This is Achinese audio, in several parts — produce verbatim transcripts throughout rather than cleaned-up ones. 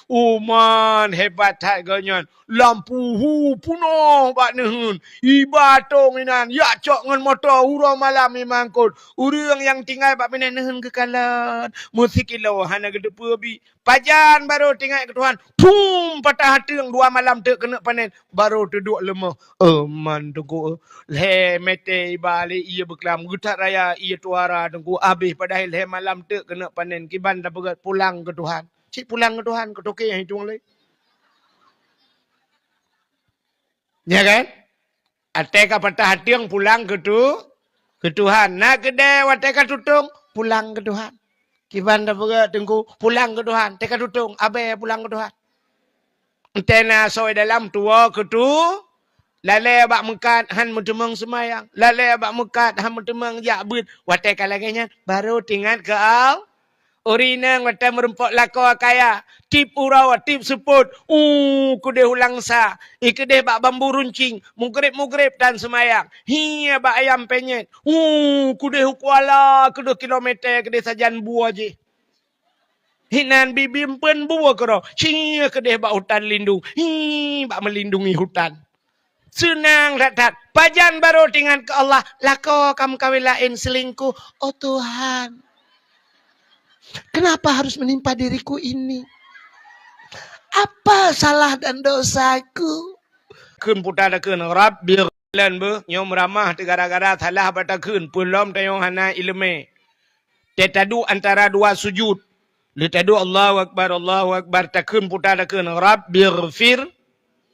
Uman hebat that geuh nyan. Lampu hu peunoh bak neuheun. Iba tông inan, yak cok ngon moto uroe malam imangkot. Ureueng nyang tinggai bak binéh neuheun geukalon. Meusikilo hana geuteupeue bi. Pajan barô teuingat keu Tuhan. Pum patah ateueng dua malam teuk keuneuk panen. Barô teuduek leumoh. Uman teungku. Lhée mete iba lé ié beuklam. Geutat raya ié tuara teungku. Abéh padahai lhée malam teuk keuneuk panen. Kiban tapeugah pulang keu Tuhan. Cit pulang keu Tuhan, keu toke nyang itong lé. Ya kan? Até ka patah ateueng pulang keu tu, keu Tuhan. Na keudè watée ka tutong, pulang keu Tuhan. Kiban tapeugah teungku, pulang keu Tuhan. Teuka tutong, abée pulang keu Tuhan. Entena soe dalam tuwo keu tu, lalée bak meukat han meuteumong seumayang, lalée bak meukat han meuteumong jak beuet. Watée ka lagée nyan, barô teuingat keu Allah. Ureueng inong watée meurumpok lakoe kaya, tiep uroe, tiep seupôt, u keudeh u Langsa, i keudeh bak bambu runcing, mugreb-mugreb tan seumayang, hi bak ayam penyet, u keudeh u Kuala, keudeh kilomete keudeh sajan bue jih. Hinan bibim peuen bue keudroe, hi keudeh bak hutan lindung, hi bak meulindungi hutan. Seunang that-that. Pajan barô teuingat keu Allah, lakoe ka meukawen laén, seulingkoh. Oh Tuhan, kenapa harus menimpa diriku ini? Apa salah dan dosaku? Kheun puta takheun, Rabbi lan beuh, nyoe meuramah teuh gara-gara salah bak takheun, peulom tanyoe hana ileumé. Teuh taduek antara dua sujud. Lheueh taduek Allahu Akbar, Allahu Akbar, takheun puta takheun, Rabbighfir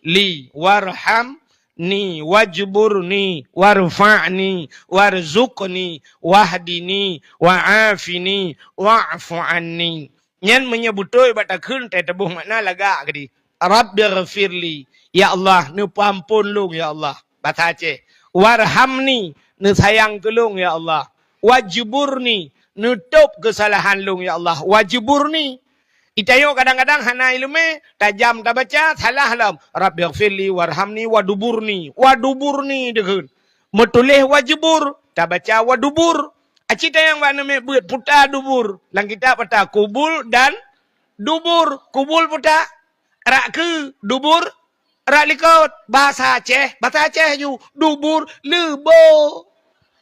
li warhamni wajburni warfa'ni warzuqni wahdini wa'afini wa'fu anni. Nyan meunyoe beutôi bak takheun teuh taboh makna lagak keudeh. Rabbighfirli, ya Allah, neupeuamphon lôn, ya Allah. Basa Aceh. Warhamni, neusayang keu lôn, ya Allah. Wajburni, neutôb keusalahan lôn, ya Allah. Wajburni. Itanyoe kadang-kadang hana ileumé, tajam tabaca, salah lom. Rabbighfirli warhamni waduburni. Waduburni takheun. Meutuléh wajbur, tabaca wadubur. Aci tanyong bak neumé beuet puta dubur. Lam kitab ata kubul dan dubur. Kubul puta rak keu, dubur rak likot. Bahasa Aceh, bahasa Aceh ju dubur leubo.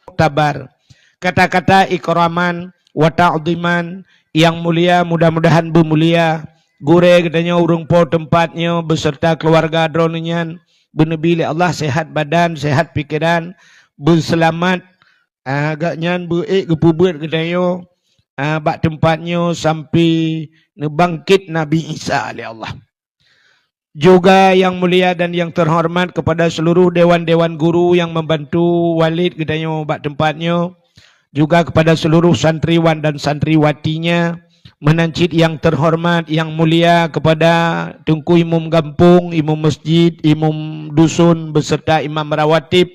Muktabar. Kata-kata ikraman wa ta'dhiman yang mulia, mudah-mudahan beumulia gurée geutanyoe ureuëng po teumpat nyoe beserta keluarga droeneuh nyan, beuneubi lé Allah sehat badan, sehat pikeran, beuseulamat. Ah, gobnyan beu-ék geupeubeuet geutanyoe, ah, bak teumpat nyoe sampai neubangkét Nabi Isa lé Allah. Juga yang mulia dan yang terhormat kepada seluruh dewan-dewan guru yang membantu Walid geutanyoe bak teumpat nyoe, juga kepada seluruh santriwan dan santriwatinya, meunan cit yang terhormat, yang mulia kepada Teungku Imum Gampông, Imum Masjid, Imum Dusun beserta Imam Rawatib,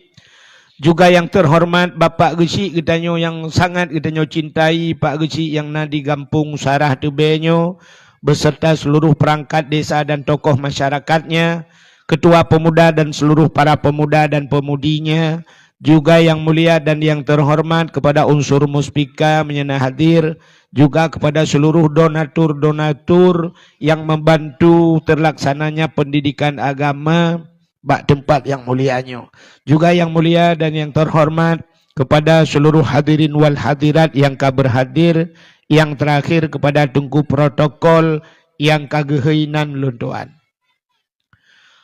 juga yang terhormat Bapak Geuchik geutanyoe nyang sangat geutanyoe cintai, Pak Geuchik nyang na di Gampông Sarah Teubée nyoe, beserta seluruh perangkat desa dan tokoh masyarakatnya, ketua pemuda dan seluruh para pemuda dan pemudinya, juga yang mulia dan yang terhormat kepada unsur Muspika meunyo na hadir, juga kepada seluruh donatur-donatur yang membantu terlaksananya pendidikan agama, bak teumpat nyang mulia nyoe. Juga yang mulia dan yang terhormat kepada seluruh hadirin wal hadirat yang ka berhadir, yang terakhir kepada Teungku Protokol yang ka geuhôi nan lôn tuan.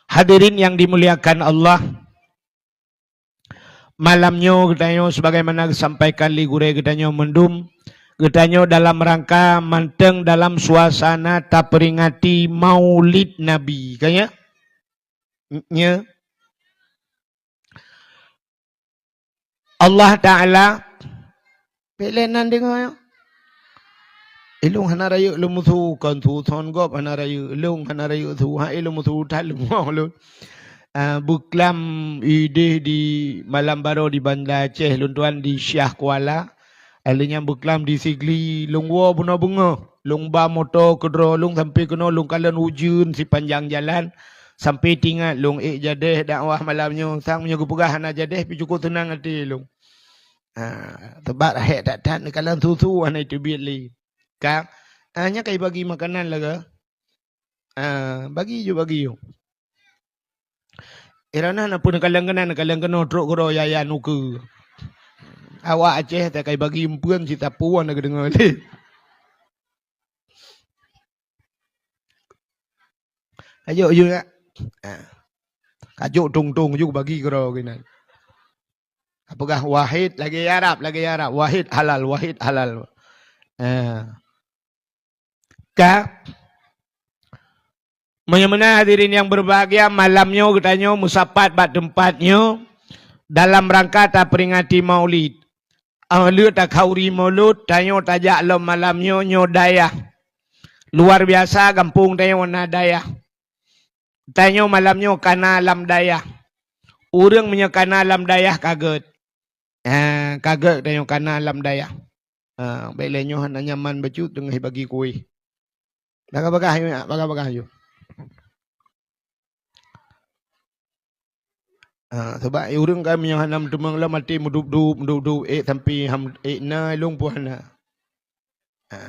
Hadirin yang dimuliakan Allah, malam nyoe geutanyoe sebagaimana geusampaikan lé gurée geutanyoe mandum, geutanyoe dalam rangka mantong dalam suasana taperingati Maulid Nabi, kan ya? Nya. Allah Taala, bék lé nan deungoe. Ilong hana rayeuk lôn meusu, kon su thon gob hana rayeuk, ilong hana rayeuk su, hai lôn meusu that lôn mo lôn. Ah, beuklam ideh di malam baroe di Banda Aceh lôn tuan di Syiah Kuala. Alheuh nyan beuklam di Sigli, lôn woe bunoe beungoh, lôn ba moto keudroe lôn sampai keunoe lôn kalon ujeuen sipanjang jalan, sampai tingat lôn ék jadeh dakwah malam nyoe, sang meunyoe geupeugah hana jadeh pih cukôp seunang até lôn. Ha, teubat hék that-that neukalon su-su hana teubiet lé. Ka, ha, nyan ka ibagi makanan lagée. Ah, bagi ju, bagi ju. Irana na pun kaleng keunan, kaleng keunoe trok keudroe yaya nukeue. Awak Aceh takai bagi empeuen cit tapuan na geudeungoe lé. Ayo, ayo, ya. Ah. Kajok tong-tong ju bagi keudroe keunan. Apeugah wahid lagèe Arab, lagèe Arab. Wahid halal, wahid halal. Ah. Ka. Meunyoe meunan hadirin nyang berbahagia, malam nyoe geutanyoe meusapat bak teumpat nyoe dalam rangka taperingati Maulid. Óh lheueh takhauri Maulud, tanyoe tajak lom malam nyoe, nyoe dayah. Luar biasa gampông tanyoe na dayah. Tanyoe malam nyoe kana lam dayah. Ureueng meunyoe kana lam dayah ka gèt. Ha, ka gèt tanyoe kana lam dayah. Ha, bèk lé nyoe hana nyaman bacut teungoh bagi kueh. Bagah-bagah yue, bagah-bagah yue. Ha, sabab ureueng kan meunyoe hana meuteumèe lom até meudup-dup, meudup-dup, ék sampai ham, ék na ilong pun hana. Ha.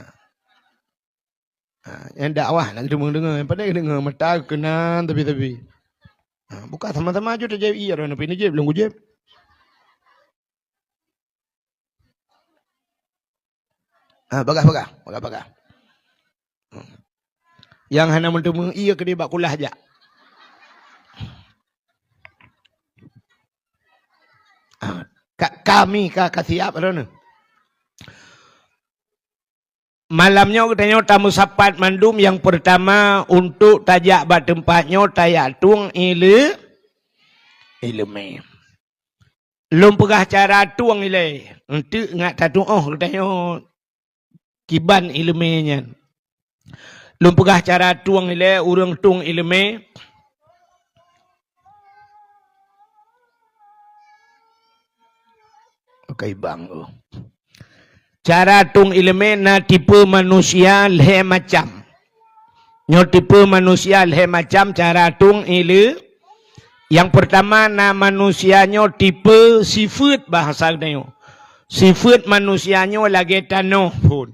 Ha, nyang dakwah nak deungoe-deungoe, nyang pandai deungoe mata keunan tapi-tapi. Ha, buka sama-sama ju tajép ié droeneuh pih neujép lôn kujép. Ha, bagah-bagah, bagah-bagah. Hmm. Nyang hana meuteumèe ié keudéh bak kulah jak. Ha, ka, kami ka, ka siap droeneuh. Malam nyoe geutanyoe tameusapat mandum, nyang peurtama untuk tajak bak teumpat nyoe tajak tueng ile-, ileumèe. Lôn peugah cara tueng ilèe, eunteuk ngat tatuoh geutanyoe kiban ileumèe nyan. Lôn peugah cara tueng ilèe, ureueng tueng ileumèe. Oke, bang, oh. Cara tueng ileumèe na tipe manusia lhèe macam. Nyoe tipe manusia lhèe macam cara tueng ile-, nyang peurtama na manusia nyoe tipe sifeuet bahasa geutanyoe. Sifeuet manusia nyoe lagèe tanoh phôn.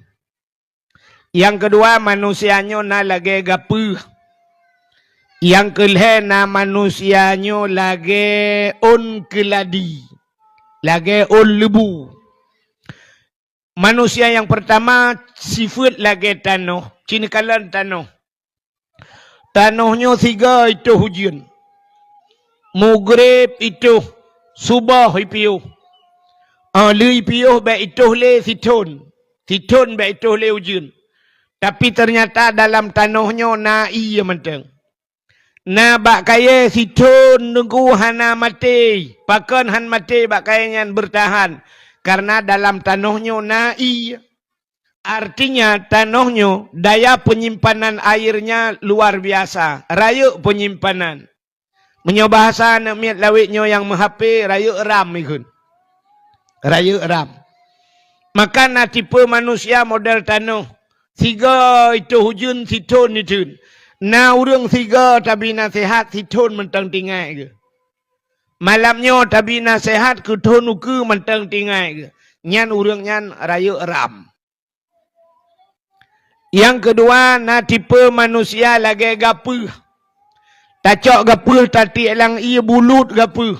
Nyang keudua, manusia nyoe na lagèe gapeuh. Nyang keulhèe na manusia nyoe lagèe ôn keuladi, lagèe ôn leubu. Manusia nyang peurtama sifeuet lagèe tanoh, ci neukalon tanoh. Tanoh nyoe sigoe itoh ujeuen. Mugreb itoh, suboh ipiôh. Óh lheueh ipiôh bèk itoh lé sithôn. Sithôn bèk itoh lé ujeuen. Tapi teunyata dalam tanoh nyoe na ié mantong. Na bak kayèe sithôn teungku hana maté. Pakon han maté bak kayèe nyan beurtahan? Kareuna dalam tanoh nyoe na ié. Artinya, tanoh nyoe daya penyimpanan airnya luar biasa, rayeuk penyimpanan. Meunyoe bahasa aneuk miet lawét nyoe nyang meuhapé, rayeuk ram ikheun. Rayeuk ram. Maka na tipe manusia model tanoh, sigoe itoh ujeuen sithôn iteun. Na ureueng sigoe tabi naseuhat sithôn mantong tinggai geuh. Malam nyoe tabi naseuhat keu thôn ukeue mantong tinggai geuh. Nyan ureueng nyan rayeuk ram. Nyang keudua, na tipe manusia lagèe gapeuh. Tacok gapeuh tatiek lam ié bulut gapeuh.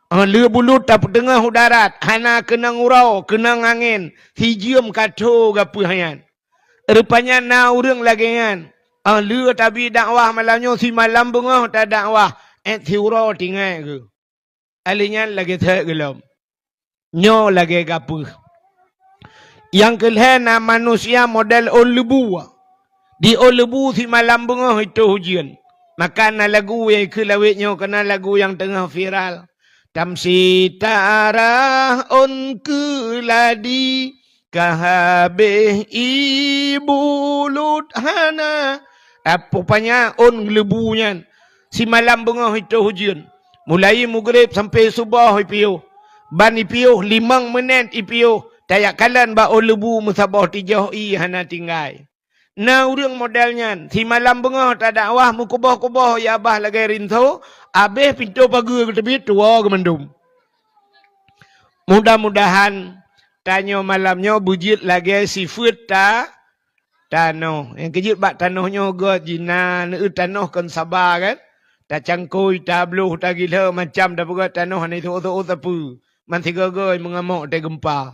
Óh lheueh bulut tapeuteungoh u darat, hana keunong uroe, keunong angén, sijeuem ka tho gapeuh nyan. Rupanya na ureueng lagèe nyan. Óh lheueh tabi dakwah malam nyoe simalam beungoh tadakwah, 'et siuroe tinggai geuh. Ahli nyan lagèe thèe geulom. Nyoe lagèe gapeuh. Nyang keulhèe na manusia model ôn leubu. Di ôn leubu simalam beungoh itoh ujeuen. Maka na lagu nyang keu lawét nyoe keunan lagu nyang teungoh viral. Tamsi tarah ôn keuladi, ka habéh ié bulut hana. Rupanya ôn leubu nyan. Simalam beungoh itoh ujeuen. Mulai mugreb sampai suboh ipiôh. Ban ipiôh limong meunet ipiôh. Tajak kalon bak ôn leubu meusaboh tijoh ié hana tinggai. Na ureueng model nyan, simalam beungoh tadakwah meukuboh-kuboh ié babah lagèe rinso, abéh pintoe pageue geuteubiet tuwoe geumandum. Mudah-mudahan tanyoe malam nyoe beujeuet lagèe sifeuet ta-, Tanoh. Nyang keujeuet bak tanoh nyoe gét jih na, neu tanoh kon saba kan? Tacangkôi, tabloh, tagilhée, macam tapeugét tanoh hana teuôt-teuôt sapeue. Man sigoe-goe meungamok teuh geumpa.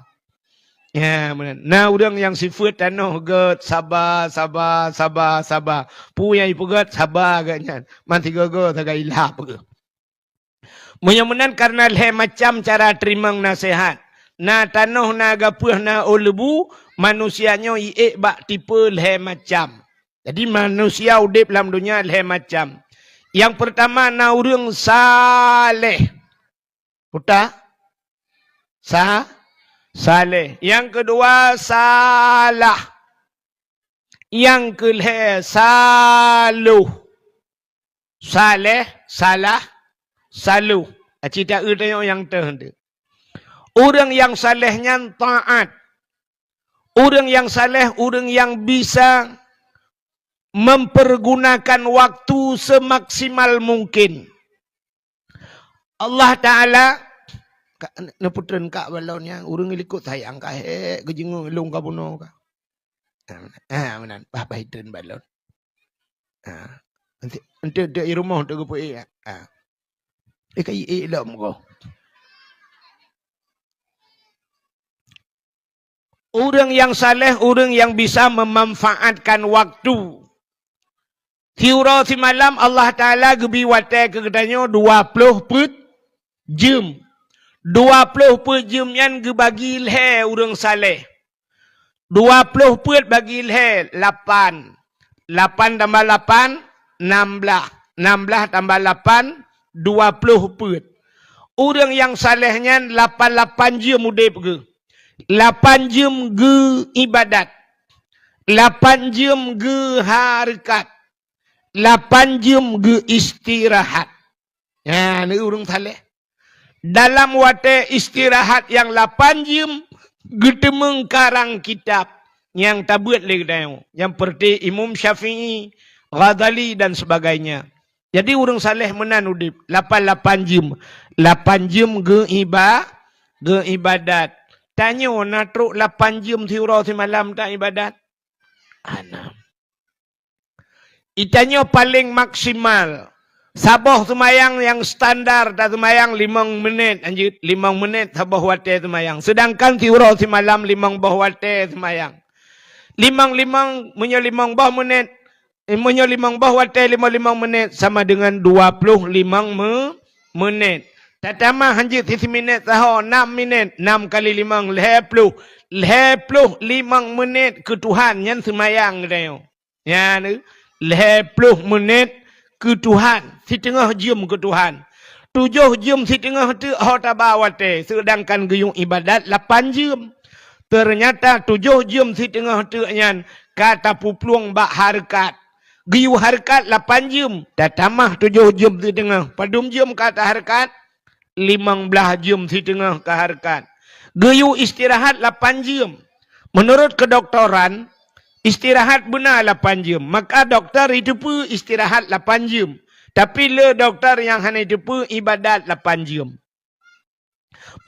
Ya, meunan. Na ureuëng nyang sifeuet tanoh gét saba, saba, saba, saba. Peue nyang jipeugét saba gét nyan. Man sigoe-goe sagai ilap geuh. Meunyoe meunan kareuna lhée macam cara teurimong naseuhat. Na tanoh, na gapeuh, na ôn leubu, manusia nyoe jiék bak tipe lhée macam. Jadi manusia udeb lam donya lhée macam. Nyang peurtama na ureuëng saleh. Peue ta? Sa-, saleh. Nyang keudua salah. Nyang keulhée saloh. Saleh, salah, saloh. Aci ta-eu tanyoe nyang teuh teuh. Ureuëng nyang saleh nyan taát. Ureuëng nyang saleh, ureuëng nyang bisa mempergunakan waktu semaksimal mungkin. Allah Taala, ka, neupeutrön kak balon nyan, ureuëng likot sayang ka hék geujeungeue lôn ka bunoe ka. Ah, meunan, bah, bah itreun balon. Ah, ente, ente, ente i rumoh teugeupeu ék. Ah. Eh, ka i ék lom ko. Ureuëng nyang saleh, ureuëng nyang bisa memanfaatkan waktu. Siuroe simalam Allah Taala geubi watée keu geutanyoe dua ploh peuet jeuem. Dua ploh peuet jeuem nyan geubagi lhée ureuëng saleh. Dua ploh peuet bagi lhée, lapan. Lapan tambah lapan, nam blaih. Nam blaih tambah lapan, dua ploh peuet. Ureuëng nyang saleh nyan lapan lapan jeuem udeb geuh. Lapan jeuem geu ibadat. Lapan jeuem geu hareukat. Lapan jeuem geu istirahat. Nyan ureuëng saleh. Dalam watée istirahat nyang lapan jeuem geuteumeung karang kitab nyang tabeuet lé geutanyoe, nyang peureuté Imam Syafi'i, Ghazali dan sebagainya. Jadi ureuëng saleh meunan udeb, lapan lapan jeuem. Lapan jeuem geu iba-, geu ibadat. Tanyoe na trok lapan jeuem siuroe simalam ta ibadat? Hana. Itanyoe paleng maksimal. Saboh seumayang nyang standar taseumayang limong menit, lanjut limong menit saboh watée seumayang. Seudangkan siuroe simalam limong boh watée seumayang. Limong-limong, meunyoe limong boh menit, eh, meunyoe limong boh watée limong-limong menit sama dengan dua ploh limong me-, menit. Tatamah hanjeuet sisi minét saho, nam minét, nam kali limong, lhée ploh. Lhée ploh limong menit keu Tuhan nyan seumayang geutanyoe. Nyan, lhée ploh menit keu Tuhan, siteungoh jeuem keu Tuhan. Tujoh jeuem siteungoh teuk ho taba watée, seudangkan geuyue ibadat lapan jeuem. Teunyata tujoh jeuem siteungoh teuk nyan ka tapeuplueng bak hareukat. Geuyue hareukat lapan jeuem, tatamah tujoh jeuem siteungoh. Padum jeuem ka tahareukat? Limong blaih jeuem siteungoh ka hareukat. Geuyue istirahat lapan jeuem. Meunurot keudoktoran, istirahat beuna lapan jeuem. Maka dokto jiteupeue istirahat lapan jeuem. Tapi le dokto nyang hana jiteupeue ibadat lapan jeuem.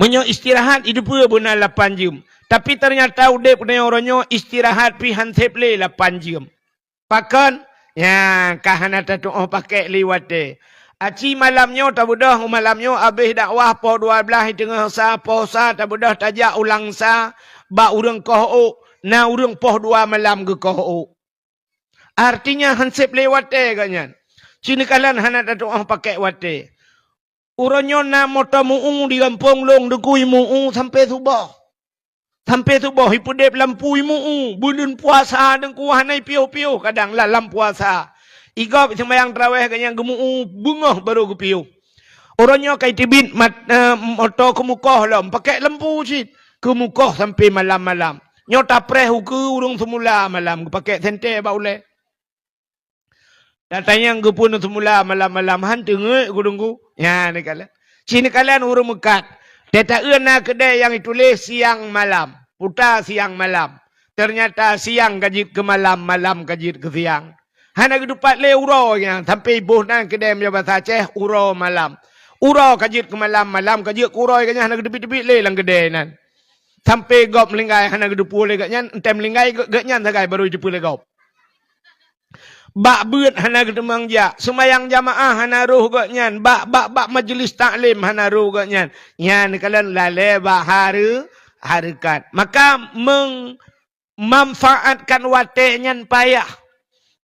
Meunyoe istirahat jiteupeue beuna lapan jeuem. Tapi teunyata udeb geutanyoe uroe nyoe istirahat pih han seb lé lapan jeuem. Pakon? Nyan, ka hana tatu'oh pakek lé watée. Aci malam nyoe tabeudôh, malam nyoe abéh dakwah poh dua blaih teungoh sa, poh sa tabeudôh tajak u Langsa, bak ureuëng koh ôk, na ureuëng poh dua malam geukoh ôk. Artinya han seb lé watée geuh nyan. Ci neukalon hana tatu'oh pakek watée. Uroe nyoe na moto meu-ueng di gampông lôn, dikeue meu-ueng sampoe suboh. Sampoe suboh ipeudeb lampu meu-ueng, buleuen puasa dikeue hana ipiôh-piôh kadang la-, lam puasa. Igob seumayang taraweh geuh nyan geumeu-ueng beungoh barô geupiôh. Uroe nyoe ka iteubiet mat-, eh, moto keumukoh lom, pakek lampu cit. Keumukoh sampoe malam-malam. Nyoe tapreh ukeue ureuëng seumula malam, geupakek sentée bak ulée. Tatanyong geupeunoh seumula malam-malam han teungeut gurungku. Nyan neukalon. Ci neukalon ureuëng meukat. Teuta-eu na keudée nyang ituléh siang malam, puta siang malam. Teunyata siang ka jeuet keu malam, malam ka jeuet keu siang. Hana geutupat lé uroe nyan sampoe boh na keudée meunyoe basa Aceh uroe malam. Uroe ka jeuet keu malam, malam ka jeuet keu uroe, geuh nyan hana geuteubiet-teubiet lé lam keudée nyan. Sampai gob meulinggai hana geuteupeue lé gobnyan, entée meulinggai gobnyan sagai baru jiteupeue lé gob. Bak beuet hana geuteumang jak, seumayang jamaah hana roh gobnyan, bak, bak, bak majeulis taklim hana roh gobnyan. Nyan kalon lalée bak hareu-, hareukat. Maka meumanfaatkan watée nyan payah.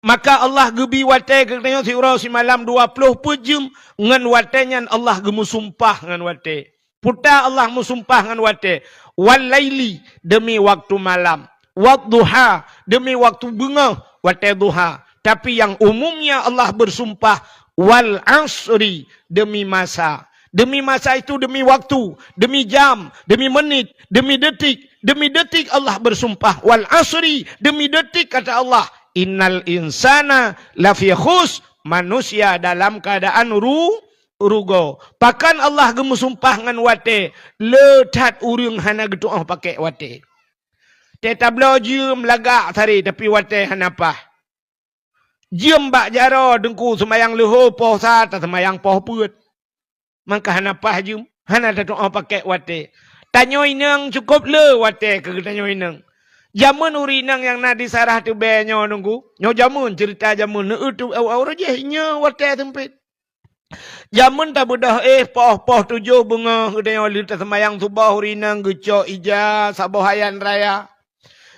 Maka Allah geubi watée keu geutanyoe siuroe simalam dua ploh peuet jeuem, ngon watée nyan Allah geumeusumpah ngon watée. Peue ta Allah meusumpah ngon watée, "Wal laili," demi waktu malam, "Wad duha," demi waktu beungoh, watée duha. Tapi nyang umumnya Allah bersumpah, "Wal asri," demi masa. Demi masa itu, demi waktu, demi jam, demi menit, demi detik, demi detik Allah bersumpah, "Wal asri," demi detik kata Allah, "Innal insana lafi khus," manusia dalam keadaan ru-, rugoe. Pakon Allah geumeusumpah ngon watée, le that ureuëng hana geutuoh pakék watée. Tée tabloe jeuem lagak sabe, tapi watée hana paih. Jeuem bak jaroe Teungku, seumayang leuhô poh sa, taseumayang poh peuet. Maka hana paih jeuem, hana tatuoh pakék watée. Tanyoe inong cukôp le watée keu tanyoe inong. Jameun ureuëng inong nyang na di Sarah Teubée nyoe Teungku, nyoe jameun, ceurita jameun, neueu tu, au-, au rajih nyoe watée seumpét. Jameun tabeudôh éh poh-poh tujoh beungoh geutanyoe lheueh taseumayang suboh ureuëng inong geucok ija saboh hayan raya.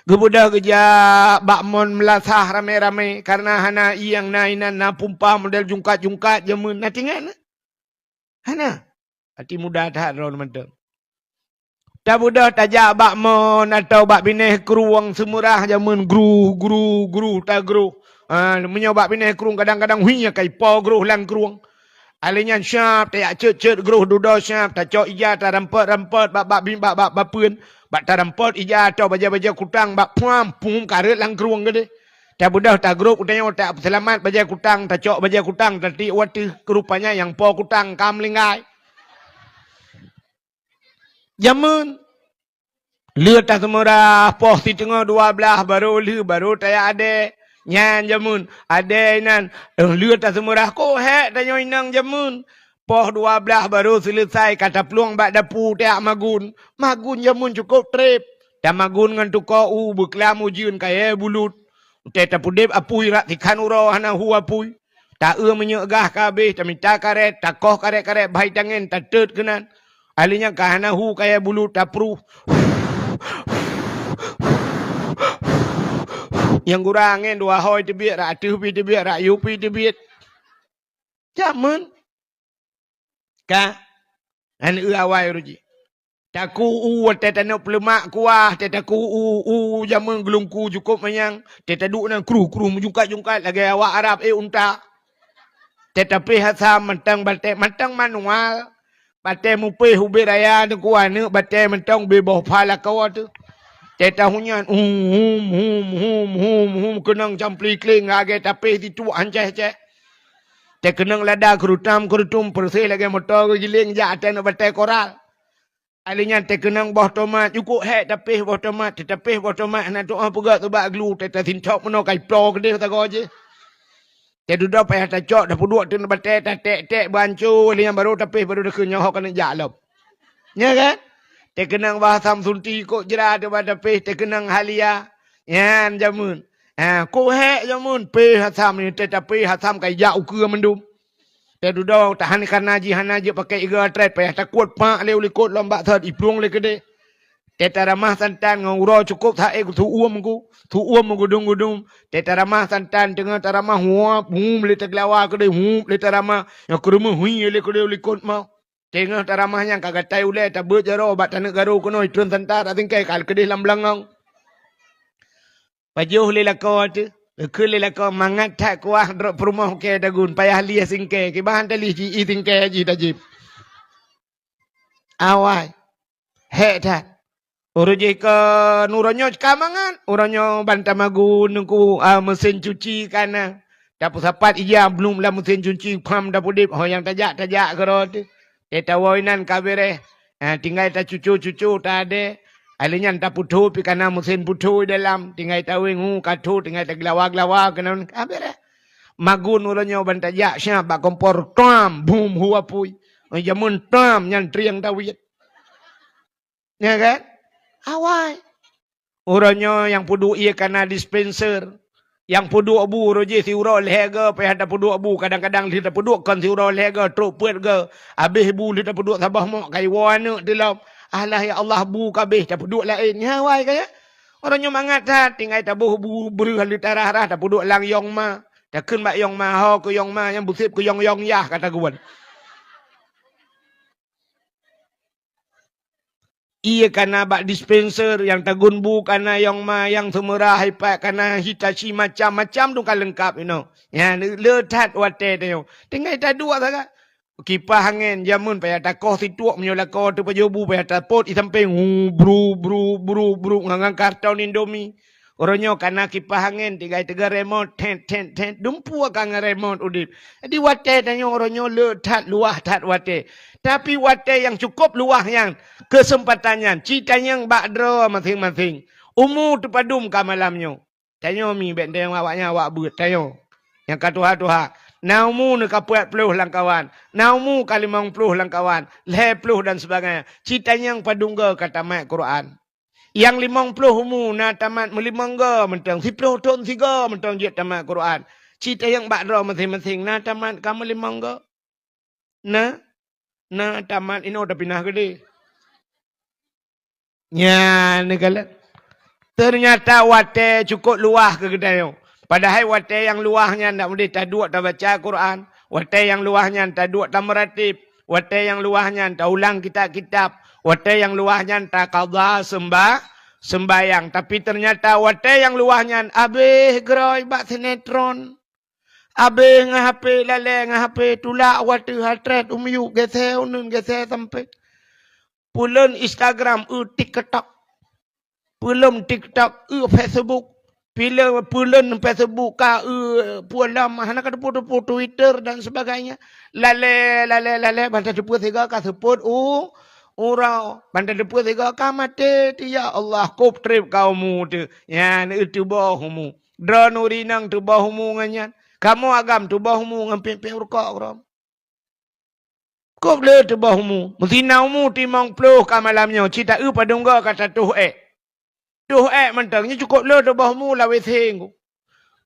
Geubeudôh geujak bak mon meulasah ramé-ramé, kareuna hana ié nyang na inan, na pumpa model jungkat-jungkat jameun, na tingat na? Hana. Até muda that droe mantong. Tabeudôh tajak bak mon atawa bak binéh krueng Seumeurah jameun gruh, gruh, gruh, tagruh. Ha, meunyoe bak binéh krueng kadang-kadang hui ka ipo gruh lam krueng. Alèh nyan siap tajak cét-cét gruh dudoe siap, tacok ija tarampot-rampot bak, bak, bak, bak, bak papeuen, bak tarampot ija atau bajèe-bajèe kutang bak puam, pum kareuet lam krueng keudéh. Tabeudôh tagrôp u tanyoe, tapeuseulamat bajèe kutang, tacok bajèe kutang, tatiek u ateueh, rupanya nyang po kutang ka meulinggai. Jameun. Lheueh taseumeurah poh siteungoh dua blaih barô lheueh, barô tajak adèe. Nyan jameun, adèe inan. Lheueh taseumeurah kok hék tanyoe inong jameun. Poh dua blaih barô seuleusai ka taplueng bak dapu tajak magun. Magun jameun cukôp trép. Tamagun ngon tukoe u beuklam ujeuen kayèe bulut. Watèe tapeudép apui rot sikhan uroe hana hu apui. Ta-eu minyeuk gah ka habéh, tamita karét, takoh karét-karét, bhai tangen, tateut keunan. Alèh nyan ka hana hu kayèe bulut, tapruh. Nyang gura angén dua hôi teubiet, rot ateueh pi teubiet, rot yue pi teubiet. Jameun. Ka? Nyan eu awai uroe jih. Taku u watèe taneuk peuleumak kuah, teuh taku u, u jameun geulungku cukôp manyang, teuh taduek nan kruh-kruh meujungkat-jungkat lagèe awak Arab, eh, unta. Teuh tapéh asam mantong batèe, mantong manual. Batèe mupéh ubé raya teungku aneuk batèe mantong ubé boh pha lakoe teuh. Teuh tahunyan, hum, hum, hum, hum, hum, hum, keunong campli kléng lagèe tapéh situek hancèh-hancèh. Teuh keunong lada keurutam-keurutum peureuseh lagèe moto geugiléng jak ateueh aneuk batèe koral. Alèh nyan teuh keunong boh tomat, cukôp hék tapéh boh tomat, teuh tapéh boh tomat hana tu'oh peugöt ubak glu, teuh tasinthok meunoe ka iploe keudéh sagoe jih. Teuh dudoe payah tacok, tapeuduek ateueh batèe, tatèk-tèk beuancô, alèh nyan barô tapéh, barô takheun nyoe ho keuneuk jak lom. Nya kan? Teuh keunong boh asam sunti kok jra teuh bak tapéh, teuh keunong halia. Nyan jameun. Ha, kok hék jameun, péh asam nyoe teuh tapéh asam ka ijak ukeue mandum. Teuh dudoe tahan kareuna jih hana jeuet pakai iga trét, payah takuet pak lé u likot lom bak thot iplueng lé keudéh. Teuh taramah santan ngon uroe cukôp saék su-uem ku, su-uem meugudum-gudum. Teuh taramah santan teungoh taramah huap, hum lé taglawa keudéh, hum lé taramah, nyoe keureumeung hui lé keudéh u likot moh. Teungoh taramah nyan ka gatai ulèe tabeuet jaroe bak taneuk garô keunoe itreun santan asingkèe ka keudéh lam beulangong. Pajoh lé lakoe teuh, geukheun lé lakoe mangat that kuah droe peurumoh kèe tagun, payah lieh singkèe, kiban talih ji-i singkèe jih tajieb. Awai. Hék that. Uroe jih keu uroe nyoe ka mangat, uroe nyoe ban tamagun teungku, a, meusén cuci ka na. Tapeusapat ija blum lam meusén cuci pham tapeudép, ho nyang tajak, tajak keudroe teuh. Teuh tawoe inan ka bèrèh. Ha, tinggai tacuco-cuco, taadèe. Alèh nyan taputhô pi kana meusén puthô di dalam. Tinggai taweng hu ka thô, tinggai taglawa-glawa keunan ka bèrèh. Magun uroe nyoe ban tajak siap bak kompor, tuam, bum, hu apui. Jameun tuam nyan trieng tawiet. Nya kan? Awai. Uroe nyoe nyang peuduek ié kana dispenser. Nyang peuduek bu uroe jih siuroe lhée goe payah tapeuduek bu, kadang-kadang lheueh tapeuduek kon siuroe lhée goe, trok peuet goe. Abéh bu lheueh tapeuduek saboh mok ka iwoe aneuëk teulom. Alah ya Allah, bu ka abéh, tapeuduek laén. Nyan awai ka ya. Uroe nyoe mangat that, tinggai taboh bu breuh lheueh tarah-rah, tapeuduek lam yong ma. Takheun bak yong ma, ho keu yong ma, nyang beuseb keu yong-yong yah ka taguen. Ié kana bak dispenser, nyang tagun bu kana yong ma, nyang seumeurah ipat kana Hitachi macam-macam tu ka leungkab inoe. Nyan le that watée tanyoe. Tinggai taduek sagai. Kipah angén jameun payah takoh situek, meunyoe lakoe teuh pajoh bu payah tapot i sampéng, hu, bru, bru, bru, bru, ngon, ngon karton Indomie. Uroe nyoe kana kipah angén, tinggai teuga remote, tet, tet, tet, dumpeue ka ngon remote udeb. Jadi watée tanyoe uroe nyoe le that, luwah that watée. Tapi watée nyang cukôp luwah nyan, keuseumpatan nyan, ci tanyong bak droe maséng-maséng. Umu teupadum ka malam nyoe. Tanyoe mi bék tanyong awaknyan awak beuet, tanyoe. Nyang ka tuha-tuha, na umu neuka peuet ploh lamkawan, na umu ka limong ploh lamkawan, lhée ploh dan sebagainya. Ci tanyong padum goe ka tamat Quran. Nyang limong ploh umu na tamat meulimong goe mantong, siploh thon sigoe mantong jeuet tamat Quran. Ci tanyong bak droe maséng-maséng na tamat ka meulimong goe. Na, na tamat inoe tapinah keudeh. Nyan neukalon. Teunyata watée cukôp luwah keu geutanyoe. Padahai watée nyang luwah nyan dak meudeh taduek tabaca Quran, watée nyang luwah nyan taduek tameuratéb, watée nyang luwah nyan taulang kitab-kitab, watée nyang luwah nyan takadha seumba-, seumbayang. Tapi teunyata watée nyang luwah nyan abéh geurôi bak sinetron. Abéh ngon H P, lalée ngon H P, tulak watée hatrét u miyueb, geusée uneuen, geusée sampé. Peulon Instagram, eu TikTok. Peulon TikTok, eu Facebook. Peulon, peulon Facebook ka, eu peue lom, hana ka teupeu-teupeu Twitter dan sebagainya. Lalée, lalée, lalée, ban teupeu sigoe ka seupôt u uroe. Ban teupeu sigoe ka maté, ya Allah, kôb treb ka umu teuh. Nyan eu teuboh umu. Droeneuh rinang teuboh umu ngon nyan. Kamoe agam teuboh umu ngon piep-piep rukok keudroe. Kôb le teuboh umu. Meusina umu timong ploh ka malam nyoe, ci taeu padum goe ka tatoh ék. Toh ék mantong, nyoe cukôp le teuboh umu lam W C ngku.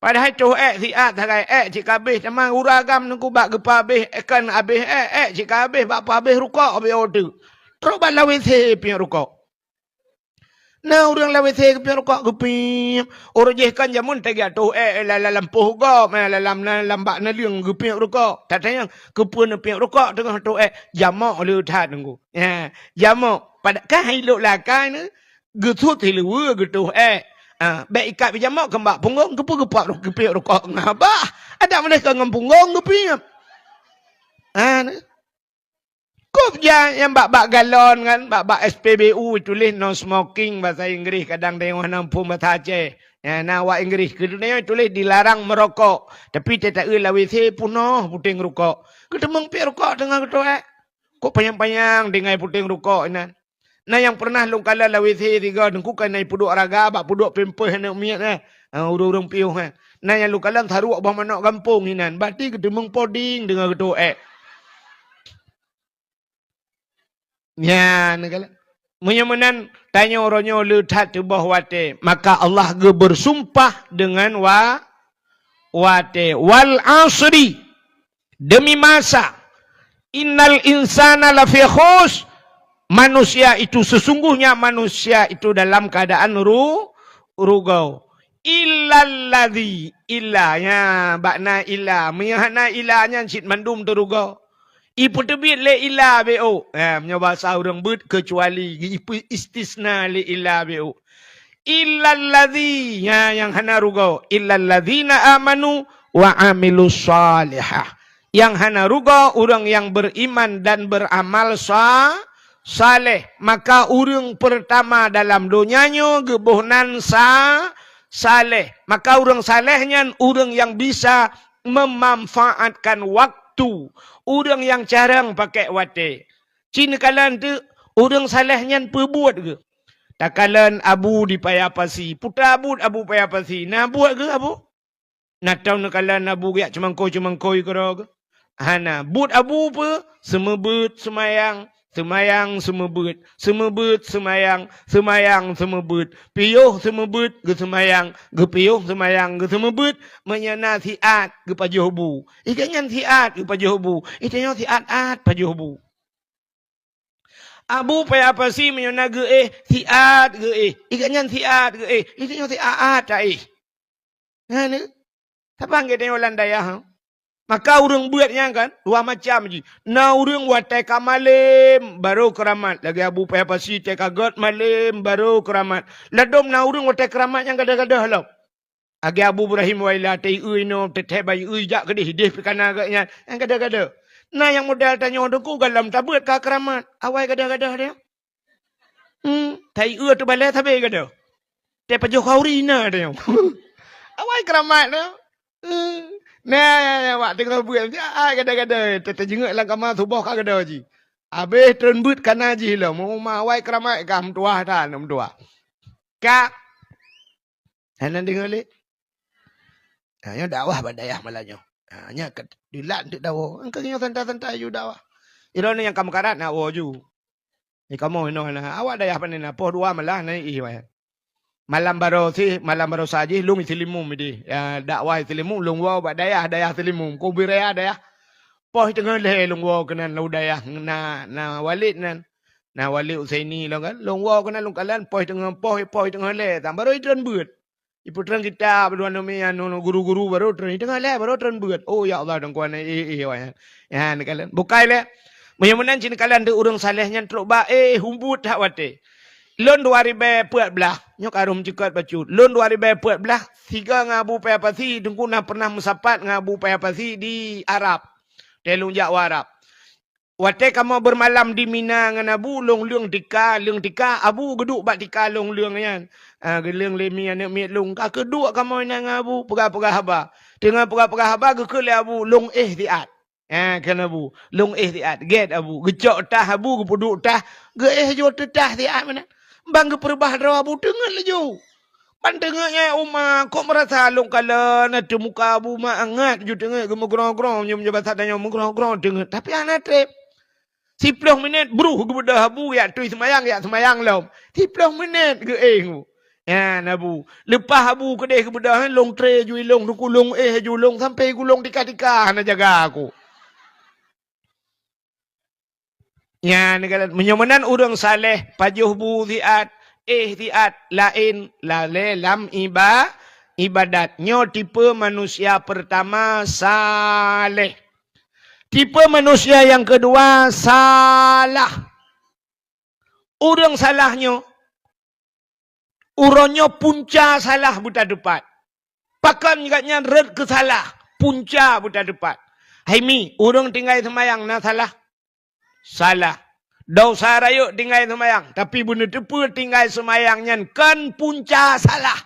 Padahai toh ék siat sagai ék cit ka abéh, teuma ureuëng agam nungku bak geupa abéh, ék kon abéh ék, ék cit ka abéh bak pa abéh rukok abéh odeuk. Trok bak lam W C piep rukok. Na ureuëng lam W C geupiep rukok geupiep. Ureuëng jih kan jameun teuga toh ék lam, lam poh gob, lam, lam, lam bak naleueng geupiep rukok. Tatanyong, keupeue neupiep rukok teungoh toh ék? Jamok le that nunggu. Ha, jamok. Pada kah ilok lakai ni, geusut siluweue geutoh ék. Ha, bék ikat bijamok keumbak punggong, keupeue geupap geupiep rukok ngabah. Adak meudeh ka ngon punggong geupiep. Ha, ni. Kôb ja nyang bak-bak galon kan, bak-bak S P B U tuléh no smoking bahasa Inggris, kadang deungoe hana muphom bahasa Aceh. Ya, na awak Inggris keu dunia tuléh dilarang merokok, tapi teuta eu lam W C punoh puténg rukok. Geuteumeung piep rukok teungoh geutoh ék. Kok panyang-panyang tinggai puténg rukok inan. Na nyang pernah lôn kalon lam W C sigoe teungku ka na peuduek raga bak peuduek pampers aneuk miet eh. Ha, ureuëng-ureuëng piôh eh. Na nyang lôn kalon saruek boh manok gampông inan, bati geuteumeung poding teungoh geutoh ék. Nyan, kan? Meunyoe meunan, tanyoe uroe nyoe le that teuboh watée, maka Allah geubeursumpah deungon wa-, watée, "Wal asri," demi masa, "innal insana lafi khus," manusia itu, sesungguhnya manusia itu dalam keadaan ru-, rugoe. Illal ladzi, illa, nya, bak na illa. Meunyoe hana illa nyan cit mandum teurugoe. Ipeuteubiet lé illa B O. Ha, meunyoe basa ureuëng beuet, kecuali, ipeu istisna lé illa B O. Illal ladzi, nya, nyang hana rugoe. Illal ladzina amanu wa amilus shalihah. Nyang hana rugoe ureuëng nyang beriman dan beramal sa-, saleh. Maka ureuëng peurtama dalam donya nyoe geuboh nan sa-, saleh. Maka ureuëng saleh nyan ureuëng nyang bisa memanfaatkan waktu, ureuëng nyang carông pakai watée. Ci neukalon teuk, ureuëng saleh nyan peubuet geuh. Takalon abu di Paya Pasi, puta buet abu Paya Pasi, na buet geuh abu? Na tông neukalon abu geujak ceumangkôi-ceumangkôi keudroe geuh? Hana. Buet abu peue? Seumeubeuet, seumayang, Seumayang seumeubeuet, seumeubeuet seumayang, seumayang seumeubeuet, piôh seumeubeuet geuseumayang, geupiôh seumayang geuseumeubeuet, meunyoe na siat geupajoh bu. Ikat nyan siat geupajoh bu, itanyoe siat-at pajoh bu. Abu payah pasi meunyoe na geuéh, siat geuéh, ikat nyan siat geuéh, itanyoe siat-at taéh. Nyan, saban geutanyoe lam dayah. Maka ureuëng beuet nyan kan, dua macam jih. Na ureuëng watée ka malém, barô keuramat. Lagée Abu Payah Pasi, tée ka gét malém, barô keuramat. Ladôm na ureuëng watée keuramat nyan gadôh-gadôh lom. Lagée Abu Ibrahim Waila, tée ieu inoe, teuthée bayeue jak keudeh, ideh pih kana gét nyan, nyan gadôh-gadôh. Na nyang model tanyoe teungku, galom tabeuet ka keuramat. Awai gadôh-gadôh dia. Hmm, tai eu teubalée sabe gadôh. Teupajoh khauri na teuh nyoe. Awai keuramat tu. Hmm. Nah, wak teungoh beuet, ai gadôh-gadôh, teuteujingeuk lam kama suboh ka gadôh jih. Habéh treun beuet kana jih lom. Uma awai keuramat ka meutuah tan, meutuah. Ka. Hana deungoe lé. Ha, nyoe dakwah bak dayah malam nyoe. Ha, nyoe ka dilat untuk dakwah. Engkau nyoe santai-santai ju dakwah. Droeneuh nyang ka meukarat nak woe ju. Di kamoe inoe na, awak dayah pane na, poh dua malah na ié wayah. Malam baroe si, malam baroe sa jih lôn Seulimeum ideh. Ya, dakwah Seulimeum, lôn woe bak dayah, dayah Seulimeum. Ku bri raya dayah. Poh teungoh lhèe lôn woe keunan lam dayah na, na Walid nan. Na Walid Husaini lôn kan. Lôn woe keunan lôn kalon poh teungoh, poh, poh teungoh lhèe, tan baroe itreun beuet. Ipeutreun kitab dua nami anu guru-guru baroe treun. Teungoh lhèe baroe treun beuet. Oh ya Allah, dong kuan eh, eh, eh, wah. Ya, neukalon. Bukai lé. Meunyoe meunan cit neukalon deuh ureuëng saleh nyan trok ba, eh, humbut that watée. Lôn dua ribèe peuet blaih, nyoe ka rhom cukot bacut. Lôn dua ribèe peuet blaih, sigoe ngon Abu Payah Pasi, teungku na pernah meusapat ngon Abu Payah Pasi di Arab. Tée lôn jak u Arab. Watée kamoe beureumalam di Mina ngon Abu, lôn leueng tika, leueng tika, Abu geuduek bak tika lôn leueng nyan. Ah, geuleueng lé mi aneuk miet lôn, ka keuduek kamoe na ngon Abu, peugah-peugah haba. Teungoh peugah-peugah haba, geukheun lé Abu, lôn éh siat. Ah, kheun Abu, lôn éh siat, gét Abu. Geucok tah Abu, geupeuduek tah, geuéh ju teutah siat meunan. Ban geupeureubah droe Abu teungeut laju. Ban teungeut nyan uma, kok meurasa lôn kalon ateueh muka Abu mangat ju teungeut geumeugrong-grong, nyoe meunyoe basa tanyoe meugrong-grong teungeut, tapi hana treb. Siploh minét, bruh geubeudôh Abu, jak tui seumayang, jak seumayang lom. Siploh minét geuéh Abu. Nyan Abu. Leupah Abu keudeh geubeudôh, lôn tré ju ilông, teungku lôn éh ju ilông, sampoe gulông tika-tika hana jaga aku. Nyan, meunyoe meunan ureuëng saleh, pajoh bu siat, éh siat, laén lalé lam iba-, ibadat. Nyoe tipe manusia peurtama saleh. Tipe manusia nyang keudua salah. Ureuëng salah nyoe, uroe nyoe punca salah beutatupat. Pakon gobnyan rhot keu salah, punca beutatupat. Hai mi, ureuëng tinggai seumayang na salah? Salah. Desya rayeuk tinggai seumayang, tapi beuneuteupeu tinggai seumayang nyan kon punca salah.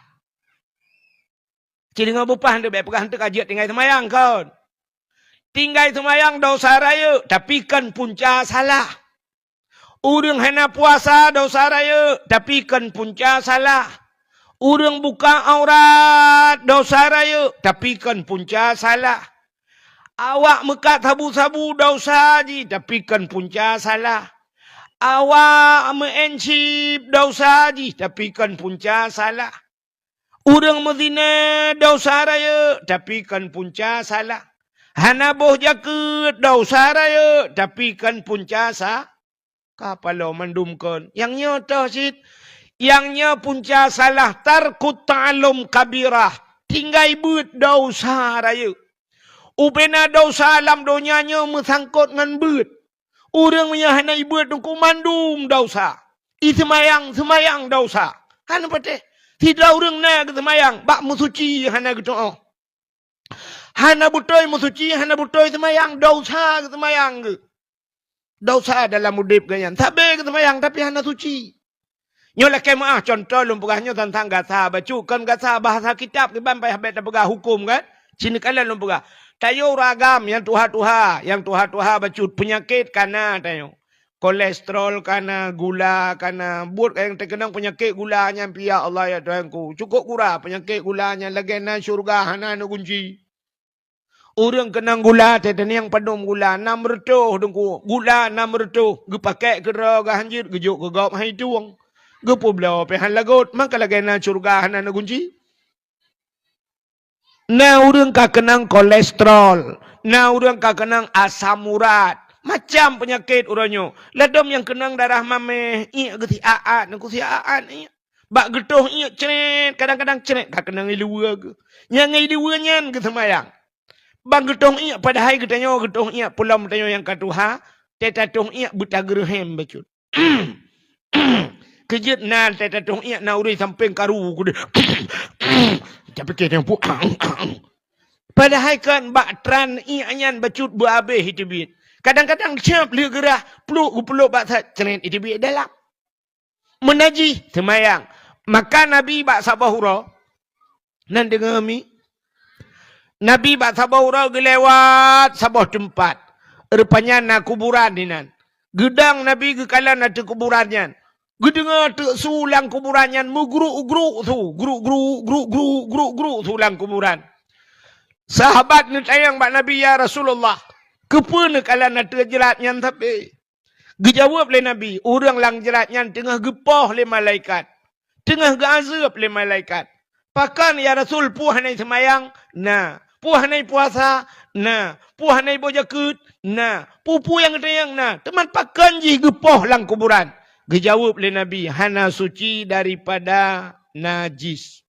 Ci deungoe bupah nyoe bék peugah nteuk ka jeuet tinggai seumayang kon. Tinggai seumayang desya rayeuk, tapi kon punca salah. Ureuëng hana puasa desya rayeuk, tapi kon punca salah. Ureuëng buka aurat desya rayeuk, tapi kon punca salah. Awak meukat sabu-sabu desya jih, tapi kon punca salah. Awak meu'en chip desya jih, tapi kon punca salah. Ureuëng meuzina desya rayeuk, tapi kon punca salah. Hana boh jakeuet desya rayeuk, tapi kon punca sa-, ka paloe mandum kon. Nyang nyoe toh cit. Nyang nyoe punca salah, tarkut ta'allum kabirah. Tinggai beuet desya rayeuk. Ubena desya lam donya nyoe meusangkot ngon beuet. Ureuëng meunyoe hana ibeuet teungku mandum desya. Iseumayang, seumayang desya. Hana patéh. Sidroe ureuëng na geuseumayang, bak meusuci hana geutu'oh. Hana beutôi meusuci, hana beutôi seumayang, desya geuseumayang geuh. Desya dalam udeb geuh nyan. Sabe geuseumayang, tapi hana suci. Nyoe lakée meuáh, cuntoh lôn peugah nyoe teuntang gasa bacut, kon gasa bahasa kitab kiban payah bék tapeugah huköm kan? Ci neukalon lôn peugah. Tanyoe ureuëng agam nyang tuha-tuha, nyang tuha-tuha bacut, peunyakét kana tanyoe. Kolesterol kana, gula kana, buet nyang teukeunong peunyakét gula nyan pih, ya Allah, ya Tuhanku. Cukôp gura peunyakét gula nyan, lagée na syeuruga hana neugunci. Ureuëng keunong gula, teuh teuneuk padum gula, nam reutôh teungku. Gula nam reutôh, geupakék keudroe geuhanjeuet, geujok keu gob han itueng. Geupeubloe pih han lagot, maka lagée na syeuruga hana neugunci. Na ureuëng ka keunong kolesterol, na ureuëng ka keunong asam urat, macam peunyakét uroe nyoe. Ladom nyang keunong darah maméh, iék geusiat-at, neuk siat-at iék. Bak geutoh iék cret, kadang-kadang cret ka keunong ileue geuh. Nyang ileue nyan geuseumayang. Ban geutoh iék, padahai geutanyoe geutoh iék, peulom tanyoe nyang ka tuha, teuh tatoh iék beutageureuhem bacut. Keujeuet na teuh tatoh iék na ureuëng sampéng karu keudeh. Tapike nyang pu-, padahai kan bak tran iék nyan bacut beuabéh iteubiet. Kadang-kadang siab lheueh geurah, pluk geupulok bak that, cret iteubiet dalam. Meunajih seumayang. Maka Nabi bak saboh uroe, nan deungoe mi? Nabi bak saboh uroe geulewat saboh teumpat. Rupanya na kuburan dinan. Geudong Nabi geukalon ateueh kuburan nyan. Geudeungoe teuk su lam kuburan nyan meugruk-gruk su, gruk-gruk, gruk-gruk, gruk-gruk su lam kuburan. Sahabat neutanyong bak Nabi, "Ya Rasulullah, keupeue neukalon ateueh jrat nyan sabe?" Geujaweueb lé Nabi, "Ureuëng lam jrat nyan teungoh geupoh lé malaikat, teungoh geuazeueb lé malaikat." "Pakon, ya Rasul, peue hana seumayang?" "Na." "Peue hana puasa?" "Na." "Peue hana boh jakeuet?" "Na." "Peue-peue nyang geutanyoe?" "Na." "Teuma pakon jih geupoh lam kuburan?" Geujaweueb lé Nabi, "Hana suci daripada najis."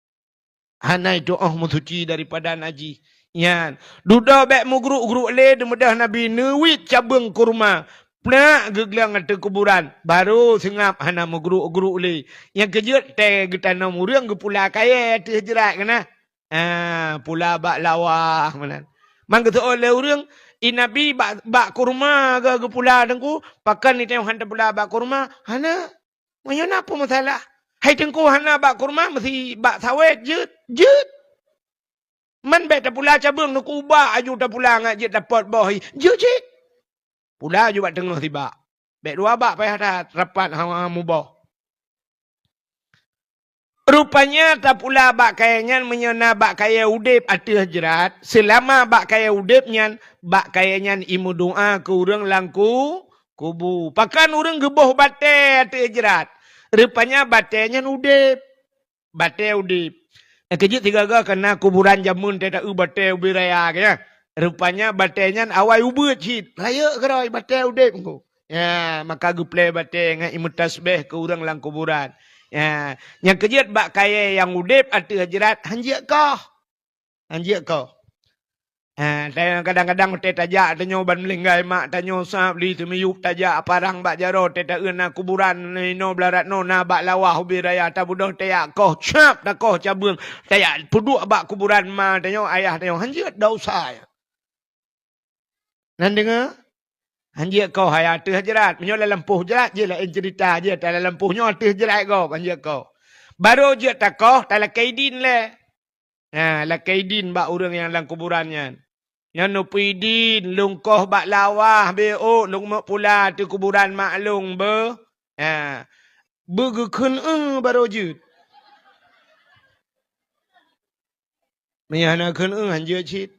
Hana itu'oh meusuci daripada najih. Nyan, dudoe bék meugruk-gruk lé, deumeudah Nabi neuwiet cabeueng kurma. Plak geugleueng ateueh kuburan, barô seungab hana meugruk-gruk lé. Nyang keujeuet tée geutanom ureuëng geupula kayée ateueh jrat keunan. Ah, pula bak lawah meunan. Man geuseuôt lé ureuëng, i Nabi bak, bak kurma geu-, geupula teungku, pakon itém han tapula bak kurma? Hana. Meunyoe na peue masalah, hai teungku hana bak kurma, meusi bak sawét jeuet, jeuet. Man bék tapula cabeueng, neukubak aju tapula ngat jeuet dapot boh hi, jeuet cit. Pula aju bak teungoh sibak. Bék dua bak payah that, rapat hana muboh. Rupanya tapula bak kayée nyan meunyoe na bak kayée udeb ateueh jrat, seulama bak kayée udeb nyan, bak kayée nyan imeudoá keu ureuëng lam ku-, kubu. Pakon ureuëng geuboh batée ateueh jrat? Rupanya batée nyan udeb. Batée udeb. Nyang keujeuet sigaga kana kuburan jameun teuh taeu batée ubé raya keu nyan. Rupanya batée nyan awai ubeuet cit. Rayeuk keudroe batée udeb ngku. Ya, maka geuplée batée ngon imeutasbéh keu ureuëng lam kuburan. Ya, nyang keujeuet bak kayée nyang udeb ateueh jrat hanjeuet koh. Hanjeuet koh. Ha, kadang-kadang watée tajak tanyoe ban meulinggai mak tanyoe sab li teumiyueb tajak parang bak jaroe teuh taeu na kuburan inoe blah rat noe na bak lawah ubé raya tabeudôh tajak koh cap takoh cabeueng tajak peuduek bak kuburan ma tanyoe ayah tanyoe hanjeuet dosa. Nan deungoe? Hanjeuet koh hai ateueh jrat. Meunyoe lam lampôh jrat jih laén ceurita jih, ta lam lampôh nyoe ateueh jrat gob hanjeuet koh. Barô jeuet takoh talakée idin lé. Ha, lakée idin bak ureuëng nyang lam kuburan nyan. Nyan neupeuidin lôn koh bak lawah beu ôk lôn meupula ateueh kuburan mak lôn beu. Ha, beugeukheun eu barô jeuet. Meunyoe hana kheun eu hanjeuet cit.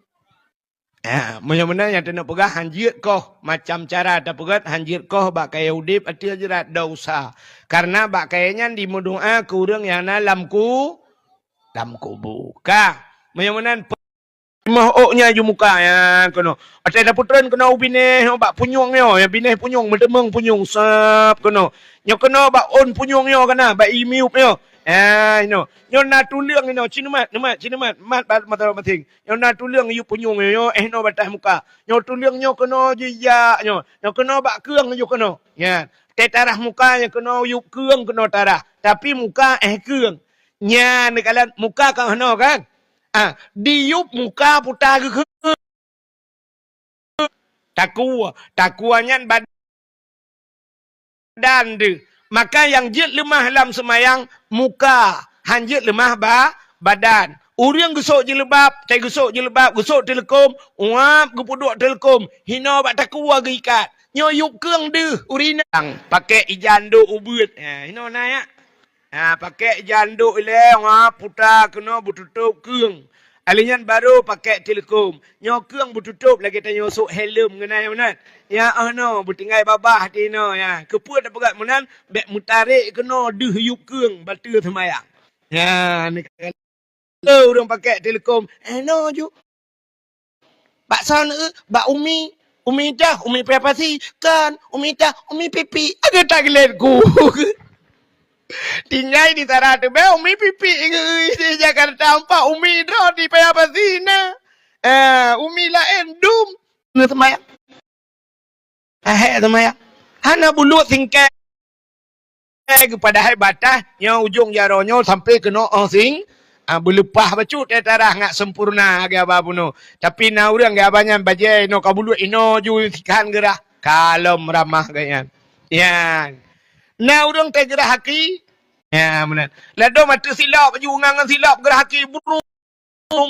Ha, meunyoe meunan nyang teuneuk peugah hanjeuet koh, macam cara tapeugét hanjeuet koh bak kayée udeb ateueh jrat dosa. Karena bak kayée nyan jimeudoá keu ureuëng nyang na lam ku-, lam kubu. Ka, meunyoe meunan pe-, moh ôk nyan ju muka nyan keunoe. Watée tapeutreun keunoe u binéh nyoe bak punyueng nyoe, nyang binéh punyueng meuteumeung punyueng sab keunoe. Nyoe keunoe bak ôn punyueng nyoe kana bak ié miyueb nyoe. Ha, inoe. Nyoe na tuleueng inoe, ci neumat, neumat, ci neumat, mat bak mata maséng. Nyoe na tuleueng yub punyueng nyoe, nyoe, eh, nyoe bataih muka. Nyoe tuleueng nyoe keunoe jijak nyoe. Nyoe keunoe bak keueng nyoe keunoe. Nyan. Teutarah muka nyoe keunoe yub keueng keunoe tarah. Tapi muka, eh, keueng. Nyan neukalon muka ka hinoe kan? Ah, diyub muka puta geukheun. Takue, takue nyan bad-, badan deuh. Maka nyang jeuet leumah lam seumayang muka, han jeuet leumah ba-, badan. Ureuëng geusok jilbab, tai geusok jilbab, geusok teuleukom, uap geupeuduek teuleukom, hinoe bak takue geuikat. Nyoe yub keueng deuh, ureuëng inong. Pakék ija ndok ubeuet. Ha, hinoe na ya. Ha, pakék ija ndok ilée, uap puta keunoe beututôb keueng. Alèh nyan barô pakèk tileukom. Nyoe keueng beututôp lagèe tanyoe sôk helm keunan, ya meunan. Ya, oh no, beutinggai babah tinoe, ya. Keupeue tapeugah meunan? Bèk meutarek keunoe deuh yup keueng bateue seumayang. Ya, ni kata ureueng pakèk tileukom. Eh, no ju. Bak son, eh, bak umi. Umi tah, umi payah pasi. Kan, umi tah, umi pipi. Aduh, tak gelet ku. Tinggai di Tara Teubèe, umi pipi. Di Jakarta Empat, umi droe di payah pasi na. Eh, umi laén dum. Neu seumayang. Ahé seumayang. Hana buluek singkèe. Eh, padahai bataih nyoe ujong jaroe nyoe sampoe keunoe óh sing, ah, beuleupah bacut teutarah ngat sempurna geuba bunoe. Tapi na ureueng geuba nyan bajèe inoe ka buluek inoe ju sikhan geurah. Kalom ramah geuh nyan. Nyan. Na ureueng teugeurah aki. Ya, meunan. Ladôm ateueh silop baju ngon silop geurah aki burung.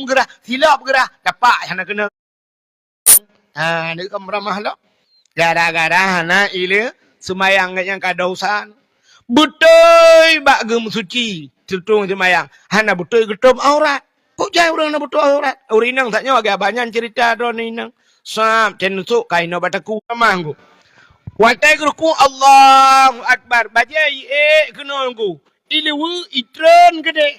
Geurah, silop geurah, tapak hana keunong. Ha, ni ka meuramah lom. Gara-gara hana ileumèe seumayang geuh nyan ka dosa. Beutôi bak geumeusuci, teuntang seumayang. Hana beutôi geutôp aurat. Kok jai ureueng hana beutôi aurat? Ureueng inong that nyoe agak banyak cerita droeneuh inong. Sab, cen nusuk kain bak takue mah ngku. Watèe geurukuk, Allahu Akbar. Bajèe iék keunoe ngku. Ileue, itreun keudéh.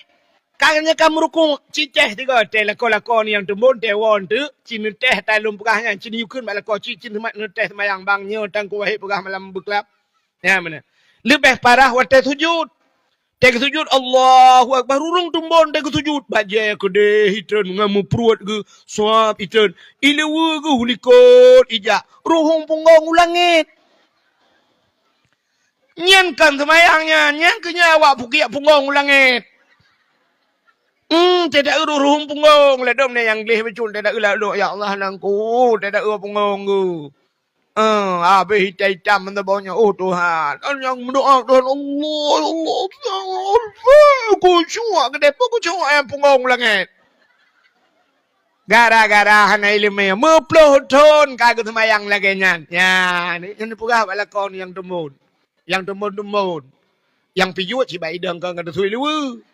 Ka nyan ka meurukuk, cicéh tiga, teuh lakoe-lakoe nyang teumbon, teuh woe teuk, ci neuteh talôn peugah nyan, ci neuyue kheun bak lakoe, ci, ci neuteh seumayang bang nyoe Teungku Wahid peugah malam beuklab. Nyan meunan. Leubeh parah watèe sujud. Teuh geusujud, Allahu Akbar, ureueng teumbon teuh geusujud. Bajèe keudéh itreun ngon meupruet geuh, suab itreun. Ileue geuh likot ijak, ruhueng punggong u langét. Nyan kon seumayang nyan, nyan keuh nyan awak pukiak punggong u langét. Hmm, teuh taeu ruhueng punggong, ladôm nyan nyang gleh bacut, teuh taeu lalu, ya Allah, nangku, teuh taeu punggong geuh. Eh, habéh itam-itam meunan bawah nyan, oh Tuhan. Nyang meudoa, Tuhan, Allah, Allah, Allah, khusyuk keudéh, khusyuk nyang punggong u langét. Gara-gara hana ileumèe, meuploh thon ka geuseumayang lagèe nyan. Nyan, nyan peugah bak lakoe nyang teumbon. Nyang teumbon-teumbon. Nyang pijuet cit bak idong kon ka teusui liweue.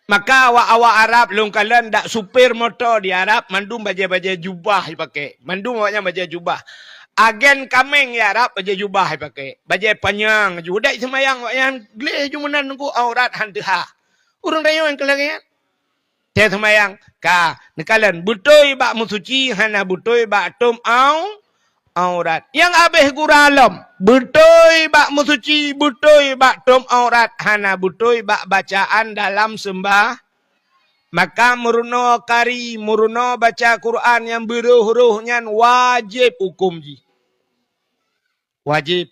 Maka awak-awak Arab lôn kalon dak supir moto di Arab mandum bajèe-bajèe jubah jipakè. Mandum awaknyan bajèe jubah. Agen kaméng di Arab bajèe jubah jipakè. Bajèe panyang ju. Dak seumayang awaknyan gleh ju meunan ngon aurat han teuhah. Ureueng tanyoe nyang keu lagèe nyan. Teuh seumayang ka neukalon beutôi bak meusuci hana beutôi bak tôp au-, aurat. Nyang habéh gura lom, beutôi bak meusuci, beutôi bak tôp aurat, hana beutôi bak bacaan dalam seumbah. Maka meurunoe kari, meurunoe baca Quran nyang beurôh-rôh nyan wajéb hukôm jih. Wajéb.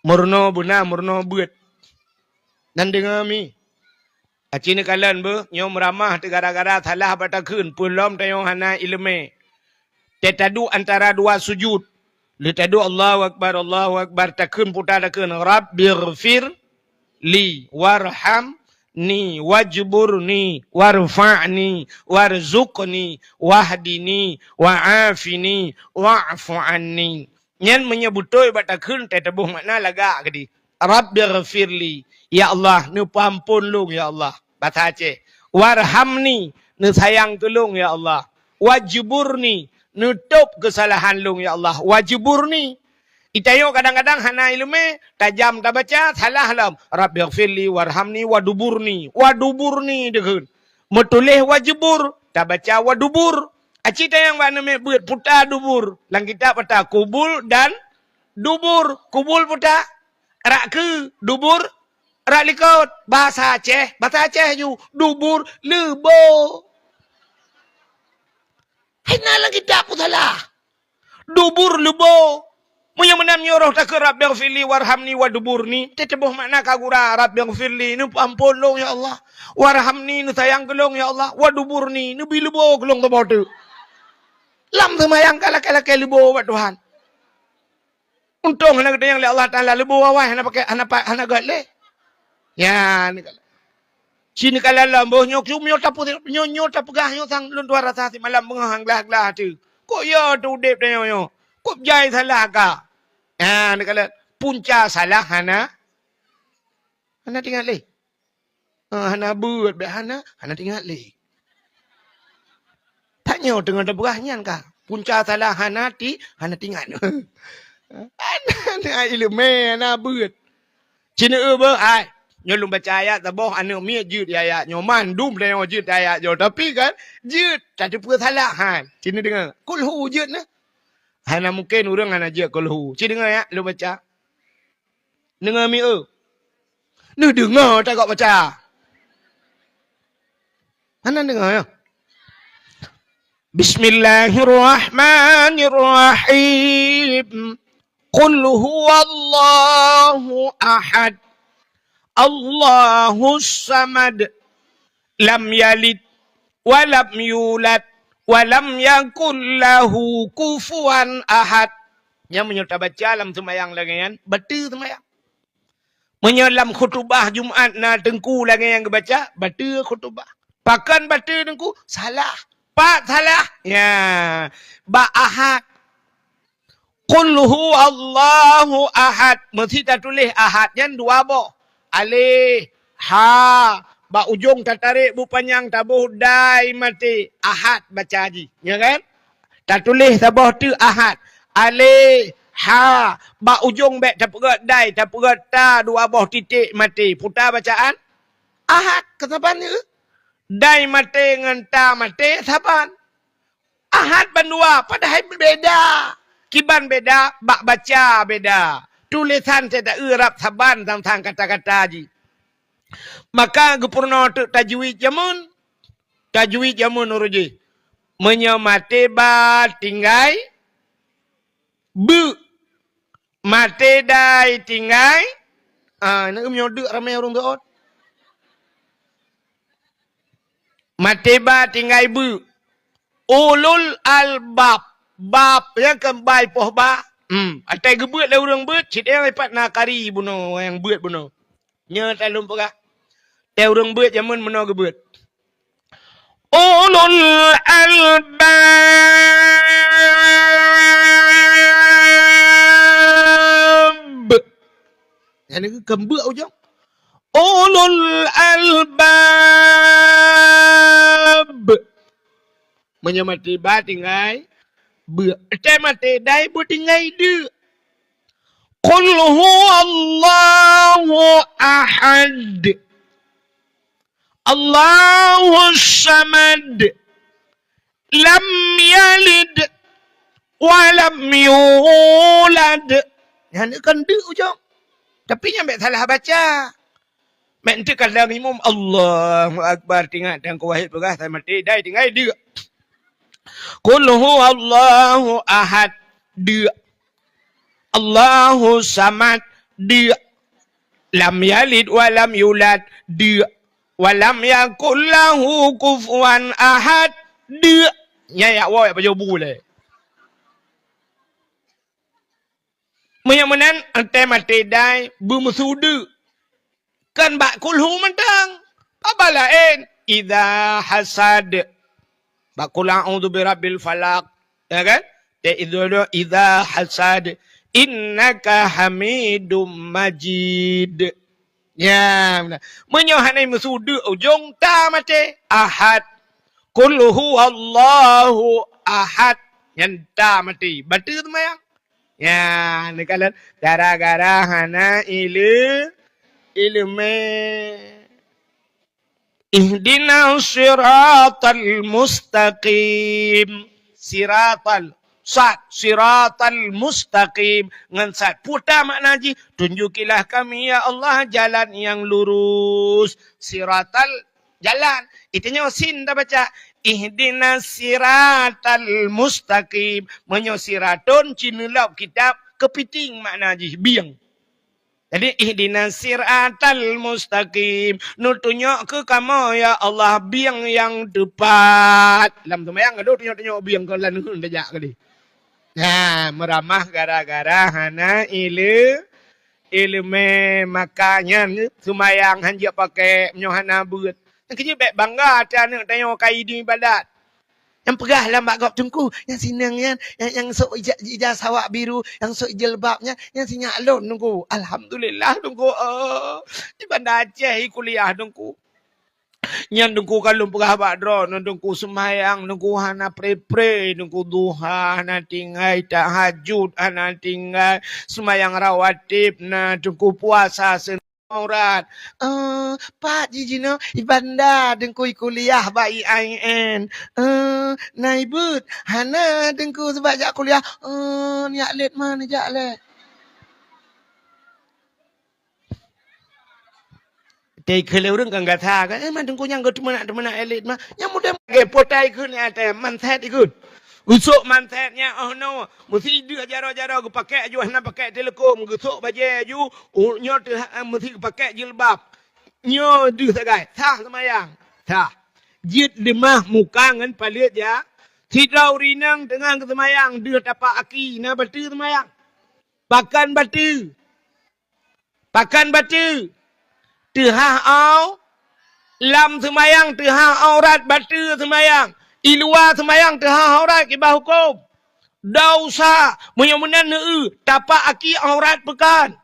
Meurunoe beuna, meurunoe beuet. Nan deungö mi. Aci neukalon beuh, nyoe meuramah teuh gara-gara salah bak takheun, peue lom tanyoe hana ileumèe. Teuh taduek antara dua sujud. Lheueh taduek Allahu Akbar, Allahu Akbar, takheun puta takheun, Rabbighfir li warhamni wajburni warfa'ni warzuqni wahdini wa'afini wa'fu anni. Nyan meunyoe beutôi bak takheun teuh taboh makna lagak keudéh. Rabbighfirli, ya Allah, neupeuamphon lôn, ya Allah. Basa Aceh. Warhamni, neusayang keu lôn, ya Allah. Wajburni, neutôb keusalahan lôn, ya Allah. Wajburni. Di tanyoe kadang-kadang hana ileumèe, tajam tabaca, salah lom. Rabbighfirli, warhamni, waduburni. Waduburni takheun. Meutuléh wajbur, tabaca wadubur. Aci tanyong bak neumè beuet puta dubur. Lam kitab ata kubul dan dubur. Kubul puta rak keu, dubur rak likot. Bahasa Aceh, bahasa Aceh ju, dubur leubo. Hai na lam kitab pun salah. Dubur leubo. Meunyoe meunan nyoe roh takheun Rabbighfirli warhamni waduburni, teuh taboh makna ka gura Rabbighfirli, neupeuamphon lôn ya Allah. Warhamni, neusayang keu lôn ya Allah. Waduburni, neubi leubo keu lôn saboh teuk. Lam seumayang ka lakèe-lakèe leubo bak Tuhan. Untông hana geutanyong lé Allah Taala leubo awai hana pakai, hana pa-, hana gèt lé. Nyan. Ci neukalon lom boh nyoe, nyoe tapeugah, nyoe, nyoe tapeugah nyoe sang lôn tuan rasa simalam beungoh han glah-glah ateueh. Kok yo teu udép tanyoe nyoe? Kok jai salah ka? Ha, neukalon punca salah hana, hana teuingat lé. Ha, hana beuet, bèk hana, hana teuingat lé. Tanyoe teungoh tapeugah nyan ka. Punca salah hana ti-, hana teuingat. Hana, hana ileumèe, hana beuet. Ci neueu beuh, hai. Nyoe lôn baca ayat saboh, aneuk miet jeuet ayat nyoe. Mandum tanyoe jeuet ayat nyoe. Tapi kan, jeuet, tateupeue salah, hai. Ci neudeungö. Kulhu jeuet na. Hana mungken ureueng hana jeuet kulhu. Ci deungö ya, lôn baca. Deungö mieu. Neudeungö tagok baca. Hana deungö ya. Bismillahirrahmanirrahim. Qul huwallahu ahad. Allahus samad. Lam yalid wa lam yulad wa lam yakul lahu kufuwan ahad. Nyan meunyoe tabaca lam seumayang lagèe nyan, bateue seumayang. Meunyoe lam khutubah Jumat na teungku lagèe nyang geubaca, bateue khutubah. Pakon bateue teungku? Salah. Pat salah? Ya. Bak ahad. Qul huwallahu ahad. Meusti tatuléh ahad nyan dua boh. Alif, ha, bak ujong tatarek bu panyang taboh dai maté. Ahad baca jih, ya kan? Tatuléh saboh teuk ahad. Alif, ha, bak ujong bèk tapeugöt dai, tapeugöt ta dua boh titék maté. Peue ta bacaan? Ahad, keu saban nyoe. Dai maté ngon ta maté saban. Ahad bandua, padahai beda. Kiban beda, bak baca beda. Tulésan cit ta-eu rab saban sang-sang kata-kata jih. Maka geupeurunoe teuk tajwid jameun. Tajwid jameun uroe jih. Meunyoe maté ba tinggai beuek. Maté dai tinggai. Ah, na meunyoe deuk ramé ureueng deuot. Maté ba tinggai beuek. Ulul albab. Bab nyan kan bai poh ba. Hmm, atai geubeuet lé ureueng beuet, cit nyang ipat na kari bunoe nyang beuet bunoe. Nyoe ta lôn peugah. Teu ureueng beuet jameun meunoe geubeuet. Ulul albab. Nyan keuh keumbeuek ujong. Ulul albab. Meunyoe maté ba tinggai beuek. Teu maté dai beutinggai deuk. Qul huwallahu ahad. Allahus samad. Lam yalid wa lam yulad. Nyan kan deuk ujong. Tapi nyan bèk salah baca. Meunteuka lam imum Allahu Akbar, teuingat Teungku Wahid peugah, "Saya maté dai tinggai deuk." Qul huwallahu ahad, deuk. Allahu samad, deuk. Lam yalid wa lam yulad, deuk. Wa lam yakul lahu kufuwan ahad, deuk. Nyan yak woe yak pajoh bu lé. Meunyoe meunan, watèe maté dai beumeusu deuk. Kan bak kulhu mantong. Bak laén, idza hasad. Bak qul a'udzu birabbil falaq. Ya kan? Teu idza, idza hasad. Innaka hamidum majid. Ya, beuna. Meunyoe hana meusu deuk ujong, ta maté. Ahad. Qul huwallahu ahad. Nyan ta maté. Bateue seumayang. Ya, neukalon gara-gara hana ileu-, ileumèe. Ihdinas siratal mustaqim. Siratal, sad, siratal mustaqim. Ngon sad. Peue ta makna jih? Tunjukilah kami, ya Allah, jalan nyang lurus. Siratal jalan. Itanyoe sin tabaca, ihdinas siratal mustaqim. Meunyoe siraton ci neulab kitab, keupiting makna jih, bieng. Jadi, ihdinas siratal mustaqim. Neutunyok keu kamoe, ya Allah, bieng nyang teupat. Lam seumayang ka tunyok-tunyok bieng, kon lam neukheun tajak keudeh. Nah, meuramah gara-gara hana ileu-, ileumèe, maka nyan seumayang hanjeuet pakai meunyoe hana beuet. Nyan keuh jeuet bèk bangga até aneuk tanyoe ka idin ibadat. Nyang peugah lam bak gob teungku, nyang sineng nyan, nyang, nyang sôk ija-, ijazah awak biru, nyang sôk jilbab nyan, nyang sinyak lôn teungku. Alhamdulillah teungku. Oh, di Banda Aceh i kuliah teungku. Nyan Teungku ka lôn peugah bak droeneuh, Teungku seumayang, Teungku hana pre-pre, Teungku duha hana tinggai, tahajud hana tinggai, seumayang rawatib na, Teungku puasa se- aurat. Eh, pat jih jinoe, i Banda Teungku i kuliah bak I A I N. Eh, na i beuet, hana Teungku sabab jak kuliah. Eh, neujak lét ma neujak lé. Teuka lé ureueng kan gata kan, eh, man Teungku nyang geuteumeunak-teumeunak lét ma. Nyang muda lagèe potai kheun, eh, teuh, manset ikheun. Usok manset nyan, oh no, meusi deuh jaroe-jaroe geupakèk aju hana pakèk teuleukom, geusok bajèe aju, u-, nyoe teuh, eh, meusi geupakèk jilbab. Nyoe deuh sagai, sah seumayang. Sah. Jeuet leumah muka ngon paleuet jak. Sidroe ureueng inong teungoh geuseumayang, deuh tapak aki, na bateue seumayang. Pakon bateue? Pakon bateue? Teuhah au-, lam seumayang teuhah aurat bateue seumayang. I luwa seumayang teuhah aurat kiban hukôm. Dosa, meunyoe meunan neueu, tapak aki aurat pakon?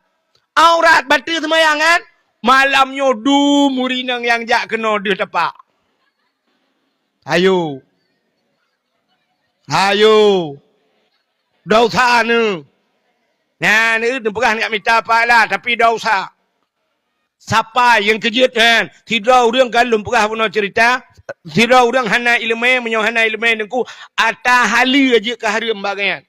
Aurat bateue seumayang kan? Malam nyoe dum ureueng inong nyang jak keunoe deuh tapak. Ayo. Ayo. Dosa neuh. Nyan neuh neupeugah neujak mita pahala, tapi dosa. Sapai nyang keujeuet nyan, sidroe ureueng kan lôn peugah bunoe ceurita, sidroe ureueng hana ileumèe, meunyoe hana ileumèe Teungku, ata haleue jeuet keu hareuem bak gobnyan.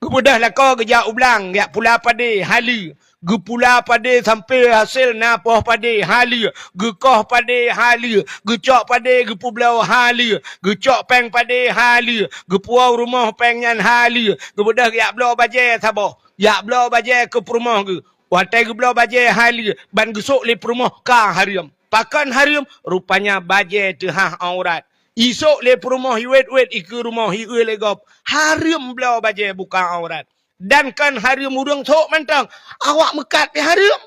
Geubeudôh lakoe geujak u blang, jak pula padé, haleue. Geupula padé sampoe hasé na poh padé, haleue. Geukoh padé, haleue. Geucok padé, geupeubloe, haleue. Geucok péng padé, haleue. Geupuwoe rumoh péng nyan, haleue. Geubeudôh jak bloe bajèe saboh. Jak bloe bajèe keu peurumoh geuh. Watèe geubloe bajèe haleue, ban geusok lé peurumoh ka hareuem. Pakon hareuem? Rupanya bajèe teuhah aurat. Isok lé peurumoh iwèt-wèt ikeue rumoh, ieu lé gob. Hareuem bloe bajèe buka aurat. Dan kon hareuem ureueng sok mantong, awak meukat pih hareuem.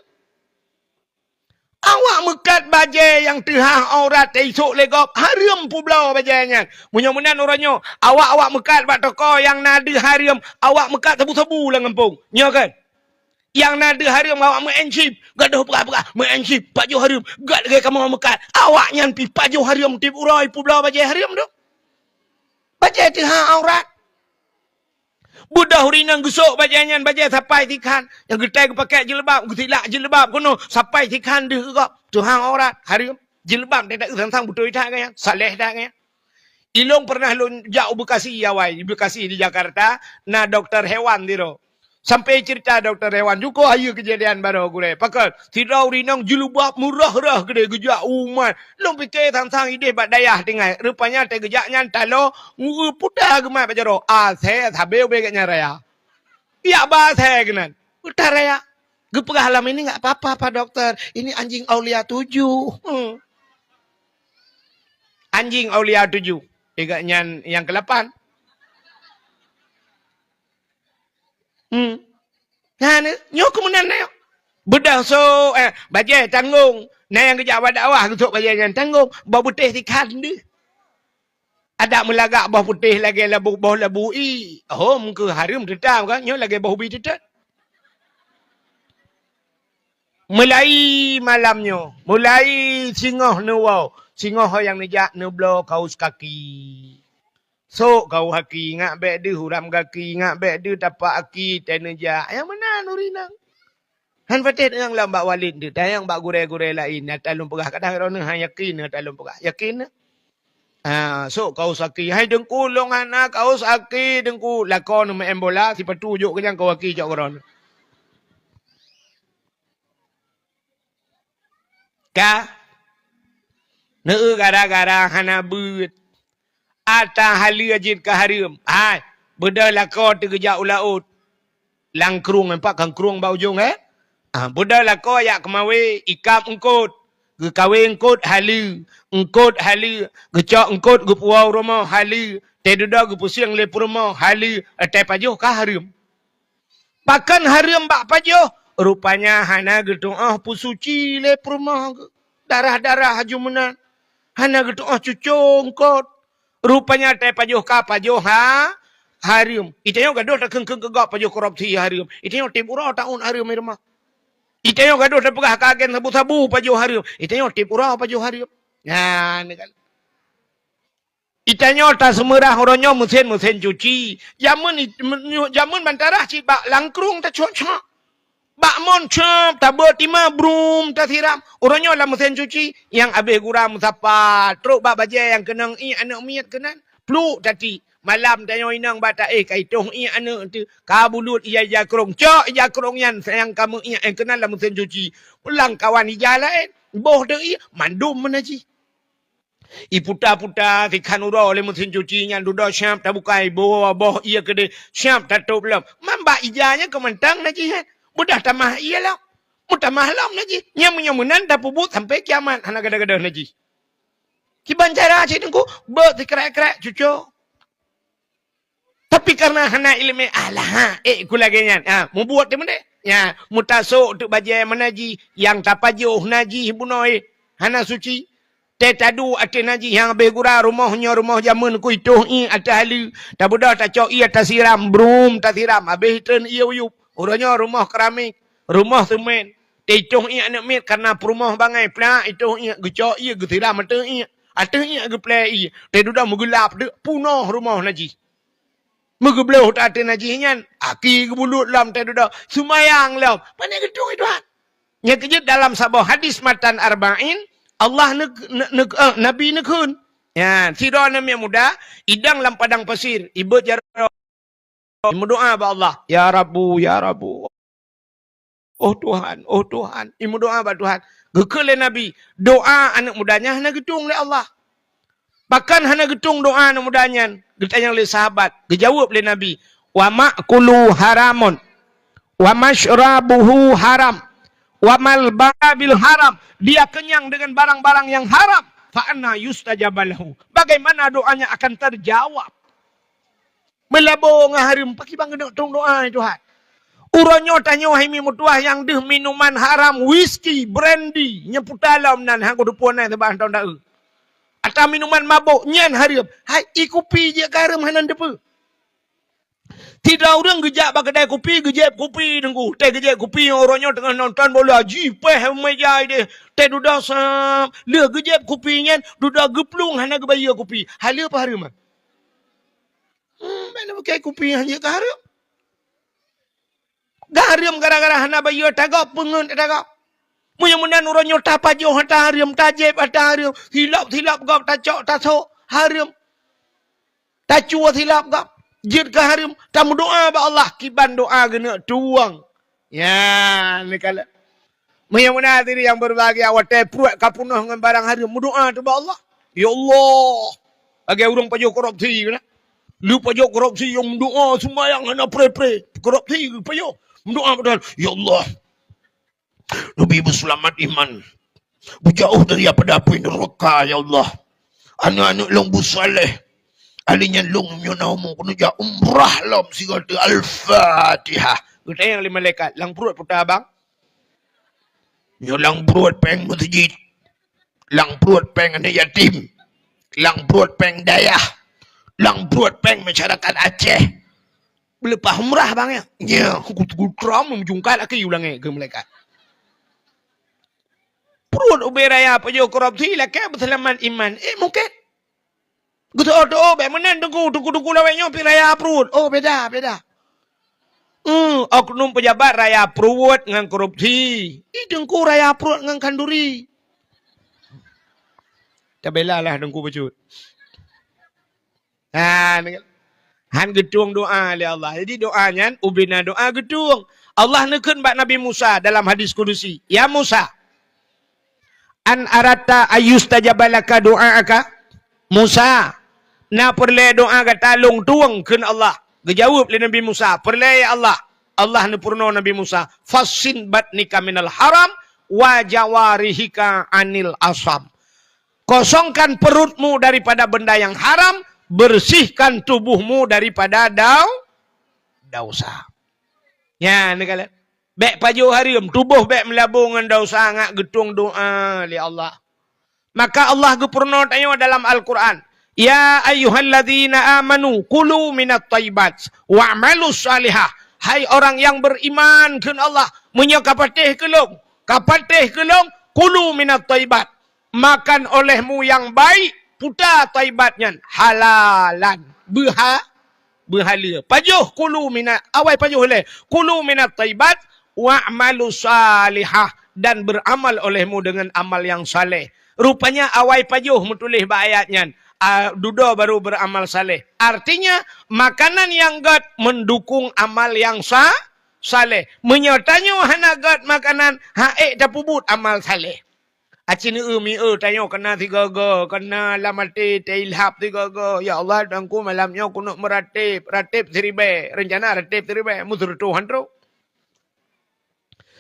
Awak meukat bajèe nyang teuhah aurat teuisok lé gob, hareuem peubloe bajèe nyan. Meunyoe meunan uroe nyoe, awak, awak meukat bak toko nyang na deuh hareuem, awak meukat sabu-sabu lam gampông. Nyoe kan? Nyang na deuh hareuem awak meu'en chip, gadôh peugah-peugah, meu'en chip, pajoh hareuem, gat lagèe kamoe meukat. Awak nyan pih pajoh hareuem tiep uroe peubloe bajèe hareuem tu. Bajèe teuhah aurat. Beudôh ureueng inong geusok bajèe nyan, bajèe sapai sikhan. Nyang geutai geupakèk jilbab, geusilak jilbab keunoe, sapai sikhan deuh gob. Teuhah aurat, hareuem. Jilbab teuh that sang-sang beutôi that gaya, saleh that gaya. Ilôn pernah lôn jak u Bekasi awai, di Bekasi di Jakarta, na dokto hewan sidroe. Sampoe ceurita dokto hewan, jukôh hayeue keujadian baroe gurèe. Pakon, sidroe ureueng inong jilbab meurah-rah keudéh geujak u umat. Lôn pike sang-sang idéh bak dayah tinggai. Rupanya teuh geujak nyan taloe, ngu-, puta geumat bak jaroe. Asèe sabé ubé gobnyan raya. Yak ba asèe keunan. Puta raya. Geupeugah lom, "Ini nggak apa-apa, Pak Dokter. Ini anjing Aulia tujuh." Hmm. Anjing Aulia tujuh. Gobnyan nyang keulapan. Hmm. Nah, ni, nyoe keumudian na nyoe. Beudôh sok, eh, bajèe tanggong. Na nyang geujak bak dakwah geusok bajèe nyan tanggong. Boh putéh sikhan deuh. Adak meulagak boh putéh lagèe labu, boh labu ie. Hom keu hareuem teutab kan, nyoe lagèe boh ubi teutab. Mulai malam nyoe, mulai singoh neuwoe, singoh ho nyang neujak neubloe kaos kaki. Sok kaos kaki, ngat bèk deuh uram kaki, ngat bèk deuh tapak kaki, teuh neujak. Nyang meunan ureueng inong. Han patéh tanyong lom bak walid teuh, tanyong bak gurèe-gurèe laén. Nyata lôn peugah, kadang droeneuh han yakin, nyata lôn peugah. Yakin? Ah, sok kaos kaki. "Hai Teungku, lôn hana kaos kaki, Teungku." Lakoe neuh meu'en bola, sipatu jok keu nyang kaos kaki cok keudroe. Ka? Neueu gara-gara hana beuet. Ata haleue jeuet keu hareuem. Hai, beudôh lakoe teuh geujak u laôt. Lam krueng, nampak kan krueng bak ujong, eh? Ah, beudôh lakoe jak keumawé, ikab eungkôt. Geukawé eungkôt haleue, eungkôt haleue, geucok eungkôt geupuwoe u rumoh haleue, teuh dudoe geupeusieng lé peurumoh haleue, teuh pajoh ka hareuem. Pakon hareuem bak pajoh? Rupanya hana geutu'oh peusuci lé peurumoh geuh. Darah-darah aju meunan. Hana geutu'oh cuco eungkôt. Rupanya teuh pajoh ka pajoh ha-, hareuem. Itanyoe gadôh takheun-kheun keu gob pajoh korupsi hareuem. Itanyoe tiep uroe taun hareuem i rumoh. Itanyoe gadôh tapeugah ka agen sabu-sabu pajoh hareuem. Itanyoe tiep uroe pajoh hareuem. Nyan kan. Itanyoe taseumeurah uroe nyoe meusén-meusén cuci. Jameun it-, men-, jameun bantarah cit bak langkrueng tacok-cok. Bak mon cop tabeuet tima brum tasiram. Uroe nyoe lam meusén cuci, nyang abéh gura meusapat, trok bak bajée nyang keunong ié aneuk miet keunan. Pluk tati. Malam tanyoe inong bak taéh ka itoh ié aneuk teuh. Ka bulut ija-ija krong. Cok ija krong nyan sayang kamoe ié, eh, keunan lam meusén cuci. Lam kawan ija laén. Boh teuh ié, mandum meunajih. Iputa-puta sikhan uroe lé meusén cuci nyan dudoe siab tabukai boh, boh ié keudeh siab tatôb lom. Man bak ija nyan keu mantong najih, eh. Mudah tamah ié lom. Mutamah lom najih. Nyang meunyoe meunan tapeubuet sampai kiamat hana gadôh-gadôh najih. Kiban cara cit teungku, beuet sikrek-krek cuco. Tapi kareuna hana iéleumé, alah, eh, ku lagée nyan. Ha, mubuet teuma deh. Nya, meutasok teuk bajée meunajih, nyang tapajoh najih bunoe, hana suci. Tée tadu ateueh najih nyang abéh gura rumoh nyoe rumoh jameun ku itoh ié ateueh haleue. Tabeudôh tacok ié tasiram, brum tasiram, abéh treun ié uyueb. Uroe nyoe rumoh keramik, rumoh seumén. Tée itoh ié aneuk miet kareuna peurumoh bangai plak itoh ié geucok ié geusiram ateueh ié. Ateueh ié geuplée ié. Tée dudoe meugeulap deuk punoh rumoh najih. Meugeubloh that ateueh najih nyan, aki geubulut lom teududoe, seumayang lom. Pane geutueng Tuhan. Nyang keujeuet dalam saboh hadis matan Arba'in, Allah neuk-, neuk-, neuk-, eh, Nabi neukheun. Ya, sidroe aneuk miet muda, idong lam padang pasir, ibeuet jaroe, meudoa bak Allah, "Ya Rabbu, ya Rabbu." "Oh Tuhan, oh Tuhan." Imeudoa bak Tuhan. Geukheun lé Nabi, doa aneuk muda nyan hana geutueng lé Allah. Pakon hana geutueng doa aneuk muda nyan? Geutanyong lé sahabat, geujaweueb lé Nabi, "Wa ma'kuluhu haramun, wa masyrabuhu haram, wa malbasuhu haram." Dia kenyang dengan barang-barang yang haram. "Fa anna yustajabu lahu?" Bagaimana doanya akan terjawab? Meulabô ngon hareuem, pakriban keuneuk tueng doa, hai Tuhan. Uroe nyoe tanyoe hai mi meutuah nyang deuh minuman haram, whisky, brandy, nyang puta lom nan han kuteupue nan sabab han teudaeu. Atawa minuman mabôk, nyan hareuem. Hai, ié kupi jeuet keu hareuem hana teupeu. Sidroe ureuëng geujak bak keudai kupi, geujieb kupi teungku. Tée geujieb kupi, uroe nyoe teungoh nonton bola, jipéh meja ideh. Tée dudoe sam, lheueh geujieb kupi nyan, dudoe geuplueng hana geubayeue kupi. Haleue peuhareuem. Hmm, bèk na pakai kupi nyang jeuet keu hareuem. Geuhareuem gara-gara hana bayeue tagob, peungeut tagob. Meunyoe meunan uroe nyoe tapajoh ata hareuem, tajieb ata hareuem, silop-silop gob tacok tasok hareuem. Tacue silop gob, jeuet keu hareuem, tameudoa bak Allah, kiban doa geuneuk tueng. Ya, neukalon. Meunyoe meunan hadirin yang berbahagia, watée pruet ka peunoh ngon barang hareuem, meudoa teuh bak Allah. "Ya Allah," lagée ureuëng pajoh korupsi keunan. Lheueh pajoh korupsi nyang meudoa seumayang hana pre-pre. Korupsi pajoh. Meudoa padahai, "Ya Allah, neubi beuseulamat iman. Beujauh daripada apui neuraka, ya Allah. Aneuk-aneuk lôn beusaleh. Alèh nyan lôn meunyoe na umu keuneuk jak umrah lom sigoe teuh." Al-Fatihah. Geutanyong lé malaikat, "Lam pruet peue teuh, Abang?" "Nyoe lam pruet péng meuseujid, lam pruet péng aneuk yatim, lam pruet péng dayah, lam pruet péng masyarakat Aceh." "Beuleupah umrah, Bang, ya?" "Nya, ku, ku tram meujungkat aki u langét," kheun malaikat. Pruet ubé raya pajoh korupsi lakée beuseulamat iman. Eh, mungken. Geuteu'oh-teu'oh bék meunan teungku, teungku-teungku lawét nyoe pih raya pruet. Oh, beda, beda. Hmm, oknum pejabat raya pruet ngon korupsi. Ih, teungku raya pruet ngon khanduri. Tabela lah teungku bacut. Ha, han geutueng doa lé Allah. Jadi doa nyan ubena doa geutueng. Allah neukheun bak Nabi Musa dalam hadis kudusi, "Ya Musa, an aratta ayyustajaba laka du'aaka?" "Musa, na peureulée doa gata lôn tueng?" kheun Allah. Geujaweueb lé Nabi Musa, "Peureulée ya Allah." Allah neupeurunoe Nabi Musa, "Fassin batnika minal haram wa jawarihika anil asam." Kosongkan perutmu daripada benda yang haram, bersihkan tubuhmu daripada dau-, dosa. Nyan neukalon. Bék pajoh hareuem, tuboh bék meulabô ngon dosa, ngat geutueng doa lé Allah. Maka Allah geupeurunoe tanyoe dalam Al-Quran, "Ya ayyuhalladzina amanu kulu minat thayyibat wa'malus salihah." Hai orang yang beriman, kheun Allah, meunyoe ka patéh keu lôn, ka patéh keu lôn, kulu minat thayyibat. Makan olehmu nyang baik, puta thaibat nyan halalan. Beuha-, beuhaleue. Pajoh kulu mina-, awai pajoh lé. Kulu minat thaibat wa'malu shalihah, dan beramal olehmu dengan amal yang saleh. Rupanya awai pajoh meutuléh bak ayat nyan. Ah, dudoe baru beramal saleh. Artinya, makanan nyang gét mendukung amal nyang sa-, saleh. Meunyoe tanyoe hana gét makanan, han ék tapeubuet amal saleh. Aci neu-eu mi-eu tanyoe kana sigoe-goe, kana lam até tailhab sigoe-goe. Ya Allah, Tuhanku, malam nyoe kuneuk meurateb, rateb siribèe. Rencana rateb siribèe, meuseureutôh han trok.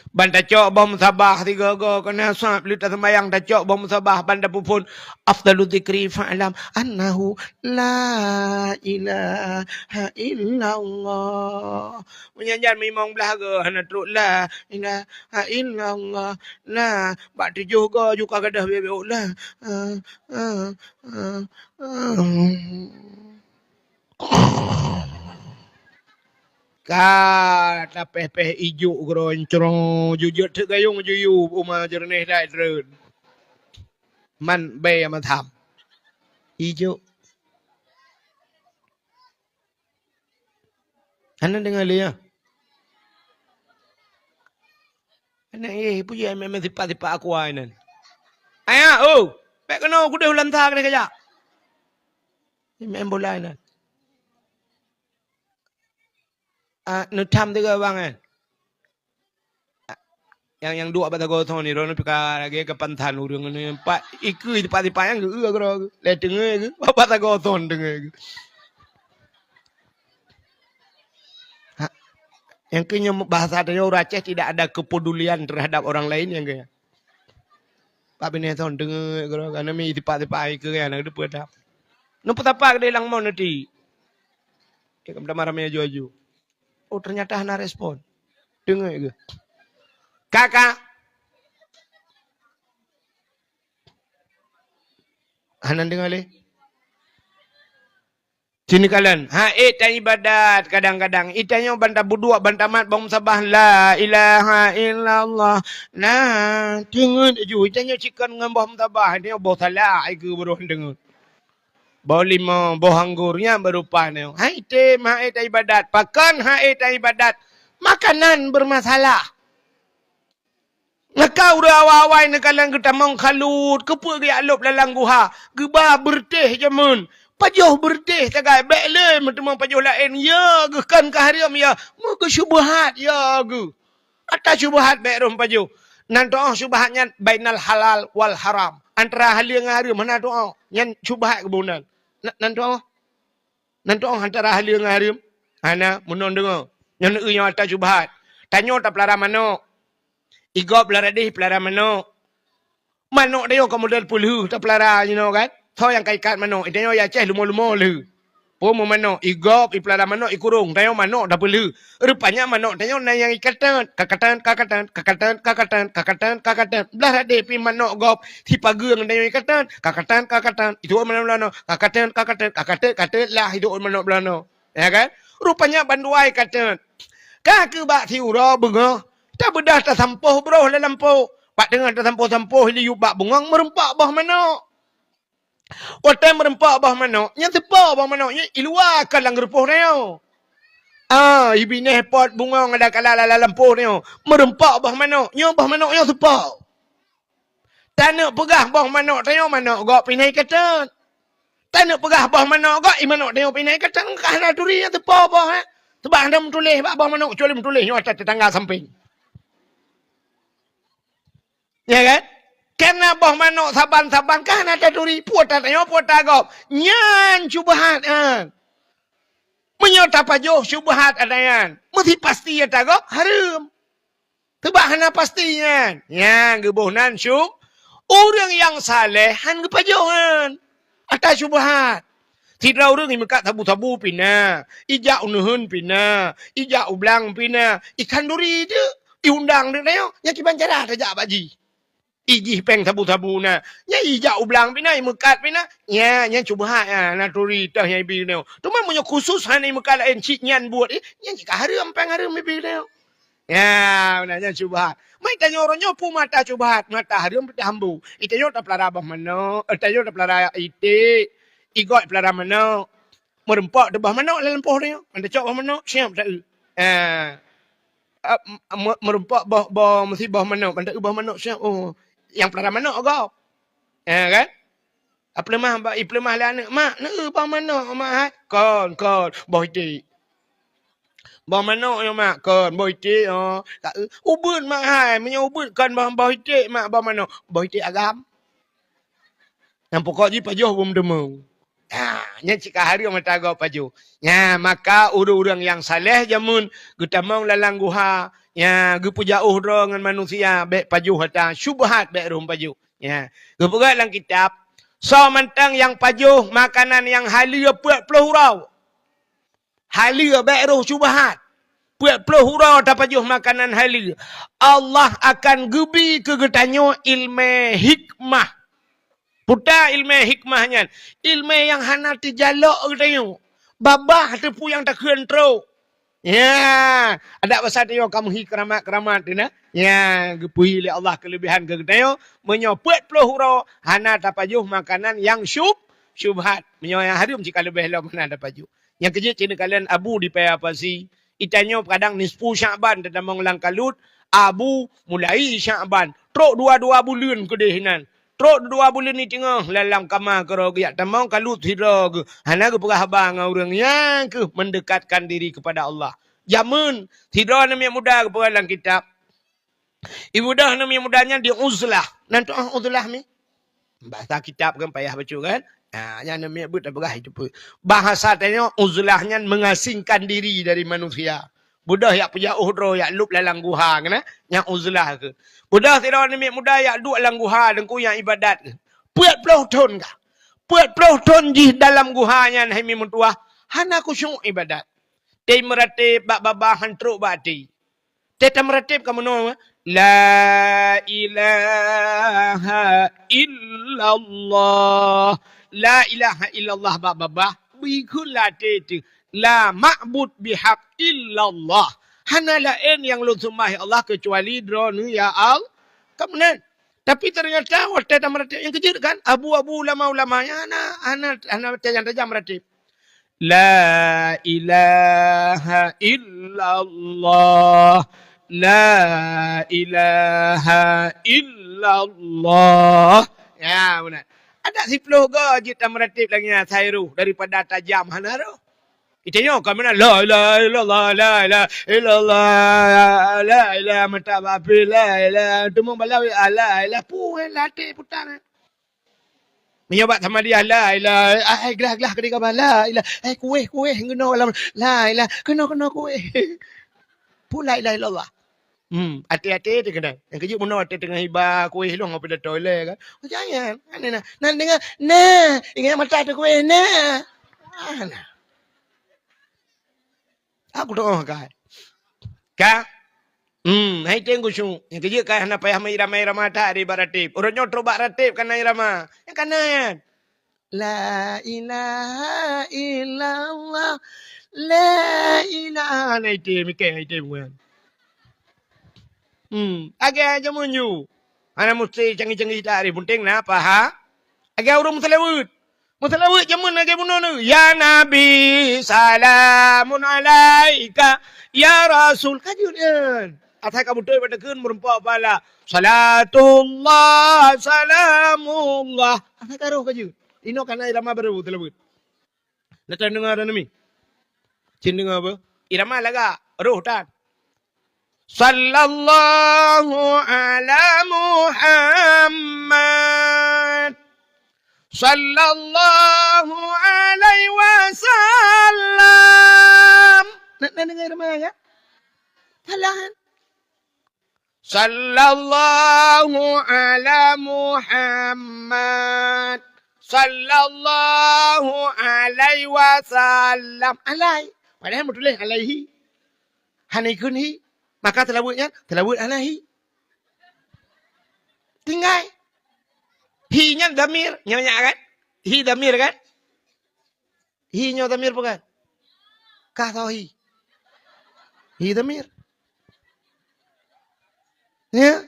Ban tacok boh musabah sigoe-goe, kana sab lheueh taseumbahyang tacok boh musabah, ban tapeuphon, "Afdalu dzikri fa'lam annahu la ilaha illallah." Meunyan jan limong blaih goe hana trok la ilaha illallah. Nah, bak tujoh goe ju ka gadôh bibit la, ah, ah, ah, ah. Ka tapéh-péh ijôk keudroe, ncrong, jujut teuk gayong juyue, uma jeureunéh dai treun. Man bèe meutham. Ijôk. Hana deungoe lé, ya? Hana, eh, peue jeuet meusipat-sipat aqua nyan? Ayah, oh, bèk keunoe kudeh u lansa keunoe kajak. Main bola nyan. Ah, neutham tiga bang, eh. Nyang, nyang duek bak sagoe thon ni, droeneuh pih ka lagèe keupantan ureueng ni, empat ikeue sipat-sipat nyang geu-eu keudroe geuh. Lé teungeut geuh, bak sagoe thon teungeut geuh. Ha, nyang keu nyoe bahasa tanyoe ureueng Aceh tidak ada kepedulian terhadap orang lain nyang keu. Bak binéh thon teungeut keudroe, ka neumi sipat-sipat ikeue nyan, na geupeue that. Neupeusapat keudéh lam mon neuti. Cit ka meutamah ramé aju-aju. Oh, ternyata hana respon. Deungoe geuh. Ka, ka. Hana deungoe lé. Sini kalon. Ha, eh, ta ibadat kadang-kadang. Itanyoe ban tabudok, ban tamat boh musabah, la ilaha illallah. Nah, teungeut ju. Itanyoe cit kon ngon boh musabah. Itanyoe boh salak, ikeue baroe deungoe. Boh limau, boh anggô, nyan beurupah nyoe. Hai tem, hai ta ibadat. Pakon hai ta ibadat? Makanan bermasalah. Maka ureueng awai-awai neukalon geutamong khalut, keupeue geujak lôb lam guha, geuba beureutéh jameun. Pajoh beureutéh sagai, bèk lé meuteumong pajoh laén, ya geuh kon ka hareuem ya, meugeusyubhat ya geuh. Ata syubhat bèk rhom pajoh. Nan tu'oh syubhat nyan bainal halal wal haram. Antara haleue ngon hareuem hana tu'oh. Nyan syubhat keubunan. Na-, nan tu'oh. Nan tu'oh antara haleue ngon hareuem. Hana, meunan deungoe. Nyan eu nyang ata syubhat. Tanyoe tapeulara manok. Igop lam radeh peulara manok. Manok tanyoe ka model peulheueh tapeulara jinoe kan. Soe nyang ka ikat manok? Tanyoe ya Aceh lumo-lumo lheueh. Peue meu manok, igop, ipeulara manok, ikurong, tanyoe manok tapeulheueh. Rupanya manok tanyoe na nyang ikateun, kakateun, kakateun, kakateun, kakateun, kakateun, kakateun. Blah radeh pih manok gop, sipageue ngon tanyoe ikateun, kakateun, kakateun, itu manok beulanoe, kakateun, kakateun, kakateun, kateun lah itu manok beulanoe. Ya kan? Rupanya bandua ikateun. Ka keuh bak siuroe beungoh, tabeudah tasampôh broh lam lampôh. Bak teungoh tasampôh-sampôh liyueb bak bungong meureumpok boh manok. Watèe meureumpok boh manok, nyan teupo boh manok nyan iluwa ka lam geureupoh nyoe. Ah, ibinéh pot bungong ada kala lam lampôh nyoe. Meureumpok boh manok, nyoe boh manok nyoe teupo. Taneuk peugah boh manok tanyoe manok gop pih na ikateun. Taneuk peugah boh manok gop, i manok tanyoe pih na ikateun, ka hana turi nyan teupo boh, eh. Sebab hana meutuléh bak boh manok, kecuali meutuléh nyoe atas tetangga sampéng. Ya kan? Karena boh manok saban-saban ka hana taturi, peue ata tanyoe, peue ata gop. Nyan syubhat, kan? Meunyoe tapajoh syubhat ata nyan, meusti pasti ata gop hareuem. Sebab hana pasti nyan. Nyan geuboh nan syub-, ureueng nyang saleh han geupajoh nyan. Ata syubhat. Sidroe ureueng imeukat sabu-sabu pih na, ijak u neuheun pih na, ijak u blang pih na, ikhanduri teuk, iundang teuk nyoe, nyan kiban cara tajak bak jih. Ijih péng sabu-sabu na, nyan ijak u blang pih na, imeukat pih na, nyan, nyan syubhat, nyan, na turi teuh nyan ibi nyoe. Teuma meunyoe khusus hana imeukat laén cit nyan buet, eh, nyan cit ka hareuem péng hareuem ibi nyoe. Ya, meunan nyan syubhat. Mai tanyoe uroe nyoe peue mata syubhat, mata hareuem teuhambu. Itanyoe tapeulara boh manok, eh, tanyoe tapeulara iték, igoe peulara manok. Meureumpok teuh boh manok lam lampôh tanyoe. Ban tacok boh manok, siap taeu. Eh, eh, me-, meureumpok boh, boh, meusiboh manok, ban taeu boh manok, siap. Oh, nyang peulara manok gob. Eh, kan? Apeuleumah ba-, ipeuleumah lé aneuk, "Mak, neu boh manok, Mak, hai?" "Kon, kon, boh iték." "Boh manok nyoe, Mak?" "Kon, boh iték nyoe." "Ka, eh, ubeuet, Mak, hai. Meunyoe ubeuet kon boh, boh iték, Mak, boh manok." "Boh iték agam." Nyang pokok jih pajoh beumeuteumeung. Ha, nyan cit ka hareuem mata gob pajoh. Nya, maka ureuëng-ureuëng nyang saleh jameun geutamong lam guha, nya, geupeujaôh droe ngon manusia, bék pajoh atra syubhat, bék rhom pajoh. Ya. Geupeugah lam kitab, soe mantong nyang pajoh makanan nyang haleue peuet ploh uroe. Haleue bék rhom syubhat. Peuet ploh uroe tapajoh makanan haleue. Allah akan geubi keu geutanyoe ileumé hikmah. Peue ta ileumé hikmah nyan? Ileumé nyang hana teujalok geutanyoe. Babah teuh peue nyang takheun trok. Ya, adak basa tanyoe ka meuhi keuramat-keuramat teuh na. Ya, geupeuhi lé Allah keuleubehan keu geutanyoe, meunyoe peuet ploh uroe hana tapajoh makanan nyang syub-, syubhat. Meunyoe nyang hareuem cit ka leubeh lom hana tapajoh. Nyang keujeuet cit neukalon Abu di Paya Pasi, itanyoe kadang nisfu Syakban tatamong lam kalut, Abu mulai Syakban, trok dua-dua buleuen keudeh nan. Trok dua buleuen di teungoh lam, lam kama keudroe geuh jak tamong kalut sidroe geuh. Hana geupeugah haba ngon ureuëng, nyan keuh mendekatkan diri kepada Allah. Jameun, sidroe aneuk miet muda geupeugah lam kitab. Ibadah aneuk miet muda nyan di uzlah. Nan tu'oh uzlah mi? Bahasa kitab kan payah bacut kan? Ha, nyan aneuk miet beuet tapeugah itu pun. Bahasa tanyoe uzlah nyan mengasingkan diri dari manusia. Beudôh jak peujaôh droe, jak lôb lam guha keunan, nyang uzlah keuh. Beudôh sidroe aneuk miet muda jak duek lam guha teungku nyang ibadat keuh. Peuet ploh thon kah. Peuet ploh thon jih dalam guha nyan hai mi meutuwah, hana khusyuk ibadat. Teumeuratéb bak babah han trok bak até. Teumeuratéb ka meunoe, la ilaha illallah. La ilaha illallah bak babah, bri kheun lam até teuh. La ma'bud bihaq illallah. Hana laén nyang lôn seumah ya Allah keucuali Droeneuh ya Allah. Ka meunan. Tapi ternyata watée tameuratéb nyang keujeuet kan, abu-abu ulama-ulama nyang hana, hana, hana tajam-tajam meuratéb. La ilaha illallah. La ilaha illallah. Ya, beuna. Adak siploh goe jeuet tameuratéb lagée nyan asai roh daripada tajam hana roh. Itanyoe ka meunan, la ilaha illallah, la ilaha illallah, la ilaha mata bapi, la ilaha tumong balawi, la ilaha pue lati putang. Meunyoe bak Samadiyah, la ilaha, ai glah-glah keudeh kaba, la ilaha, ai kueh-kueh ngeunoe lam, la ilaha, keunoe-keunoe kueh. Pue la ilaha illallah. Hmm, até-até teuh keunan. Nyang keujeuet bunoe até teungoh iba kueh lôn ngon pidato ilée kan. Macam nyan. Ana na, na deungoe, na, ingat mata teuh kueh, na. Ah, na. Aku doa kai. Ka? Hmm, hai teng khusyuk. Nyang keujeuet ka hana payah meuirama-irama that di bak ratéb. Ureuëng nyoe trok bak ratéb ka na irama. Nyang ka na nyan. La ilaha illallah. La ilaha. Hai teng, mikée hai teng bukan. Hmm, agak aja munyu. Hana musti canggih-canggih that, penting na paha. Agak ureuëng meuseulaweuet. Meuseulaweuet jameun lagée bunoe nyoe, "Ya Nabi, salamun alaika, ya Rasul." Ka jeuet nyan. Asai ka beutôi bak takheun meureumpok pahala. Salatullah, salamullah. Asai ka roh ka jeuet. Inoe ka na irama barô seulaweuet. Na tadeungoe droeneuh mi? Cen deungoe beuh. Irama lagak, roh tan. Sallallahu ala Muhammad. Sallallahu alaihi wasallam. Na, na deungoe irama kan? Salah kan? Sallallahu ala Muhammad. Sallallahu alaihi wasallam. Alai. Padahai meutuléh alaihi. Hana ikheun hi. Maka seulaweuet nyan, seulaweuet alaihi. Tinggai. Hi nyan dhamir. Nyan nyan kan? Hi dhamir kan? Hi nyoe dhamir peue kan? Ka soe hi? Hi dhamir. Ya.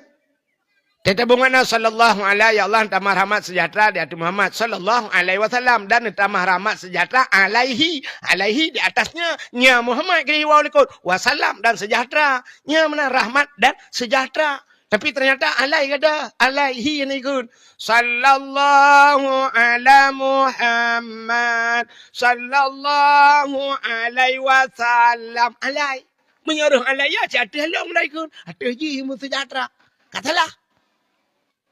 Teutabong makna sallallahu alaihi, ya Allah, tamah rahmat sejahtera di atas Muhammad sallallahu alaihi wasallam dan tamah rahmat sejahtera alaihi, alaihi di atasnya, nya Muhammad keu waw likot, wasallam dan sejahtera, nya mana rahmat dan sejahtera. Tapi ternyata alai gada, alaihi yang ikut. Sallallahu ala Muhammad, sallallahu alaihi wasallam, alai. Meunyoe roh alai ya, cit ateueh lom lagée kheun. Ateueh jih meuseujahtra. Ka salah.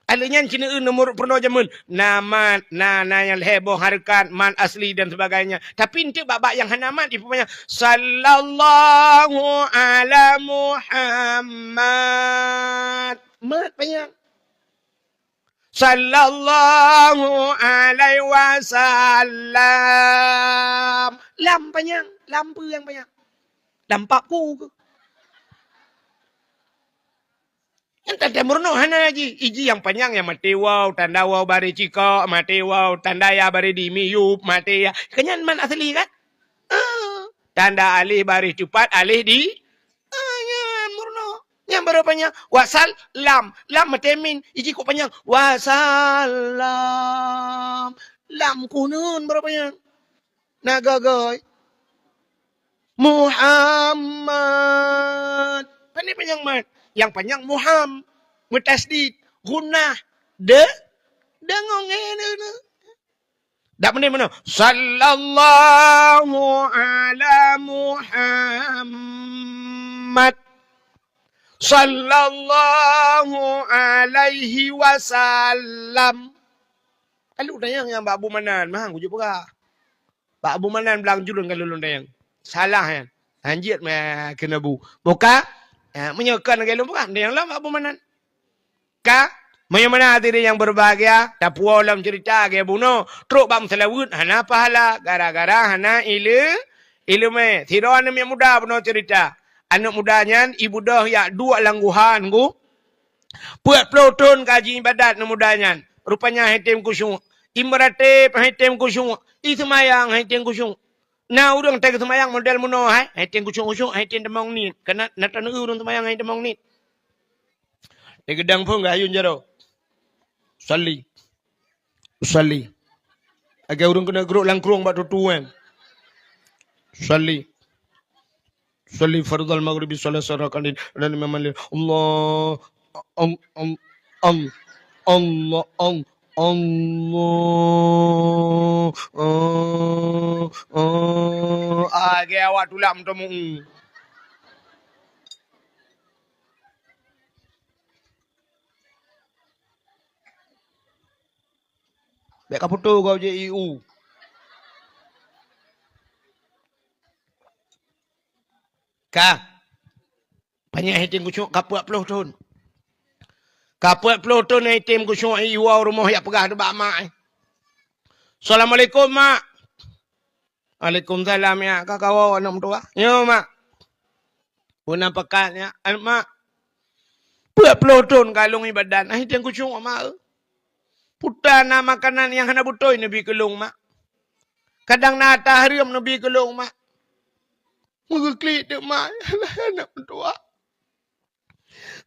Aleuh nyan keuneuen nomor peurunoe jameun. Na mat, na, na nyang lhée boh hareukat, mat asli dan sebagainya. Tapi eunteuk bak-bak nyang hana mat, jipeupanyang, "Sallallahu ala Muhammad." Mat panyang. Sallallahu alaihi wasallam. Lam panyang, lam peue nyang panyang? Lam pap ku keuh. Nyang tanda meurunoe hana jih. Iji nyang panyang nyang maté waw, tanda waw baré cikok, maté waw, tanda ya baré di miyup, maté ya. Keu nyan mat asli kan? Ah, tanda alih baré cupat, alih di Ah, nyan meurunoe. Nyan baru panyang. Wasal, lam. Lam maté mim. Iji kok panyang. Wasallam. Lam keuneuen baru panyang. Na gagai. Muhammad. Pane panyang mat. Nyang panyang Muham. Meutasydid. Gunnah. De. Deungon ngene. Dak meunan meunan. Sallallahu ala Muhammad. Sallallahu alaihi wasallam. Lalu dayang nyang bak Abu Manan, mahang kujuk peugah. Bak Abu Manan blang julun ka lôn dayang. Salah nyan. Hanjeuet mah keuneuk bu. Boka? Ha, meunyoe kon lagée lôn peugah, dayang lom bak Abu Manan. Ka, meunyoe meunan hadirin nyang berbahagia, tapuwoe lom ceurita lagée bunoe, trok bak meuseulaweuet hana pahala, gara-gara hana ile-, ileumé. Sidroe aneuëk miet muda bunoe ceurita. Aneuëk muda nyan ibeudôh jak duek lam guha nunggu. Peuet ploh thon ka jiibadat aneuëk muda nyan. Rupanya han item khusyuk. Imeuratéb han item khusyuk. Iseumayang han item khusyuk. Na ureuëng teuka seumayang model bunoe hai, han item khusyuk-khusyuk, han item tamong niet. Kana na taneuk ureuëng seumayang han item tamong niet. Di geudang phon geuhayun jaroe. Usalli. Usalli. Lagée ureuëng keuneuk geurok lam krueng bak tutoe kan. Usalli. Usalli fardhal maghribi salasa rakaatin. Dan imam malik. Allah. Al-, al-, al-, Allah. Al-, Allah. Ah, ah. Ah, lagée awak tulak meuteumeu. Bék ka putôh gob jih ié u. Ka. Panyang han item khusyuk ka peuet ploh thon. Ka peuet ploh thon han item khusyuk iwoe rumoh jak peugah nibak mak, eh. Assalamualaikum, Mak. Waalaikumsalam, ya. Ka kawoe aneuëk meutuwah? Nyo, Mak. Peue na pakat, ya? An-, Mak. Peuet ploh thon ka lôn ibadat, han item khusyuk, Mak. Peue na makanan nyang hana beutôi neubi keu lôn, Mak. Kadang na hareuem neubi keu lôn, Mak. Meugeuklik teuk, Mak. Aneuëk meutuwah.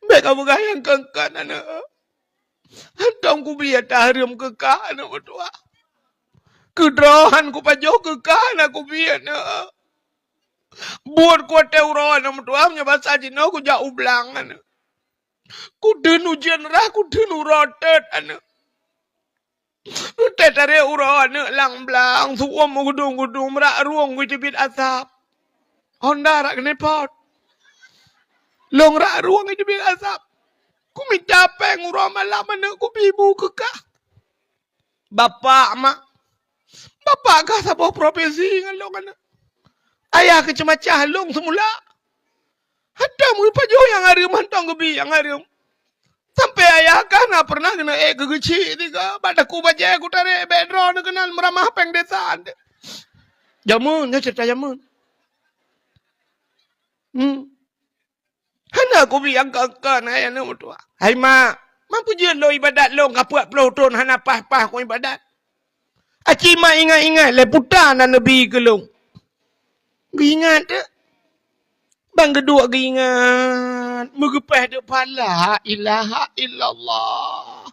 Bék ka peugah nyang kon-kon, aneuëk. Hantom kubi ata hareuem keu kah, aneuëk meutuwah. Keudroe han kupajoh keu kah, hana kubi, aneuëk. Buet kuwatée uroe, aneuëk meutuwah, meunyoe basa jinoe kujak u blang, aneuëk. Kudeun ujeuen rhah, kudeun uroe teut, aneuëk. Teutarek uroe aneuëk lam blang, su'uem meugudong-gudong, meurak rueng geuteubiet asap. Honda rak keuneupot. Lôn rak rueng geuteubiet asap. Kumita péng uroe malam aneuëk kubi bu keu kah. Bapak, Mak. Bapak kah saboh profesi ngon lôn aneuëk. Ayah keuh ceumacah lôn seumula. Hantom geupajoh nyang hareuem, hantom geubi nyang hareuem. Sampai ayah kah na pernah keuneuk ék keu geuchik tiga, bak daku bajée kutarek bék droeneuh keunan meuramah péng desa. Jameun, nyoe ceurita jameun. Hmm. Hana kubi angka-angka na ayah nyoe meutuwah. Hai mak, man peue jeuet lôn ibadat lôn ka peuet ploh thon hana paih-paih keu ibadat. Aci mak ingat-ingat lé peue na neubi keu lôn. Geuingat teuk. Ban geuduek geuingat. Meugeupéh deuk pala, la ilaha illallah.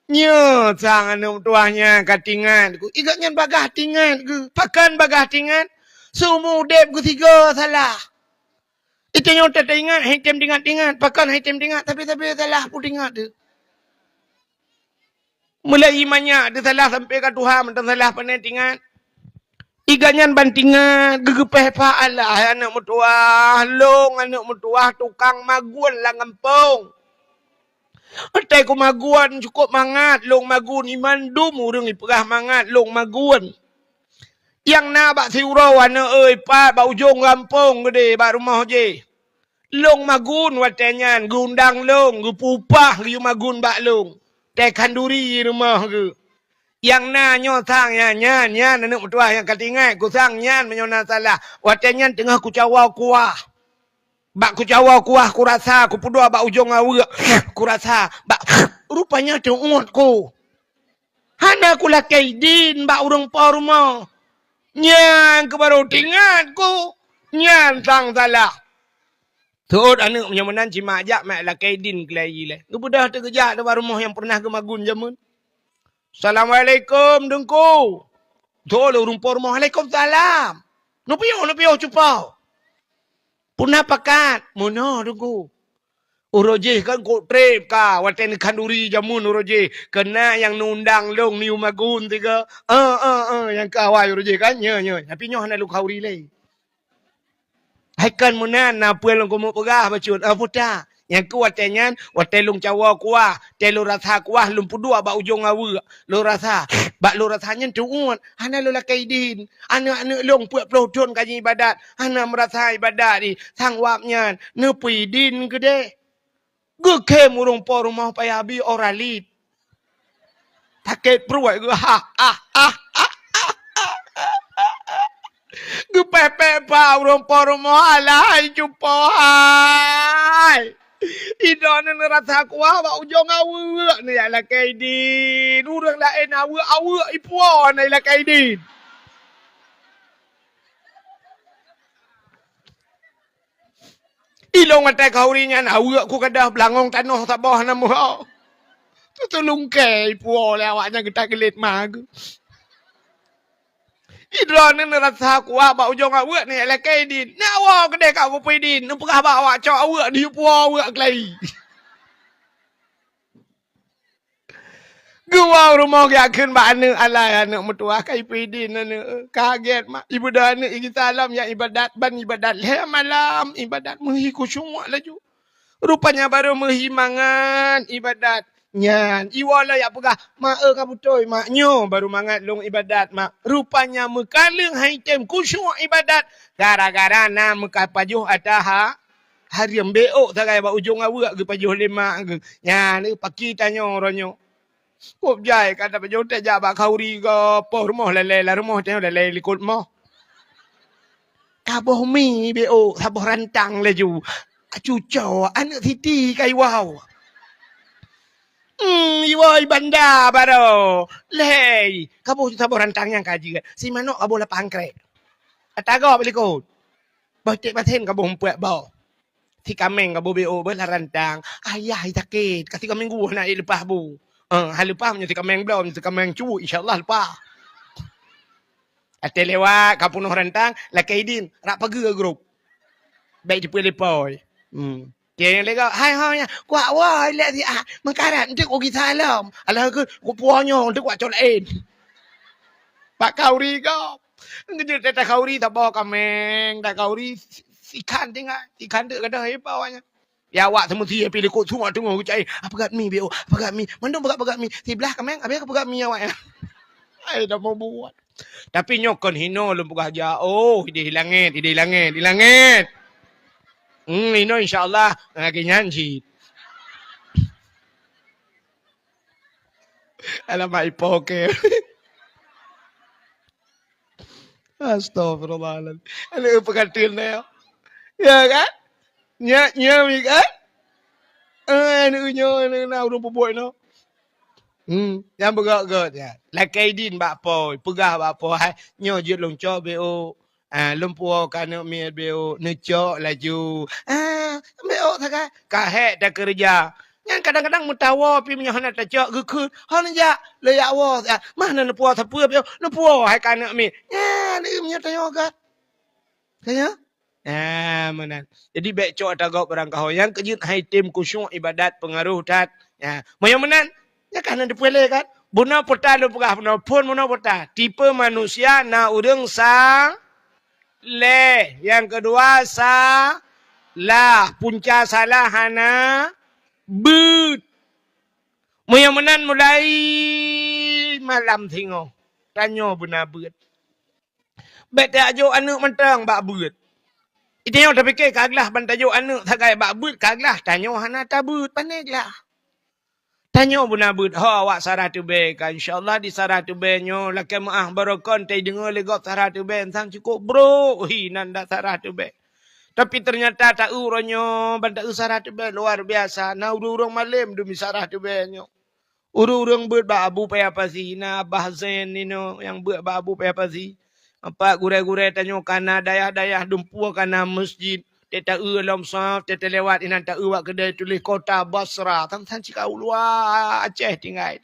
Nyoe sang aneuk meutuwah nyan ka tingat ku. Igat nyan bagah tingat ku. Pakon bagah tingat? Seumu udeb ku sigo salah. Itu nyoe teuingat, hai tem tingat-tingat. Pakon hai tem tingat? Tapi-tapi salah pun tingat tu. Mulai manyak teusalah sampai ka tuha mantong salah pane tingat. Igat nyan ban tingat, geugeupéh pahala, hai aneuk meutuwah, lôn aneuk meutuwah tukang magun lam gampông. Watée kumagun cukôp mangat lôn magun, i mandum ureuëng ipeugah mangat lôn magun. Nyang na bak siuroe aneuk oi pat bak ujong gampông geude bak rumoh jih. Lôn magun watée nyan, geuundang lôn, geupeu upah geuyue magun bak lôn. Tée khanduri rumoh geuh. Nyang na nyoe sang nyan, nyan, nyan aneuk meutuwah nyang ka tingat ku sang nyan meunyoe na salah. Watée nyan teungoh kucawoe kuah. Bak kucawoe kuah kurasa, kupeuduek bak ujong aweuëk, kurasa bak rupanya teuôt ku. Hana kulakée idin bak ureuëng po rumoh. Nyan keuh barô teuingat ku, nyan sang salah. Teuôt aneuk meunyoe meunan cit mak jak mak lakée idin keulai ilée. Geubeudôh teugeujak bak rumoh nyang pernah geumagun jameun. "Assalamualaikum, Teungku." Teuôt lé ureuëng po rumoh, "Waalaikumsalam." "Neupiôh, neupiôh cupo." "Peuna pakat?" "Meunoe, Teungku." Uroe jih kan kok treb ka, watée neukhanduri jameun uroe jih. Keunan nyang neuundang lôn neuyue magun tiga. Eh, eh, eh, nyang keu awai uroe jih kan, nyoe, nyoe. Tapi nyoe hana lôn khanduri lé. Hai kon meunan, na peue lôn keumeung peugah bacut. Eh, puta. Nyang keu watée nyan, watée lôn cawoe kuah, tée lôn rasa kuah, lôn peuduek bak ujong aweuëk. Lôn rasa, bak lôn rasa nyan teuôt, hana lôn lakée idin. Aneuk-aneuk lôn peuet ploh thon ka jiibadat, hana meurasa ibadat di. Sang wab nyan, neupeue idin keudeh. Geukhém ureuëng po rumoh payah bi ora lip. Sakét pruet geuh, ha, ha, ha, ha, ha, ha. Geupéh-péh bak ureuëng po rumoh, "Alah hai cupo hai. Idroeneuh neurasa kuah bak ujong aweuëk neujak lakée idin. Ureuëng laén aweuëk-aweuëk ipuwoe neujak lakée idin." Ilong atai khanduri nyan aweuëk ku gadôh beulangong tanoh saboh na meuho. Tutulungkée ipuwoe lé awaknyan geutak geulet ma geuh. Idroeneuh neurasa kuah bak ujong aweuëk neujak lakée idin. Neuwoe keudeh ka kupeue idin, neupeugah bak awak cok aweuëk dipuwoe aweuëk keulai. Geuwoe rumoh geujak kheun bak aneuk, "Alai aneuk meutuwah, ka ipeue idin aneuk." Kaget mak, ibeudôh aneuk igisa lom jak ibadat, ban ibadat lhée malam, ibadat meuhi khusyuk laju. Rupanya barô meuhi mangat ibadat nyan. Iwoe lom jak peugah, "Mak eu, ka beutôi mak, nyoe barô mangat lôn ibadat mak." Rupanya meukaleueng hai tem khusyuk ibadat gara-gara na meukapajoh ata ha-, hareuem. Bék ôk sagai bak ujong aweuëk geupajoh lé mak geuh. Nyan paki tanyoe uroe nyoe. Kôb jai ka tapajoh teuh jak bak khanduri gob poh rumoh lalée lam rumoh tanyoe lalée likot moh. Kaboh mi bék ôk saboh rantang laju. Cuco aneuk siti ka iwoe. Hmm, iwoe banda barô. Lhée, kaboh saboh rantang nyang ka jeuet. Si manok kaboh lapan krek. Ata gob likot. Boh cek pasen kaboh empat boh. Si kaméng kaboh bék ôk beuh lam rantang. Ayah sakét, ka si kaméng geuh na leupah bu. Eh, ha leupah meunyoe si kaméng bloe, meunyoe si kaméng cuwuk, insya Allah leupah. Até lewat ka peunoh rantang, lakée idin, rab pageue grup. Bék jipeue lé pôi. Hmm. Nyang lego, "Hai ho nyan, kuak woe lé siat, meukarat enteuk kugisa lom. Alah keu kupuwoe nyoe enteuk kuak cok laén." Bak khanduri gob. Geujeuet teuh takhanduri, taboh kaméng, takhanduri si-, sikhan tinggai, sikhan teuk gadôh ié bak awaknyan. Ya awak seumeusie pih likot sumak teungoh geucai, "Apeugah mi bék ôk, apeugah mi." Mandum peugah-peugah mi. Siblah kaméng, abéh kapeugah mi awaknyan. Hai dah meubuet. Tapi nyoe kon hinoe lôn peugah jak. Oh, idéh ilangét, idéh ilangét, ilangét. Hmm, hinoe insya Allah lagée nyan cit. Alamak, ipoh ke. Astagfirullahaladzim. Aneuk peukateun na ya. Ya kan? Nyak, nyak mi kan? Eh, aneuk nyoe, aneuk na ureueng peubuet nyoe. Hmm, nyang beugöt-göt nyan. Lakée idin bak pôi, peugah bak pôi, "Hai, nyoe jeuet lôn cok bék ôk." Ah, lôn puwoe keu aneuk miet beuh, neucok laju. Ah, beuh sagai, ka hék takeureuja. Nyan kadang-kadang meutawoe pih meunyoe hana tacok geukheun, hana jak, lé jak woe. Ah, mah na neupuwoe sapeue beuh, neupuwoe hai keu aneuk miet. Nyan, meunyoe tanyoe ka. Ka nyan? Ah, meunan. Jadi, bék cok ata gob barangkaho. Nyang keujeuet hai tem khusyuk ibadat peungaroh that. Ya, meunyoe meunan, nyan ka hana teupeulé kan? Bunoe peue ta lôn peugah bunoe, phon bunoe peue ta. Tipe manusia na ureuëng sa-, leh. Nyang keudua salah. Punca salah hana beuet. Meunyoe meunan mulai malam singoh, tanyoe beuna beuet. Bék tajok aneuk mantong bak beuet. Itanyoe tapike ka glah ban tajok aneuk sagai bak beuet ka glah, tanyoe hana tabeuet, pane glah. Tanyoe beuna beuet ho awak Sarah Teubée ka, insya Allah di Sarah Teubée nyoe lakée meuáh barokon teudeungoe lé gob Sarah Teubée sang cukôp brok hi nan dak Sarah Teubée. Tapi teunyata taeu uroe nyoe ban taeu Sarah Teubée luar biasa, na ureuëng-ureuëng malém demi Sarah Teubée nyoe. Ureuëng-ureuëng beuet bak Abu Paya Pasi, na Abah Zain ninoe nyang beuet bak Abu Paya Pasi. Ampat gurée-gurée tanyoe kana dayah-dayah dumpeue kana masjid, teuta-eu lom saf, teuta lewat inan ta-eu bak keudée tuléh kota Basra, sang-sang cika u luwa Aceh tinggai.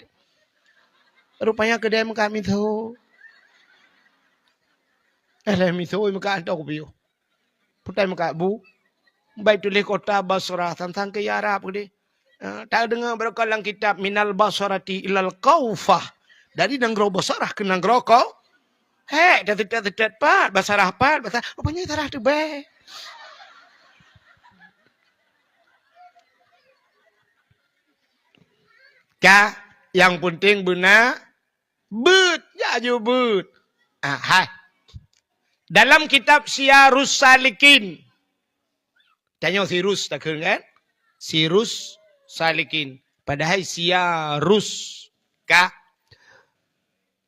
Rupanya keudée meukat miso. Eh, leh miso meukat hantom kupiôh. Putai meukat bu. Bai tuléh kota Basra, sang-sang keu Arab keudeh. Eh, tadeungoe barokon lam kitab, "Minal Basrati ilal Kaufah." Dari nanggroe Basrah keu nanggroe Kau-, hék, dah teutet-teutet pat, Basrah pat, Basrah, rupanya Sarah Teubée. Ka, nyang penting beuna beuet, jak ju beuet. Ah, hai. Dalam kitab Siyarus Salikin. Tanyoe Sirus takheun kan? Sirus Salikin. Padahai Siyarus. Ka.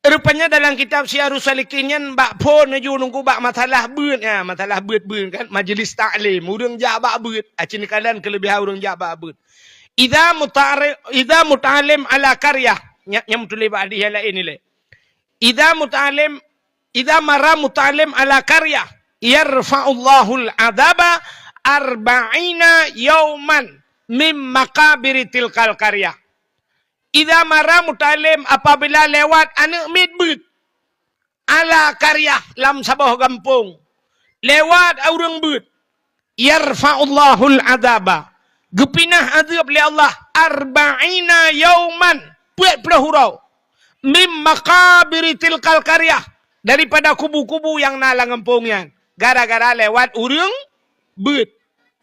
Rupanya dalam kitab Siyarus Salikin nyan bak phon laju nunggu bak masalah beuet. Ya, masalah beuet-beuet kan? Majlis taklim. Ureuëng jak bak beuet. Acin kalan keulebihan ureuëng jak bak beuet. Idza muta'ari-, idza muta'allim ala qaryah. Nya, nyang tuléh bak hadis nyang laén ni lé. Idza muta'allim, idza mara muta'allim ala qaryah, yarfa'ullahul adzaba arba'ina yauman min maqabiri tilkal qaryah. Idza mara muta'allim, apabila lewat aneuk miet beuet, ala qaryah, lam saboh gampông, lewat ureuëng beuet, yarfa'ullahul adzaba, geupinah azeueb lé Allah, arba'ina yauman, peuet ploh uroe, mim maqabiri tilkal qaryah, daripada kubu-kubu nyang na lam gampông nyan, gara-gara lewat ureuëng beuet.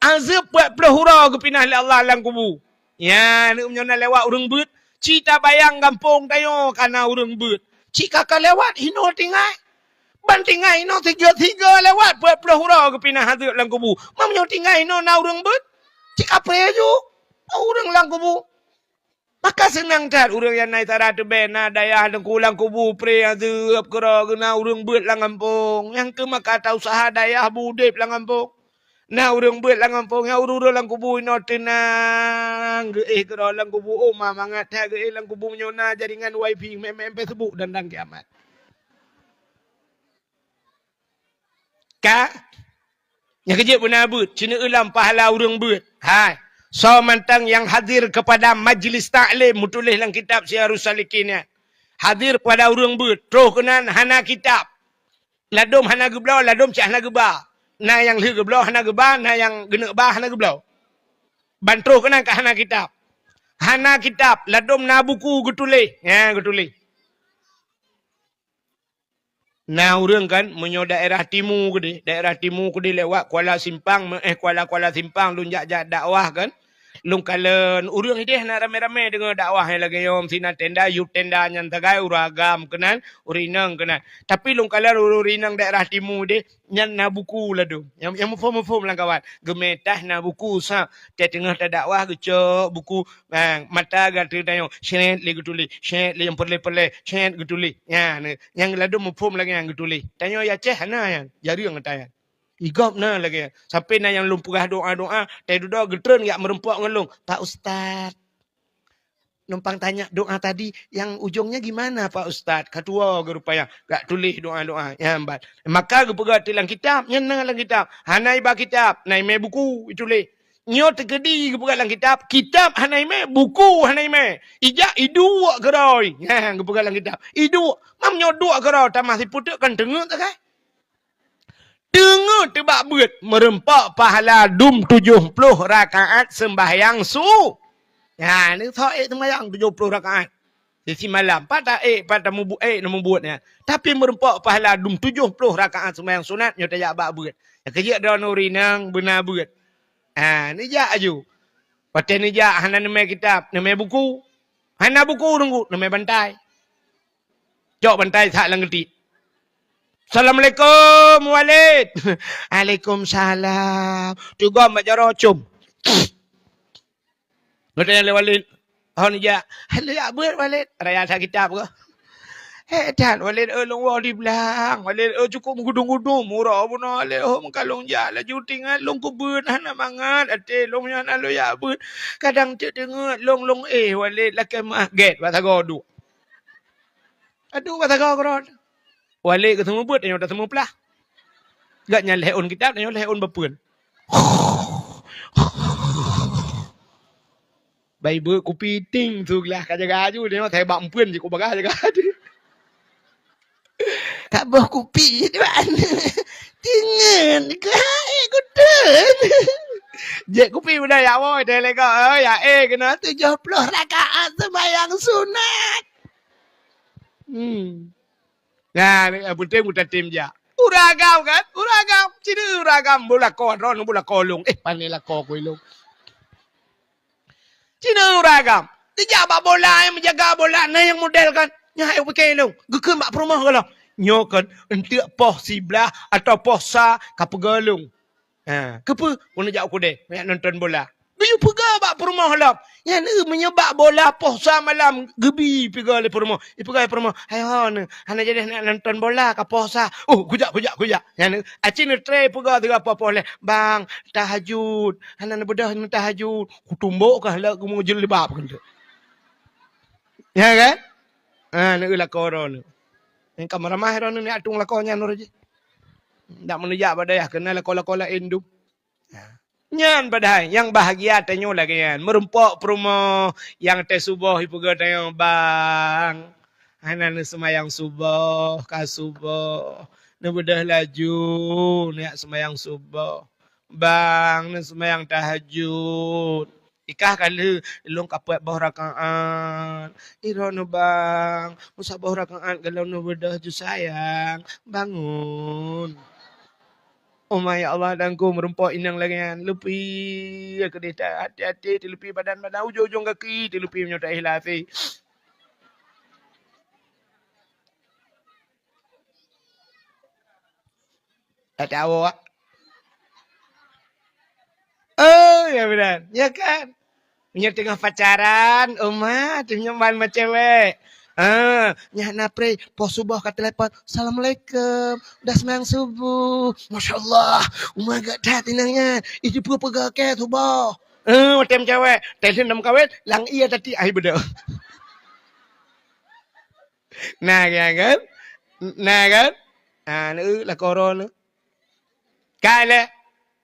Azeueb peuet ploh uroe geupinah lé Allah lam kubu. Ya, aneuk meunyoe na lewat ureuëng beuet, cit tabayang gampông tanyoe kana ureuëng beuet. Cit ka ka lewat hinoe tinggai. Ban tinggai hinoe sigoe-sigoe lewat peuet ploh uroe geupinah azeueb lam kubu. Meunyoe tinggai hinoe na ureuëng beuet, cit ka preh ju ureuëng lam kubu. Maka seunang that ureuëng nyang na Sarah Teubée, na dayah teungku lam kubu preh azeueb keudroe geuh na ureuëng beuet lam gampông. Nyang keu maka ta usaha dayah beudeb lam gampông. Na ureuëng beuet lam gampông, nyang ureuëng-ureuëng lam kubu inoe teunang geuéh keudroe lam kubu. Oh, ma mangat that geuéh lam kubu meunyoe na jaringan wifi, mé-, mé-, Facebook dan, dan kiamat. Ka? Nyang keujeuet beuna beuet, ceuneuk lam pahala ureuëng beuet. Hai, soe mantong nyang hadir kepada majlis taklim, meutuléh lam kitab Siyarus Salikin nyan. Hadir kepada ureuëng beuet, troh keunan hana kitab. Ladôm hana geubloe, ladôm cit hana geuba. Na nyang lheueh geubloe hana geuba, na nyang geuneuk ba hana geubloe. Ban troh keunan ka hana kitab. Hana kitab, ladôm na buku geutuléh. Nyan geutuléh. Na ureuëng kan, meunyoe daerah timu keudeh, daerah timu keudeh lewat Kuala Simpang, meuéh Kuala, Kuala Simpang lôn jak-jak dakwah kan. Lôn kalon ureuëng ideh na ramé-ramé deungoe dakwah nyang lagée nyoe, sinan tenda, yub tenda nyan sagai, ureuëng agam keunan, ureuëng inong keunan. Tapi lôn kalon ureuëng inong daerah timu deh, nyan na buku ladôm. Nyang, nyang muphom-muphom lam kawan. Geumé tah na buku sa, teungoh tadakwah geucok buku, ha, mata gata tanyoe, syét lé geutuléh, syét lé nyang peureulée-peureulée, syét geutuléh. Nyan, nyang ladôm muphom lagée nyan geutuléh. Tanyoe ya ceh hana nyan, jareueng ata nyan. Igop na lagée nyan. Sampai na nyang lôn peugah doa-doa, tai dudoe geutreun jak meurumpok ngon lôn. Pak Ustaz. Numpang tanya doa tadi, yang ujungnya gimana, Pak Ustaz? Ka tuwo geuh rupanya, gak tuléh doa-doa nyang bat. Maka geupeugah lam kitab, nyan na lam kitab. Hana iba kitab, na imé buku ituléh. Nyoe teukeudi geupeugah lam kitab, kitab hana imé, buku hana imé. Ijak iduek keudroe. Nyan geupeugah lam kitab. Iduek, mam nyoe duek keudroe, tamah siputeuk kan teungeut teukai. Teungeut teubak beuet, meureumpok pahala dum tujoh ploh rakaat seumbahyang su. Nyan, ni sok ék seumbahyang tujoh ploh rakaat. Di simalam, pat ta ék, pat tamubuet ék, na mubuet nyan. Tapi meureumpok pahala dum tujoh ploh rakaat seumbahyang sunat, nyoe tajak bak beuet. Nyang keujeuet droeneuh ureueng inong beuna beuet. Ha, neujak aju. Watèe neujak, hana neumè kitab, neumè buku. Hana buku teungku, neumè bantai. Cok bantai that lam geutik. "Assalamualaikum, Walid." "Waalaikumsalam." Teugom bak jaroe com. Geutanyong lé Walid, "Hon jak?" "Lôn jak beuet, Walid." Raya that kitab keuh. "Hé that, Walid, eh, lôn woe di blang. Walid, eh, cukôp meugudum-gudum. Uroe bunoe, Walid, oh, meukalon jak laju tingat lôn keu beuet, hana mangat até lôn nyan, lôn jak beuet. Kadang teuk teungeut lôn, lôn éh, Walid, lakèe meu'ah." Gèt bak sagoe duek. Aduh, bak sagoe keudroe. Walid geuseumeubeuet, tanyoe taseumeuplah. Gak nyan lhèe ôn kitab, tanyoe lhèe ôn bapeuen. Bai beuet kupi ting su glah ka jaga aju, tanyoe tai bak meupeuen jih ku bagah jaga aju. Ka boh kupi tu kan. Tingeun ka, eh, kuteun. Jeuet kupi beudaya woe, teuh lé gob, eh, ya, eh, keunoe tujoh ploh rakaat seumbahyang sunat. Hmm. Nah, ni, eh, penting mutatim jak. Ureueng agam kan? Ureueng agam. Cina ureueng agam. Beulakô droe, beulakô lôn. Eh, pandai lakô ku lôn. Cina ureueng agam. Teujak bak bola, nyang meujaga bola, na nyang model kan. Nyan, eh, pike lôn. Geukheun bak peurumoh goh lom. Nyoe kan, eunteuk poh siblaih atawa poh sa ka peugah lôn. Ha, keupeue? Keuneuk jak u keudè, neujak nonton bola. Geuyue peugah bak peurumoh lom. Nyan, eh, meunyoe bak bola poh sa malam geubi peugah lé peurumoh. Ipeugah lé peurumoh, "Hai ho neuh, hana jadi neujak nonton bola ka poh sa." "Oh, kujak, kujak, kujak." Nyan, eh, aci neutré peugah sigoe poh-poh lhèe, "Bang, tahajud. Hana neubeudôh neutahajud." Kutumbok kah lé geumeujilbab keuneuk. Ya kan? Ha, neueu lakoe droeneuh. Nyang ka meuramah droeneuh neueu atong lakoe nyan uroe jih. Ndak meuneujak bak dayah keunan lakoe-lakoe laén dum. Ha. Nyan padahai nyang bahagia tanyoe lagèe nyan. Meurumpok peurumoh nyang teuh suboh ipeugah tanyoe, "Bang, hana neuseumayang suboh, ka suboh. Neubeudôh laju neujak seumayang suboh. Bang, neuseumayang tahajud." Ikah ka lheueh, "Lôn ka peuet boh rakaat." "Iroh neuh, Bang, meusaboh rakaat gohlom neubeudôh ju sayang. Bangun." Oh, ma ya Allah, dangku meurumpok inong lagèe nyan. Lupi keudeh that. Até-até teulupi badan-badan, ujong-ujong gaki teulupi meunyoe taéh lasi. Tawoe. Oh, ya beuna. Ya kan? Meunyoe teungoh pacaran, uma, teungoh nyoman meucewek. Ah, nyan na pré, poh suboh ka telepon, "Assalamualaikum, udah seumayang suboh." Masya Allah, uma gèt that inong nyan. Ih, jipeugah-peugah kèe suboh. Eh, watèe meucewek, telepon lam kawén, lam ie tati ai beudôh. Na kan? Na kan? Ha, neueu lakoe droeneuh. Ka lé.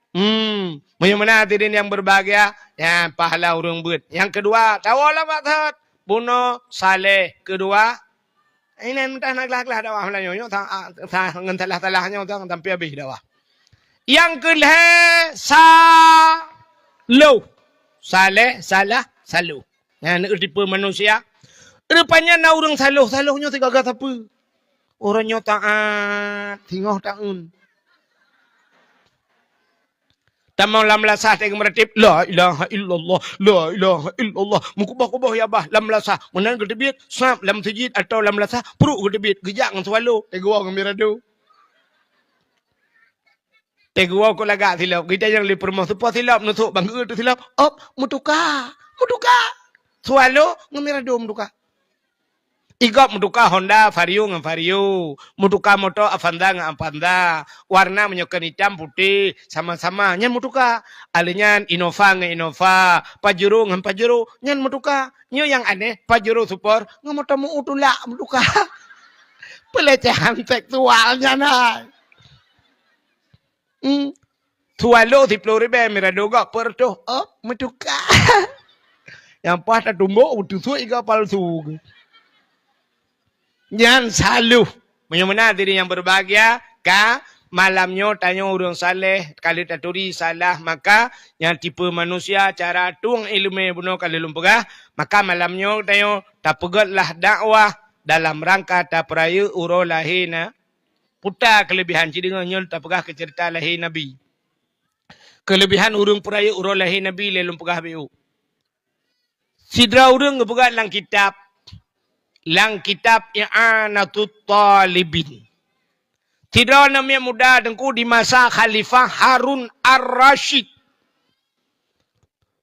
Hmm, meunyoe meunan hadirin yang berbahagia, ya, pahala ureueng beuet. Nyang keudua, tawoe lam maksud bunoe saleh. Keudua, inan meuntah na glah-glah dakwah meulayeue nyoe, sa-, sa-, ngon salah-salah nyoe, sa-, sampai habéh dakwah. Nyang keulhèe, saloh. Saleh, salah, saloh. Nyan, na tipe manusia. Rupanya na ureueng saloh, saloh nyoe sigaga sapeue? Ureueng nyoe taat, singoh taeun. Tamong lam lasah teuh geumeuratéb, "La ilaha illallah, la ilaha illallah." Meukuboh-kuboh ya bah lam lasah. Meunan geuteubiet, sab lam meuseujid atawa lam lasah, pruet geuteubiet, geujak ngon swallow, teuh geuwoe ngon mirado. Teuh geuwoe keu lagak silop, geutanyong lé peurumoh, "Soe po silop neusok bang geuh teuh silop?" "Op, meutuka, meutuka." Swallow ngon mirado meutuka. Igop meutuka Honda Vario ngon Vario, meutuka moto Avanza ngon Avanza, warna meunyoe kon itam putéh, sama-sama nyan meutuka. Alèh nyan Innova ngon Innova, Pajero ngon Pajero, nyan meutuka. Nyoe nyang aneh, Pajero Sport ngon moto meu tulak meutuka. Pelecehan seksual nyan hai. Hmm. Swallow siplôh ribèe, Mirado gop peuet reutôh, op, meutuka. Nyang paih tatumbok, meutusuk iga palsu. Nyan saluh. Meunyoe meunan hadirin nyang berbahagia, ka malam nyoe tanyoe ureueng saleh, ka lheueh taturi salah, maka nyang tipe manusia, cara tueng ileumèe bunoe ka lheueh lôn peugah, maka malam nyoe tanyoe tapeugöt lah dakwah dalam rangka tapeurayeuk uroe lahé na Puta keuleubihan, ci deungoe nyoe tapeugah keu ceurita lahé Nabi. Keuleubihan ureueng peurayeuk uroe lahé Nabi lé lôn peugah beu. Sidroe ureueng geupeugah lam kitab, lam kitab I'anatut Talibin. Sidroe aneuk miet muda teungku di masa Khalifah Harun Ar-Rasyid.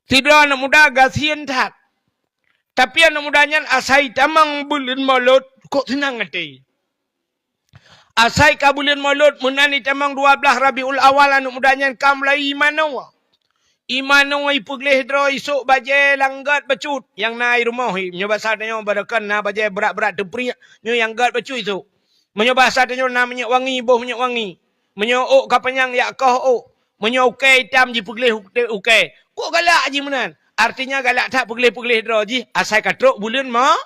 Sidroe aneuk muda gasien that. Tapi aneuk muda nyan asai tamong buleuen Molot, kok seunang até. Asai ka buleuen Molot meunan itamong dua blaih Rabiul Awal, aneuk muda nyan ka mulai imanoe. Imanoe ipeugleh droe isôk bajèe lam gèt bacut nyang na i rumoh. Meunyoe basa tanyoe barokon na bajèe brat-brat teupriek, nyoe nyang gèt bacut isôk. Meunyoe basa tanyoe na minyeuk wangi, boh minyeuk wangi. Meunyoe ôk ka panyang, jak koh ôk. Meunyoe ukèe itam jipeugleh uk-, ukèe. Kok galak jih meunan? Artinya galak that peugleh-peugleh droe jih asai ka trok buleuen Mo-,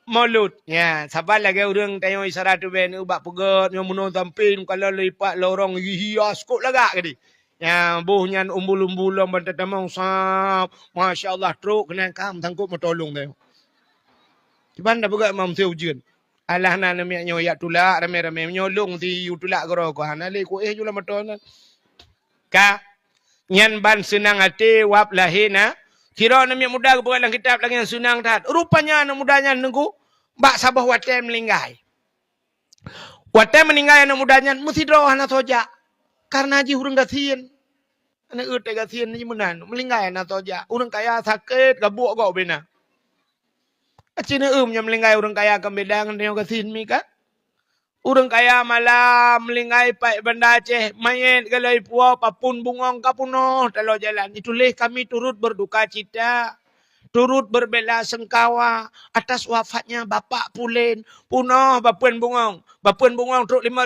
Molot. Nya, saban lagèe ureueng tanyoe isyarat teuh bèk neuk bak peugöt, nyoe meunoe sampéng, kalon lé ipat lorong, hias, kok lagak geude. Nya, boh nyan umbul-umbul lom ban tatamong sab. Masya Allah, trok keunan ka meusangkot meuto lôn tanyoe. Kiban tapeugah mam seu ujeuen. Alah na aneuk miet nyoe jak tulak ramé-ramé. Meunyoe lôn si yue tulak keudroe keuh hana lé kuéh ju lam mata nyan. Ka, nyan ban seunang até wab lahé na. Sidroe aneuk miet muda geupeugah lam kitab lagèe nyan seunang that. Rupanya aneuk muda nyan teungku bak saboh watèe meuninggai. Watèe meuninggai aneuk muda nyan meusidroe hana soe jak. Kareuna jih ureueng gasien. Aneuk eu teugasien jih meunan, meuninggai hana soe jak. Ureueng kaya sakét, gabuek gob bina. Aci neueu meunyoe meuninggai ureueng kaya kon beda ngon tanyoe gasien mi ka. Ureueng kaya malam meuninggai pat Banda Aceh, manyét galai puwoe, papeuen bungöng ka peunoh taloe jalan. Ituléh, "Kami turut berduka cita, turut berbela sengkawa atas wafatnya Bapak Pulen." Peunoh papeuen bungöng. Papeuen bungöng trok lima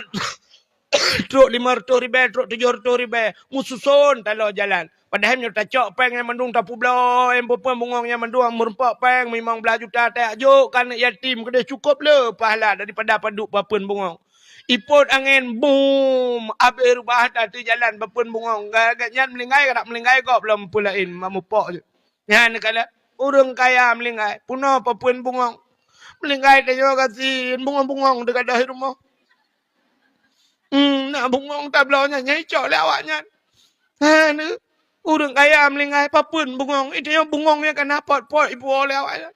trok limong reutôh ribèe, trok tujoh reutôh ribèe, meususon taloe jalan. Padahai meunyoe tacok péng nyan mandum, tapeubloe, papeuen bungöng nyan mandum, meureumpok péng limong blaih juta, tajak jok keu aneuk yatim keudéh, cukôp le pahala daripada padub papeuen bungöng. Ipot angén, bum, abéh reubah that ateueh jalan papeuen bungöng. Gata nyan meuninggai, ka meuninggai gob lom peue laén, mak mupok jeuet. Nyan kala ureueng kaya meuninggai, peunoh papeuen bungöng. Meuninggai tanyoe gasien, bungöng-bungöng teugadôh di rumoh. Hmm, na bungöng tabloe nyan, nyang icok lé awaknyan. Ha, ni, ureueng kaya meuninggai, papeuen bungöng. Tanyoe bungöng nyang ka na pot-pot ipuwoe lé awaknyan.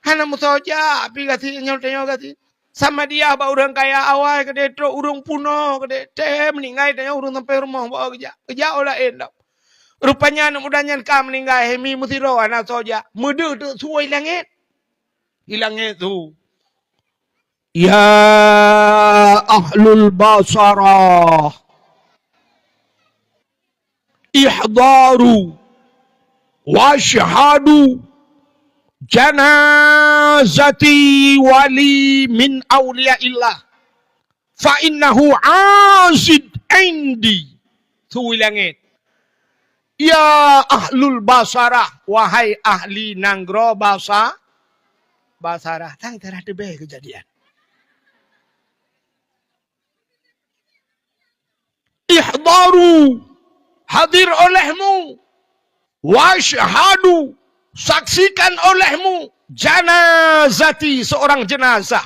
Hana meusoe jak pih gasien nyoe tanyoe gasien. Sama dia bak ureueng kaya awai keudéh trok ureueng peunoh keudéh. Teuh meuninggai tanyoe ureueng sampoe rumoh bak geujak. Geujak u laén dak. Rupanya aneuk muda nyan ka meuninggai, hemi meusidroe hana soe jak. Meudeuh teuk su i langét. I langét su. Ya ahlul Basarah, ihdaru wasyhadu janazati wali min auliyaillah. Fa innahu asid indi. Su i langét. Ya ahlul Basarah, wahai ahli nanggroe Basa-, Basarah. Tan tarah teubèe keujadian. Ihdaru, hadir olehmu. Wasyhadu, saksikan olehmu, janazati, seorang jenazah.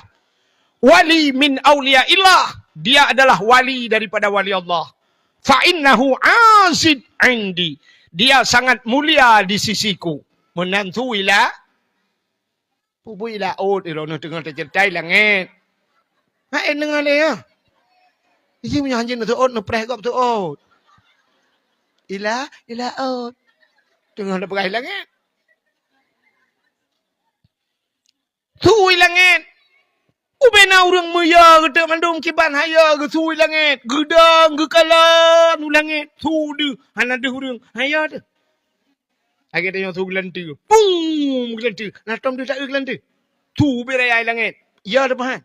Wali min auliyaillah, dia adalah wali daripada wali Allah. Fa innahu asid indi, dia sangat mulia di sisiku. Meunan su i la-, Peue bui i laôt, droeneuh teungoh teuceurita i langét. Hai, deungoe lé, ya. Iji meunyoe hanjeuet neuseuôt, neupreh gob seuôt. I la-, i laôt. Teungoh neupeugah i langét. Su i langét. Ubena ureuëng meuya geuteuk mandum kiban haya geusu i langét, geudong geukalon u langét, su deuh, hana deuh ureuëng, haya deuh. Lagée tanyoe su geulanteue, pum geulanteue, na tom deuh taeu geulanteue. Su ubé raya i langét, ya teupahan.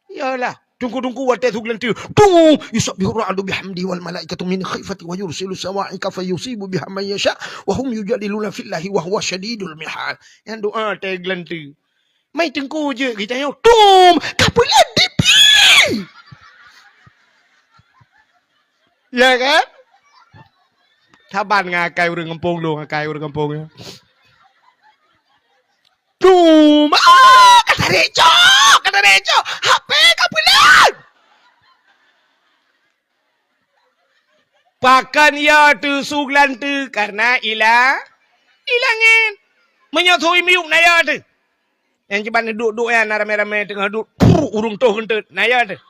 Yalah, teungku-teungku watée su geulanteue, pum, yusabbihu ra'du bihamdi wal malaikatu min khifati wa yursilu sawa'iqa fayusibu biha man yasha wa hum yujadiluna fillahi wa huwa syadidul mihal. Nyang doa tée geulanteue. Mai teungku jeuet geutanyoe, tum, ka peuleuet dipi. Ya kan? Saban ngon akai ureuëng gampông lôn, akai ureuëng gampông nyoe. Tum, ah, ka tarék cok, ka tarék cok. H P ka peuleuet. Pakon ya teuh su geulanteue karena ila, i langét. Meunyoe su i miyueb na ya teuh. Nyang jiban duek-duek nyan na ramé-ramé teungoh duek, pru, ureuëng toh geunteut, na ya teuh.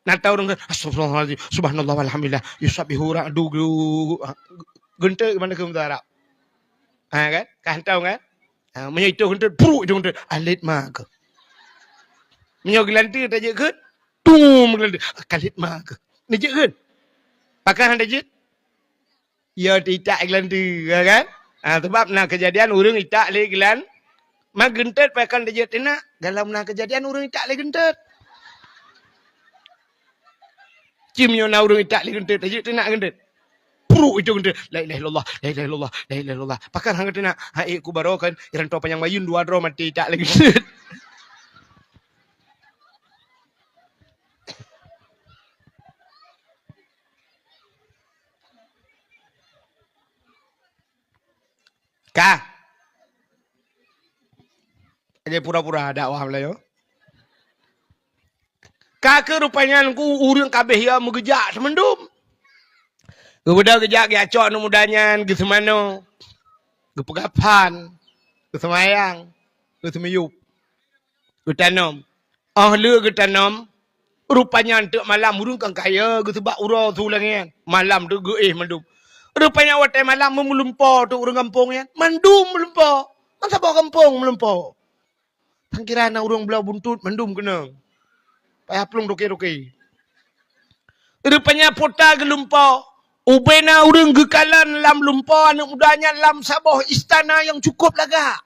Na ta ureuëng, astagfirullahalazim, subhanallah walhamdulillah, yusabbihu ra'du, geunteut mana keu meudarab. Ha kan? Ka hantom kan? Ha, meunyoe itu geunteut, pru, itu geunteut, alet ma keuh. Meunyoe geulanteue tajeuet keuh, tum geulanteue, kalet ma keuh. Neujeuet keuh. Pakon hana jeuet? Ya, itak geulanteue, ya kan? Ha, sebab na keujadian ureuëng itak lé geulan-, ma geunteut pakon tajeuet teunak, dalam na keujadian ureuëng itak lé geunteut. Cim nyoe na ureuëng itak lé geunteut, tajeuet teunak geunteut. Pru itu geunteut. La ilaha illallah, la ilaha illallah, la ilaha illallah. Pakon hana teunak? Hai ku baroe kan, iranto panyang bayeuen dua droe maté itak lé geunteut. Ka. Lagée pura-pura dakwah meulayeue. Ka keuh rupanya ku ureuëng kabeh ya meugeujak seumandum. Geubeudôh geujak geuyacok aneuk muda nyan geuseumanoe, geupeugah phan, geuseumayang, geuseumiyueb, geutanom. Óh lheueh geutanom, rupanya teuk malam ureuëng kan kaya geuseubak uroe su langét. Malam teuk geuéh mandum. Rupanya watée malam meulumpo teuk ureuëng gampông nyan, mandum meulumpo. Meusaboh gampông meulumpo. Sangkira na ureuëng bloe buntut mandum keunong. Payah plueng toke-toke. Rupanya pota geulumpo. Ubena ureuëng geukalon lam lumpo aneuk muda nyan lam saboh istana nyang cukôp lagak.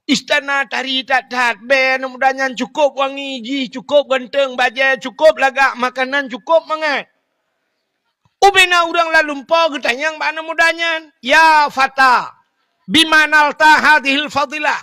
Istana tari that-that, bée aneuk muda nyan cukôp wangi, jih cukôp ganteng, bajée cukôp lagak, makanan cukôp mangat. Ubena ureuëng lam lumpo geutanyong bak aneuk muda nyan, "Ya fata, bima nalta hadhil fadilah?"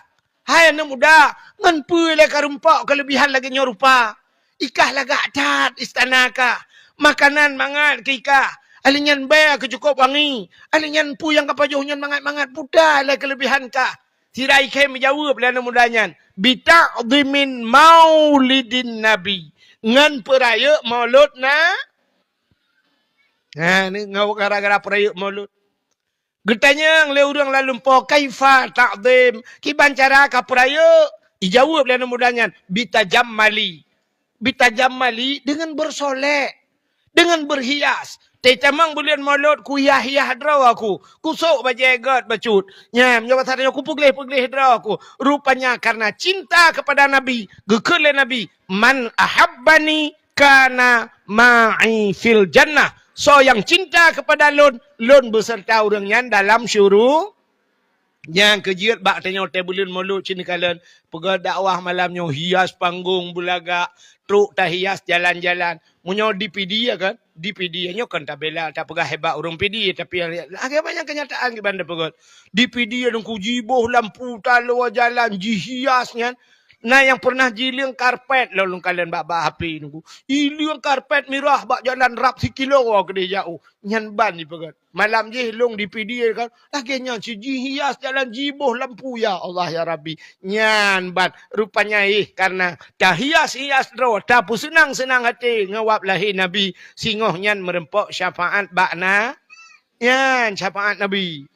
Hai aneuk muda, ngon peue lé ka rumpok keuleubihan lagée nyoe rupa? Ikah lagak that istana kah, makanan mangat keu ikah, alinyan bée keu cukôp wangi, alinyan peue nyang ka pajoh nyan mangat-mangat, peue lé keuleubihan kah? Sira ikhém meujaweueb lé aneuk muda nyan, "Bita'dhimin maulidin nabi," ngon peurayeuk maulud na. Ha, ni ngon gara-gara peurayeuk maulud. Geutanyong lé ureuëng lam lumpo, "Kaifa ta'dhim?" Kiban cara ka peurayeuk? Ijaweueb lé aneuk muda nyan, "Bitajammali." Bitajammali deungon beusolek, deungon beuhias. Teutamong buleuen maulud kuhias-hias droe ku, kusôk bajée gét bacut. Nyan, nyoe basa tanyoe kupeugléh-peugléh droe ku. Rupanya karena cinta kepada Nabi, geukheun lé Nabi, "Man ahabbani kana ma'i fil jannah." Soe nyang cinta kepada lôn, lôn beuseureuta ureuëng nyan dalam syuru-, Nyang keujeuet bak tanyoe teuh buleuen maulud cit neukalon, peugét dakwah malam nyoe hias panggong beulagak, trok tahias jalan-jalan. Meunyoe di Pidie kan, di Pidie nyoe kan tabela tapeugah hebat ureuëng Pidie, tapi lagée banyak kenyataan kiban tapeugét. Di Pidie nungku jiboh lampu taloe jalan jihias nyan. Na nyang pernah jileueng karpet lôn kalon bak-bak H P nungku. Ileueng karpet mirah bak jalan rab sikilo keudeh jak. Nyan ban jipeugét. Malam jih lôn di Pidie kan, lagée nyan cit jihias jalan jiboh lampu, ya Allah ya Rabbi. Nyan ban rupanya ih karena tahias-hias droe, tapeuseunang-seunang até ngon wab lahé Nabi, singoh nyan meureumpok syafaat bak na-, nyan syafaat Nabi.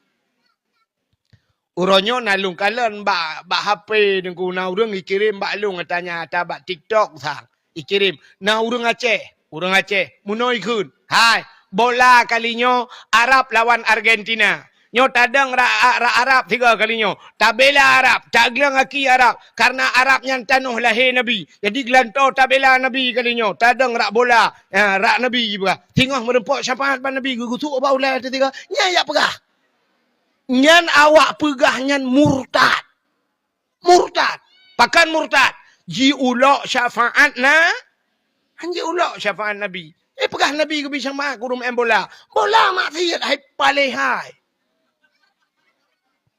Uroe nyoe na lôn kalon bak, bak H P nungku na ureuëng ikirém bak lôn, tanya ata bak TikTok sang. Ikirém. Na ureuëng Aceh, ureuëng Aceh. Meunoe ikheun, "Hai, bola kali nyoe Arab lawan Argentina." Nyoe tadong rak, rak Arab tiga kali nyoe. Tabela Arab, tagleueng aki Arab. Karena Arab nyan tanoh lahé Nabi. Jadi geulantoe tabela Nabi kali nyoe. Tadong rak bola, ha, rak Nabi jipeugah. Singoh meureumpok syafaat bak Nabi, geugusuk bak ulèe teuh tiga. Nyan jak peugah. Nyan awak peugah nyan murtad. Murtad. Pakon murtad? Jiulok syafaat na, han jiulok syafaat Nabi. Eh, peugah Nabi geubri syafaat keu ureueng maén bola. Bola maksiet hai paléh hai.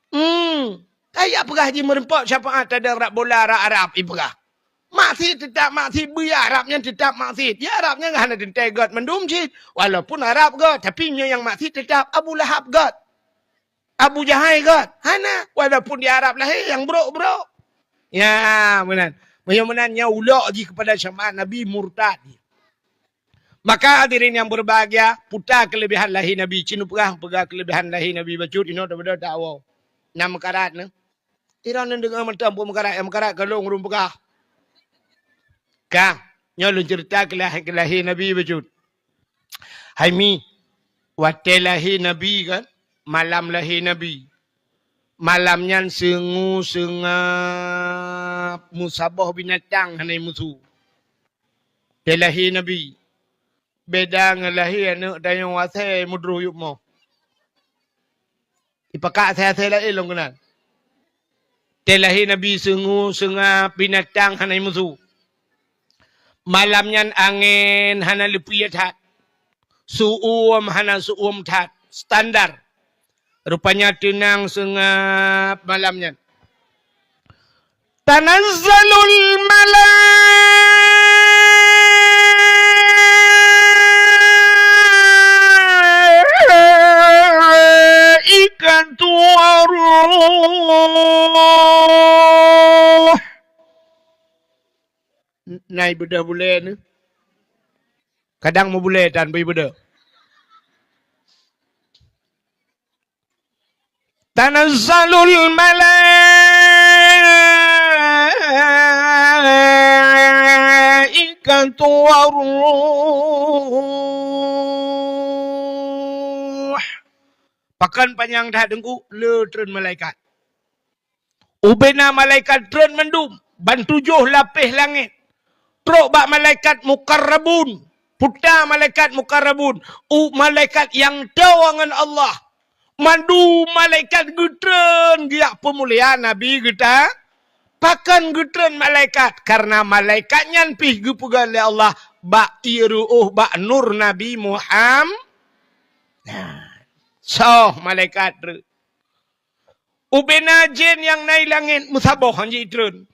Hmm. Hai jak peugah jimeureumpok syafaat tadong rak bola rak Arab ipeugah. Maksiet teutap maksiet, beu ya Arab nyan teutap maksiet. Ya Arab nyan hana teuntèe gèt mandum cit. Walaupun Arab gèt, tapi nyoe nyang maksiet teutap Abu Lahab gèt. Abu Jahai gèt? Hana, walaupun di Arab lahé nyang brok-brok. Ya, meunan. Meunyoe meunan nyan ulok jih keupada syafaat Nabi murtad. Maka hadirin yang berbahagia, puta keulebihan lahé Nabi. Ci neupeugah, peugah keulebihan lahé Nabi bacut, inoe daripada dakwah. Na meukarat nyoe. Droeneuh deungö mantong peue meukarat, nyang meukarat ka lôn ureueng peugah. Ka, nyoe lôn ceurita keu lahé, keu lahé Nabi bacut. Hai Mi, watèe lahé Nabi kan, malam lahé Nabi. Malam nyan seungue seungap, meusaboh binatang hana musu. Watèe lahé Nabi, beda ngon lahé aneuk tanyoe asèe meudroh yup mo. Ipakat asèe-asèe laén lom keunan. Watèe lahé Nabi seungue seungap, binatang hana musu. Malam nyan angén hana leupie that. Seuuem hana seuuem that. Standar. Rupanya teunang seungap malam nyan. Tanazzalul malaikatu war-ruh. Nai beudôh bulèe nyoe. Kadang meubulèe tan beu beudôh. Tanazzalul malaikatu war-ruh. Pakon panyang that Teungku, le treun malaikat. Ubena malaikat treun mandum, ban tujoh lapéh langét. Trok bak malaikat mukarrabun, puta malaikat mukarrabun, u malaikat nyang toe ngon Allah. Mandum malaikat geutreun geujak peumulia Nabi geuta. Pakon geutreun malaikat? Karena malaikat nyan pih geupeugah lé Allah bak ié reuôh bak nur Nabi Muham-, nah, soh malaikat treun. Ubena jén nyang na i langét meusaboh han jitreun.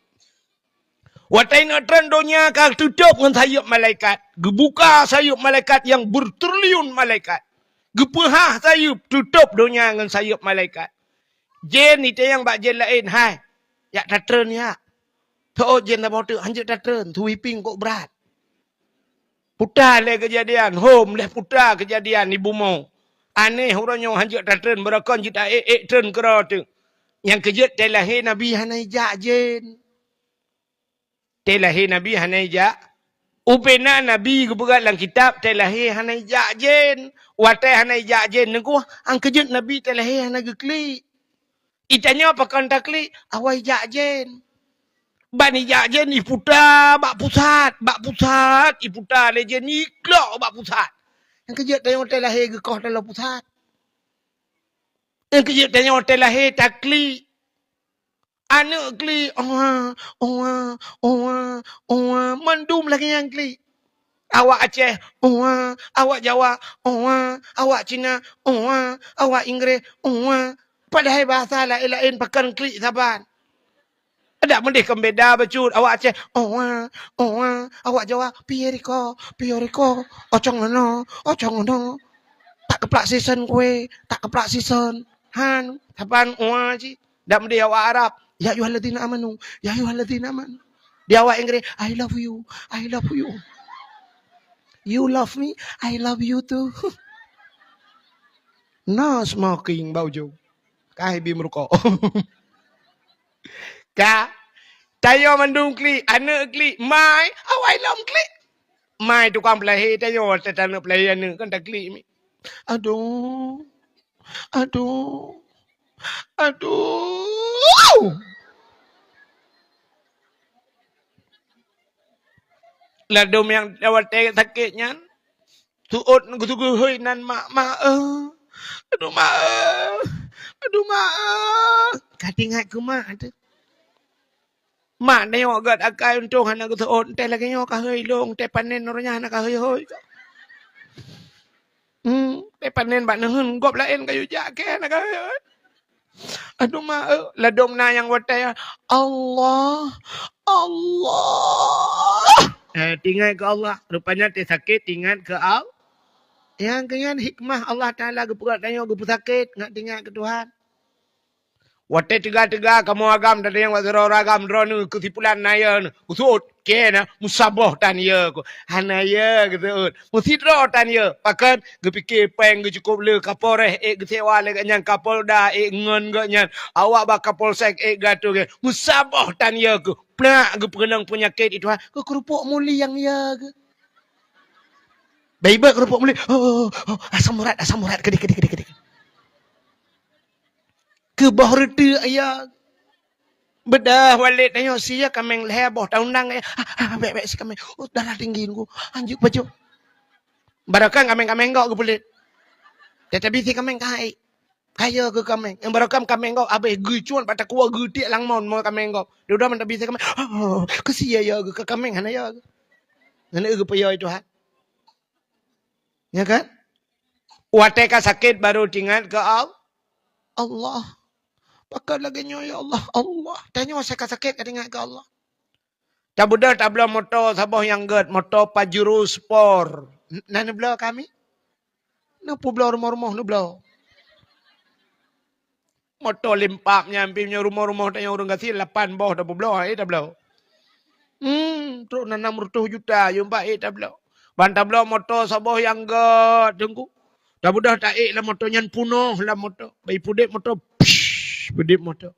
Watèe neuk treun donya ka teutôb ngon sayeuep malaikat. Geubuka sayeuep malaikat nyang beutriliun malaikat. Geupeuhah sayeuep, teutôb donya ngon sayeuep malaikat. Jén itanyong bak jén laén, "Hai, jak tatreun jak." Teuôt jén saboh teuk, "Han jeuet tatreun, sweeping kok brat." Puta lé keujadian, hom lé puta keujadian di bumoe. Aneh uroe nyoe han jeuet tatreun, beurokon jeuet ta-ék-ék treun keudroe teuk. Nyang keujeuet watèe lahé Nabi hana ijak jén. Watèe lahé Nabi hana ijak. Ubena Nabi geupeugah lam kitab watèe lahé hana ijak jén. Watèe hana ijak jén Teungku, nyang keujeuet Nabi watèe lahé hana geuklik. Itanyoe pakon taklik, awai jak jén. Ban ijak jén iputa bak pusat, bak pusat iputa lé jén iklok bak pusat. Nyang keujeuet tanyoe watèe lahé geukoh taloe pusat. Nyang keujeuet tanyoe watèe lahé taklik. Aneuk klik, owa, owa, owa, owa, mandum lagèe nyan klik. Awak Aceh, owa, awak Jawa, owa, awak Cina, owa, awak Inggréh, owa. Padahai bahasa laén-laén pakon klik saban. Adak meudeh kon beda bacut, awak Aceh, owa, owa, awak Jawa, piye riko, piye riko, ocong nono, ocong nono. Tak keuplak sisen kue, tak keuplak sisen. Han, saban owa cit. Dak meudeh awak Arab, "Ya ayyuhalladzina amanu, ya ayyuhalladzina amanu." Di awak Inggréh, "I love you, I love you." "You love me, I love you too." No smoking bak ujong. Ka hibi meurukok. Ka. Tanyoe mandum klik, aneuk klik, mai, awai lom klik. Mai tukang peulahé tanyoe, ta-, taneuk peulahé aneuk kan taklik mi. Aduh. Aduh. Aduh. Ladôm nyang watèe sakét nyan, seuôt geuteuguhôi nan mak, "Mak, eh. Aduh, mak, eh. Aduh, mak, eh." Ka teuingat keu mak teuh. Mak tanyoe gèt akai untông hana geuseuôt, entèh lagèe nyoe ka hôi lôn, entèh panen uroe nyan hana ka hôi-hôi. Hmm, entèh panen bak neuheun gob laén ka yue jak kèe hana ka hôi-hôi. Aduh mak, eh, ladôm na nyang watèe, "Allah, Allah." Eh, teuingat keu Allah. Rupanya teuh sakét teuingat keu Allah. Nyang keu nyan hikmah Allah Taala geupeugah tanyoe geupeusakét ngat teuingat keu Tuhan. Watèe teuga-teuga kamoe agam tadayang bak sidroe ureueng agam droeneuh keusipulan na yö neuh. Geuseuôt kèe na meusaboh tan yö keuh. Hana yö geuseuôt. Meusidroe tan yö. Pakon? Geupike pèng geucukôp le Kapolres ék geusewa lé gobnyan, Kapolda ék ngon gobnyan, awak bak Kapolsek ék geuatô gobnyan. Meusaboh tan yö keuh. Plak geupeukeunong peunyakét itu ha. Keu keurupuk muli nyang yö keuh. Bèk ibeuet keurupuk muli. Oh, oh, oh, asam urat, asam urat. Keudéh, keudéh, keudéh, keudéh. Keu boh reuteuek yö. Beudôh walét tanyoe sie kaméng lhèe boh taundang, eh, ah, ah, bèk, bèk sie kaméng. Oh, darah tinggi nunggu. Anjuk bacut. Barokon kaméng-kaméng gok geupeulét. Tetapi sie kaméng ka hai. Ka yö keu kaméng. Nyang barokon kaméng gok abéh geucuan bak takue geutiek lam mon mo kaméng gok. Dudoe mantong bisi kaméng. Oh, keu sie yö keu kaméng hana yö. Hana geupeuyö Tuhan. Ya kan? Watèe ka sakét baru teuingat keu Al-, Allah. Pakon lagèe nyoe ya Allah, Allah. Tanyoe asai ka sakét ka teuingat keu Allah. Tabeudôh tabloe moto saboh nyang gèt, moto Pajero Sport. N-, na neubloe kami? Neupeubloe rumoh-rumoh neubloe. Moto limpab nyan pih meunyoe rumoh-rumoh tanyoe ureueng gasien lapan boh tapeubloe, ék tabloe. Hmm, trok na nam reutôh juta, yum bak ék tabloe. Ban tabloe moto saboh nyang gèt teungku. Tabeudôh taék lam moto nyan punoh lam moto. Bak ipeudép moto, psh, ipeudép moto.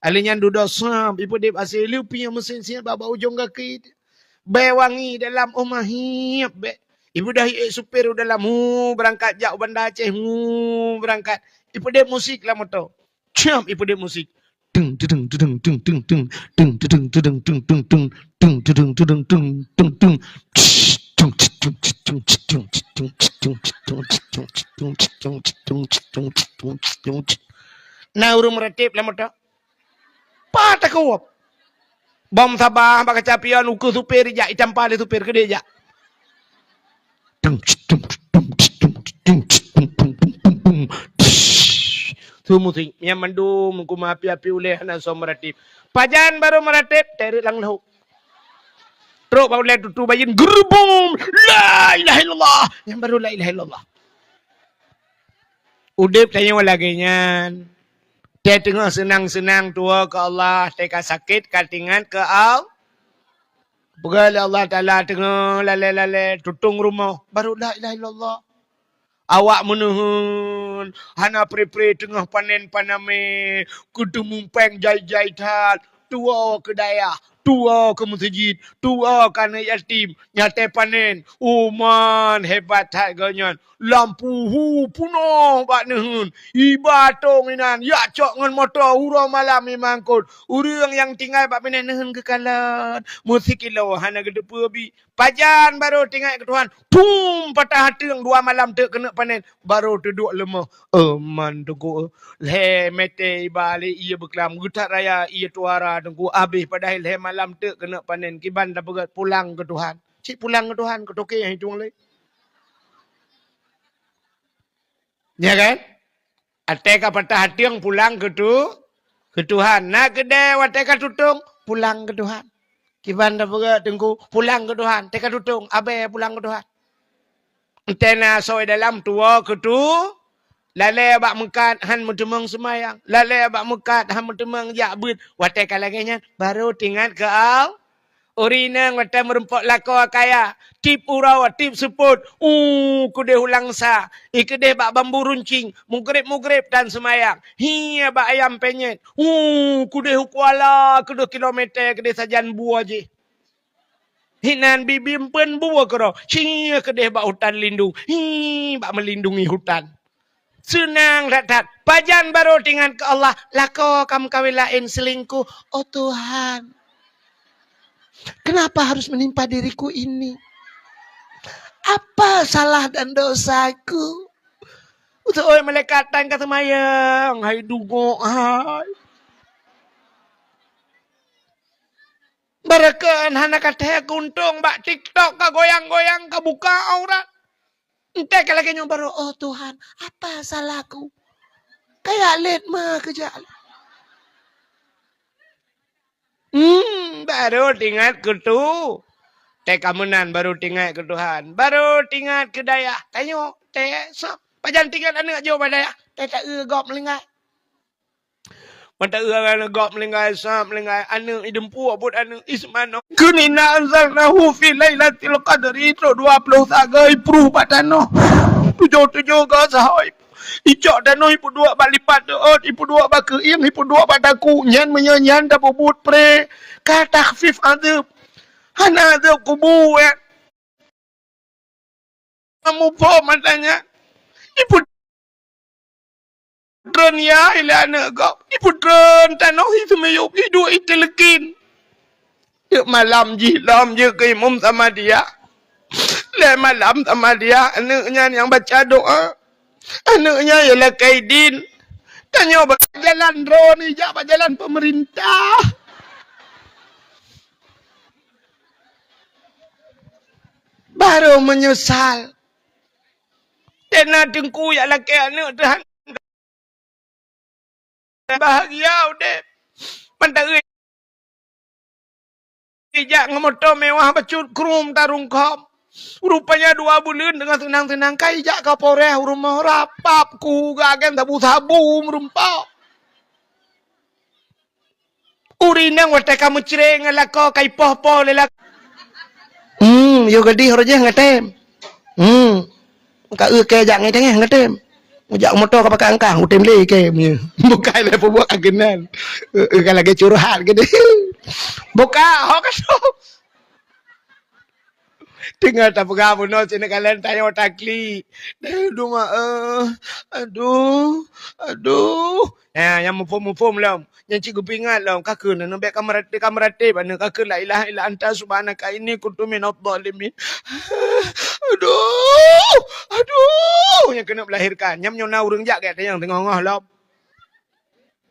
Alèh nyan dudoe sam, ipeudép asai lheuh pieng meusin siet bak, bak ujong gaki. Bèe wangi dalam, oh, mahiep bèe. Ibeudôh iék supir u dalam, hu, beurangkat jak u Banda Aceh, hu, beurangkat. Ipeudép musik lam moto. Cam ipeudép musik. Teng, teng, teng, teng. Na ureueng meuratéb lam moto. Pat takeuwöb. Bom saba bak kaca pion, ukeue supir ijak, itampa lé supir keudéh ijak. Su musik, nyan mandum kuma api-api ulèe hana soe meuratéb. Pajan barô meuratéb, teureuk lam lhok. Trok bak ulèe tutu bayeuen, geurubum, la ilaha illallah. Nyan barô la ilaha illallah. Udép tanyoe lagèe nyan. Teuh teungoh seunang-seunang tuwoe keu Allah, teuh ka sakét ka teuingat keu Allah. Peugah lé Allah Taala teungoh lalé-lalé tutong rumoh, baru la ilaha illallah. Awak meuneuheun, hana pre-pre teungoh panen panamé, keuteumupeng jai-jai that, tuwoe keu dayah, tuwoe keu meuseujid, tuwoe keu aneuk yatim, nyang teuh panen, uman hebat that geuh nyan. Lampu hu punoh bak neuheun. Iba tông inan, yak cok ngon moto uroe malam imangkot. Ureueng nyang tinggai bak binéh neuheun geukalon. Meusikilo hana geuteupeue bi. Pajan barô teuingat keu Tuhan. Pum patah ateueng dua malam teuk keuneuk panen. Barô teuduek leumoh. Euman teungku. Lhèe mètè iba lé ié beuklam. Geuthat raya ié tuara teungku. Abéh padahai lhèe malam teuk keuneuk panen. Kiban tapeugah pulang keu Tuhan. Cit pulang keu Tuhan. Keu toke nyang itong lé. Ya kan? Watèe ka patah ateueng pulang keu tu, keu Tuhan. Na keudè watèe ka tutong, pulang keu Tuhan. Kiban tapeugah teungku, pulang keu Tuhan. Teuka tutong, abèe pulang keu Tuhan. Entèh na asoe dalam tuwoe keu tu, lalé bak meukat han meuteumong seumayang, lalé bak meukat han meuteumong jak beuet. Watèe ka lagèe nyan, barô teuingat keu Allah. Ureueng inong watèe meurumpok lakoe kaya, tiep uroe, tiep seupôt, u keudeh u Langsa, i keudeh bak Bambu Runcing, mugreb-mugreb tan seumayang, hi bak Ayam Penyet, u keudeh u Kuala keudeh kilometer keudeh sajan bue jih. Hinan bibi empeuen bue keudroe, hi keudeh bak hutan lindung, hi bak meulindungi hutan. Seunang that-that. Pajan barô teuingat keu Allah, lakoe ka meukawen laén, seulingkoh. Oh Tuhan, kenapa harus menimpa diriku ini? Apa salah dan dosaku? Utoe malaikat tan ka seumayang, hai dungok hai. Barokon hana ka thèe keuntông bak TikTok ka goyang-goyang ka buka aurat. Entèe ka lagèe nyoe barô, "Oh Tuhan, apa salahku?" Kaya lét ma keujak. Hmm, barô teuingat keu tu. Tèe ka meunan barô teuingat keu Tuhan. Barô teuingat keu dayah. Tanyoe, tèe, sab. Pajan teuingat aneuk jih bak dayah. Tèe taeu gob meulinggai. Mata ureueng gob meulinggai, sab meulinggai, aneuk ideumpue buet aneuk ismano. Kheun inna anzalnahu fi lailatul qadri, trok dua ploh sagai pruh bak tanoh. Tujoh-tujoh go sahoe. Icok tanoh ipeuduek bak lipat deuot, ipeuduek bak keuieng, ipeuduek bak takue. Nyan meunyoe nyan tapeubuet pré, ka takhfif azab. Hana azab kubu, eh. Muphom mata nyan. Ipeudreun ya ilée aneuk gob. Ipeudreun tanoh hi seumiyueb, iduek iteuleukin. Teuk malam jih lom jeuet keu imum Samadiyah. Lhée malam Samadiyah, aneuk nyan nyang baca doa. Aneuk nyan ya lakée idin. Tanyoe bak jalan droeneuh jak bak jalan peumeurintah. Barô meunyeusal. Teuh na teungku jak lakée aneuk teuh hana bahagia udeb. Mantong ijak ngon moto mewah bacut krum tarungkôm. Rupanya dua buleuen deungon seunang-seunang ka ijak Kapolres u rumoh rapap ku agen sabu-sabu meureumpok. Ureueng inong watée ka meucre ngon lakoe ka ipoh-poh lé lakoe. Hmm, yôh gadih roh jih ngatém. Hmm. Ka eu kée jak ngai tengah ngatém. Mujak moto ka pakai angkang, utém lé kée mie. Bukai lé peubuet ka keunan. Eu, eu, ka lagée curhat gadih. Buka, ho ka soe. Teungoh tapeugah bunoe sineuk kalon tanyoe taklik. Aduh, ma, eh. Aduh, aduh. Ha, nyang muphom-muphom lom. Nyang cit geupeuingat lom. Ka kheun aneuk bék ka meuratéb, ka meuratéb aneuk. Ka kheun la ilaha illa anta subhanaka inni kuntu minadh dhalimin. Aduh, aduh. Nyang keuneuk meulahérkan. Nyang nyoe na ureueng jak gét nyang teungoh-ngoh lom.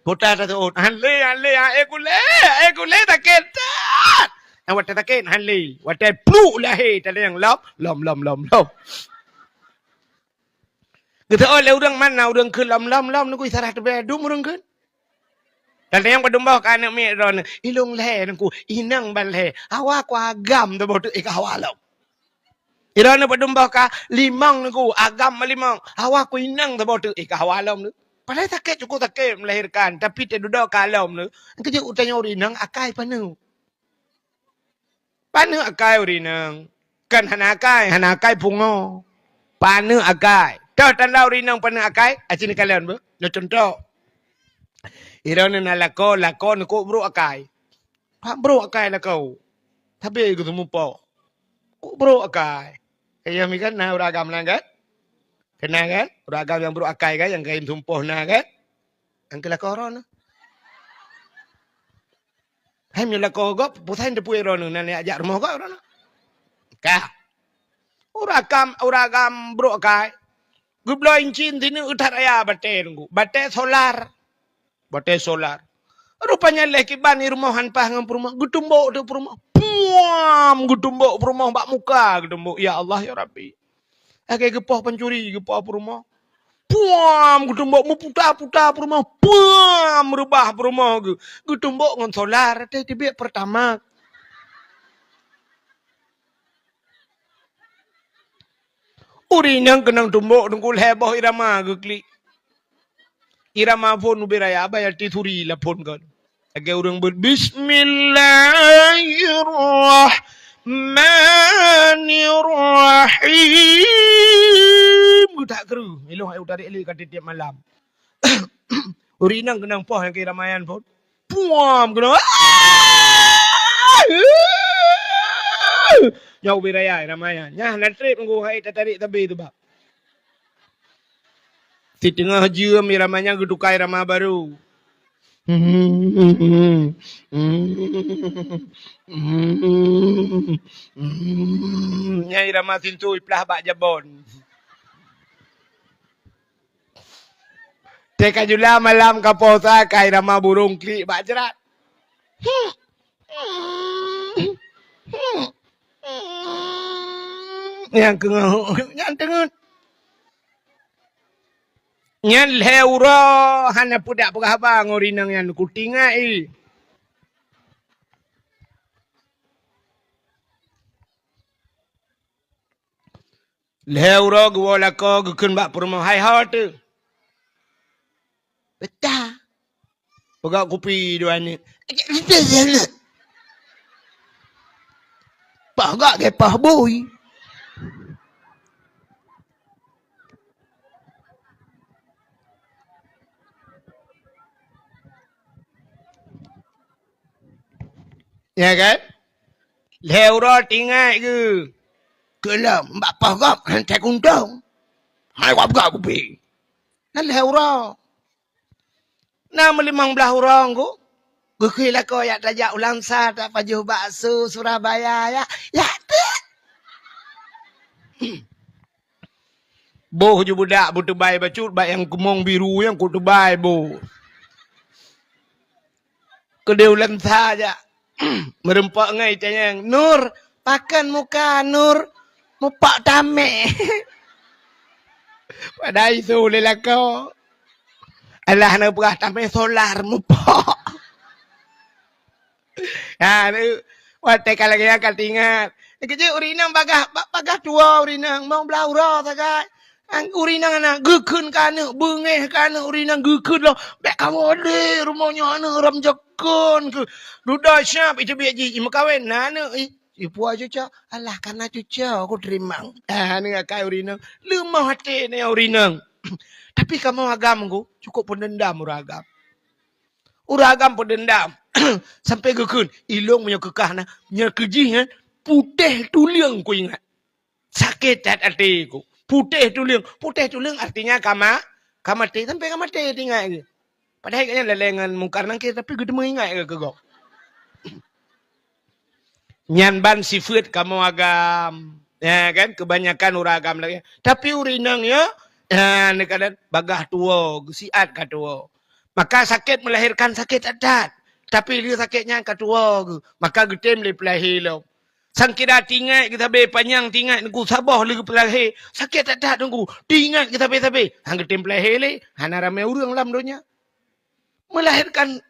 Puta taseuôt, "Han lé, han lé, han ék ulée, han ék ulée, sakét that." Nah, watée sakét, han lé. Watée pluk lahé, tadayang lom, lom, lom, lom, lom. Geuseuôt lé ureueng mana ureueng kheun lom, lom, lom, nunggu isarah teubée dum ureueng kheun. Tadayang padum boh ka aneuk miet droeneuh, ilong lhée nunggu, inong ban lhée. Hawa ku agam teuboh teuk ék hawa lom. Droeneuh padum boh ka limong nunggu, agam limong. Hawa ku inong teuboh teuk, ék hawa lom teuk. Padahai sakét, cukup sakét melahirkan, tapi teududoe ka lom teuk. Keujeuet utanyoe ureueng inong akai paneuk. Paneuk akai ureueng inong. Kan hana akai, hana akai pungo. Paneuk akai. Toh tanda ureueng inong paneuk akai? Aci neukalon beuh. Nyoe cuntoh. Droeneuh na lakoe, lakoe neukôk brôk akai. Pak brôk akai lakoe. Tapi geuteumeupok. Kôk brôk akai. Kayém kan na ureueng agam na kan? Keunan kan? Ureueng agam nyang brôk akai kan, nyang kayém tumpôh na kan? Nyang keu lakoe droeneuh. Hai meunyoe lakoe gob, peue sajan teupeue droeneuh, na neujak rumoh gob droeneuh. Ka. Ureueng agam, ureueng agam brôk akai. Geubloe incin sineuk that raya batée nunggu. Batée solar. Batée solar. Rupanya lheueh kiban i rumoh han paih ngon peurumoh, geutumbok teuk peurumoh. Puam! Geutumbok peurumoh bak muka, geutumbok, "Ya Allah, ya Rabbi." Lagée geupoh pancuri, geupoh peurumoh. Puam! Geutumbok meuputa-puta peurumoh. Puam! Reubah peurumoh geu-, geutumbok ngon solar, teuh teubiet Pertamax. Ureueng inong keunong tumbok teungku lhée boh irama geuklik. Irama phon ubé raya, bah ya ti suri lam phon kon. Lagée ureueng beuet, "Bismillahirrahmanirrahim." Geutak kreueh, ilong ayue tarék lé ka tieb-tieb malam. Ureueng inong keunong poh nyang keu irama nyan phon. Puam keunoe. Nyoe ubé raya irama nyan. Nyan na treb nunggu hai tatarék sabe teuh bah. Siteungoh jeuem irama nyan geutukai irama barô. Nyan irama sintoe iplah bak jabon. Teuka jula malam ka posa ka irama burông klik bak jrat. Nyang keungoh, nyang teungeut. Nyan lhèe uroe hana peudak peugah haba ngon ureueng inong nyan, kutinggai. Lhèe uroe geuwoe lakoe geukheun bak peurumoh, "Hai ho teuh." Peugah kupi dua aneuk. Pah gak geupoh bui. Ya kan? Lhèe uroe tinggai geuh. Keu lom, bak poh gob, han that kuntông. Hai wab gak kupi. Nyan lhèe uroe. Na meulimong blaih uroe geuh. Geukheun lakoe jak tajak u Langsa, tapajoh bakso Surabaya, ya. Ya, teuh. Boh ju budak beutebai bacut bak nyang keumong biru nyang kuteubai boh. Keudeh u Langsa jak. Meureumpok ngon itanyong, "Nur, pakon muka Nur?" "Mupok tamè." Padahai su lé lakoe. Alah na peugah tamè solar mupok. Ha, tu. Watèe ka lagèe nyan ka teuingat. Keujeuet ureueng inong bagah, ba-, bagah tuwoe ureueng inong, limong blaih uroe sagai. An-, ureueng inong na geukheun keu aneuk, beungèh keu aneuk, ureueng inong geukheun lom. Bèk kamoe lé rumoh nyoe aneuk ram jakon keuh. Dudoe siap iteubiet jih, imeukawen na aneuk, ih, ipuwoe cucoe. Alah, kana cucoe kuteurimong. Ah, aneuk akai ureueng inong. Leumoh até nyan ureueng inong. Tapi kamoe agam ku, cukup peudendam ureueng agam. Ureueng agam peudendam. Sampai geukheun, ilôn meunyoe keu kah na, nyoe keu jih nyan, putéh tuleueng kuingat. Sakét that até ku. Putéh tuleueng. Putéh tuleueng artinya ka ma-, ka maté. Sampai ka maté teuingat geuh. Padahai gobnyan lalè ngon Mungkar Nangkir, tapi geuteumé ingat geuh keu gob. Nyan ban sifeuet kamoe agam. Ya kan? Kebanyakan ureueng agam lagèe. Tapi ureueng inong nyoe, ya, neukalon bagah tuwoe, geusiat ka tuwoe. Maka sakét melahirkan sakét that-that. Tapi lé sakét nyan ka tuwoe geuh. Maka geutem lé peulahé lom. Sangkira teuingat geuh sabe panyang teuingat Teungku saboh lé geupeulahé. Sakét that-that Teungku. Teuingat geuh sabe-sabe. Han geutem peulahé lé. Hana ramé ureueng lam donya. Melahirkan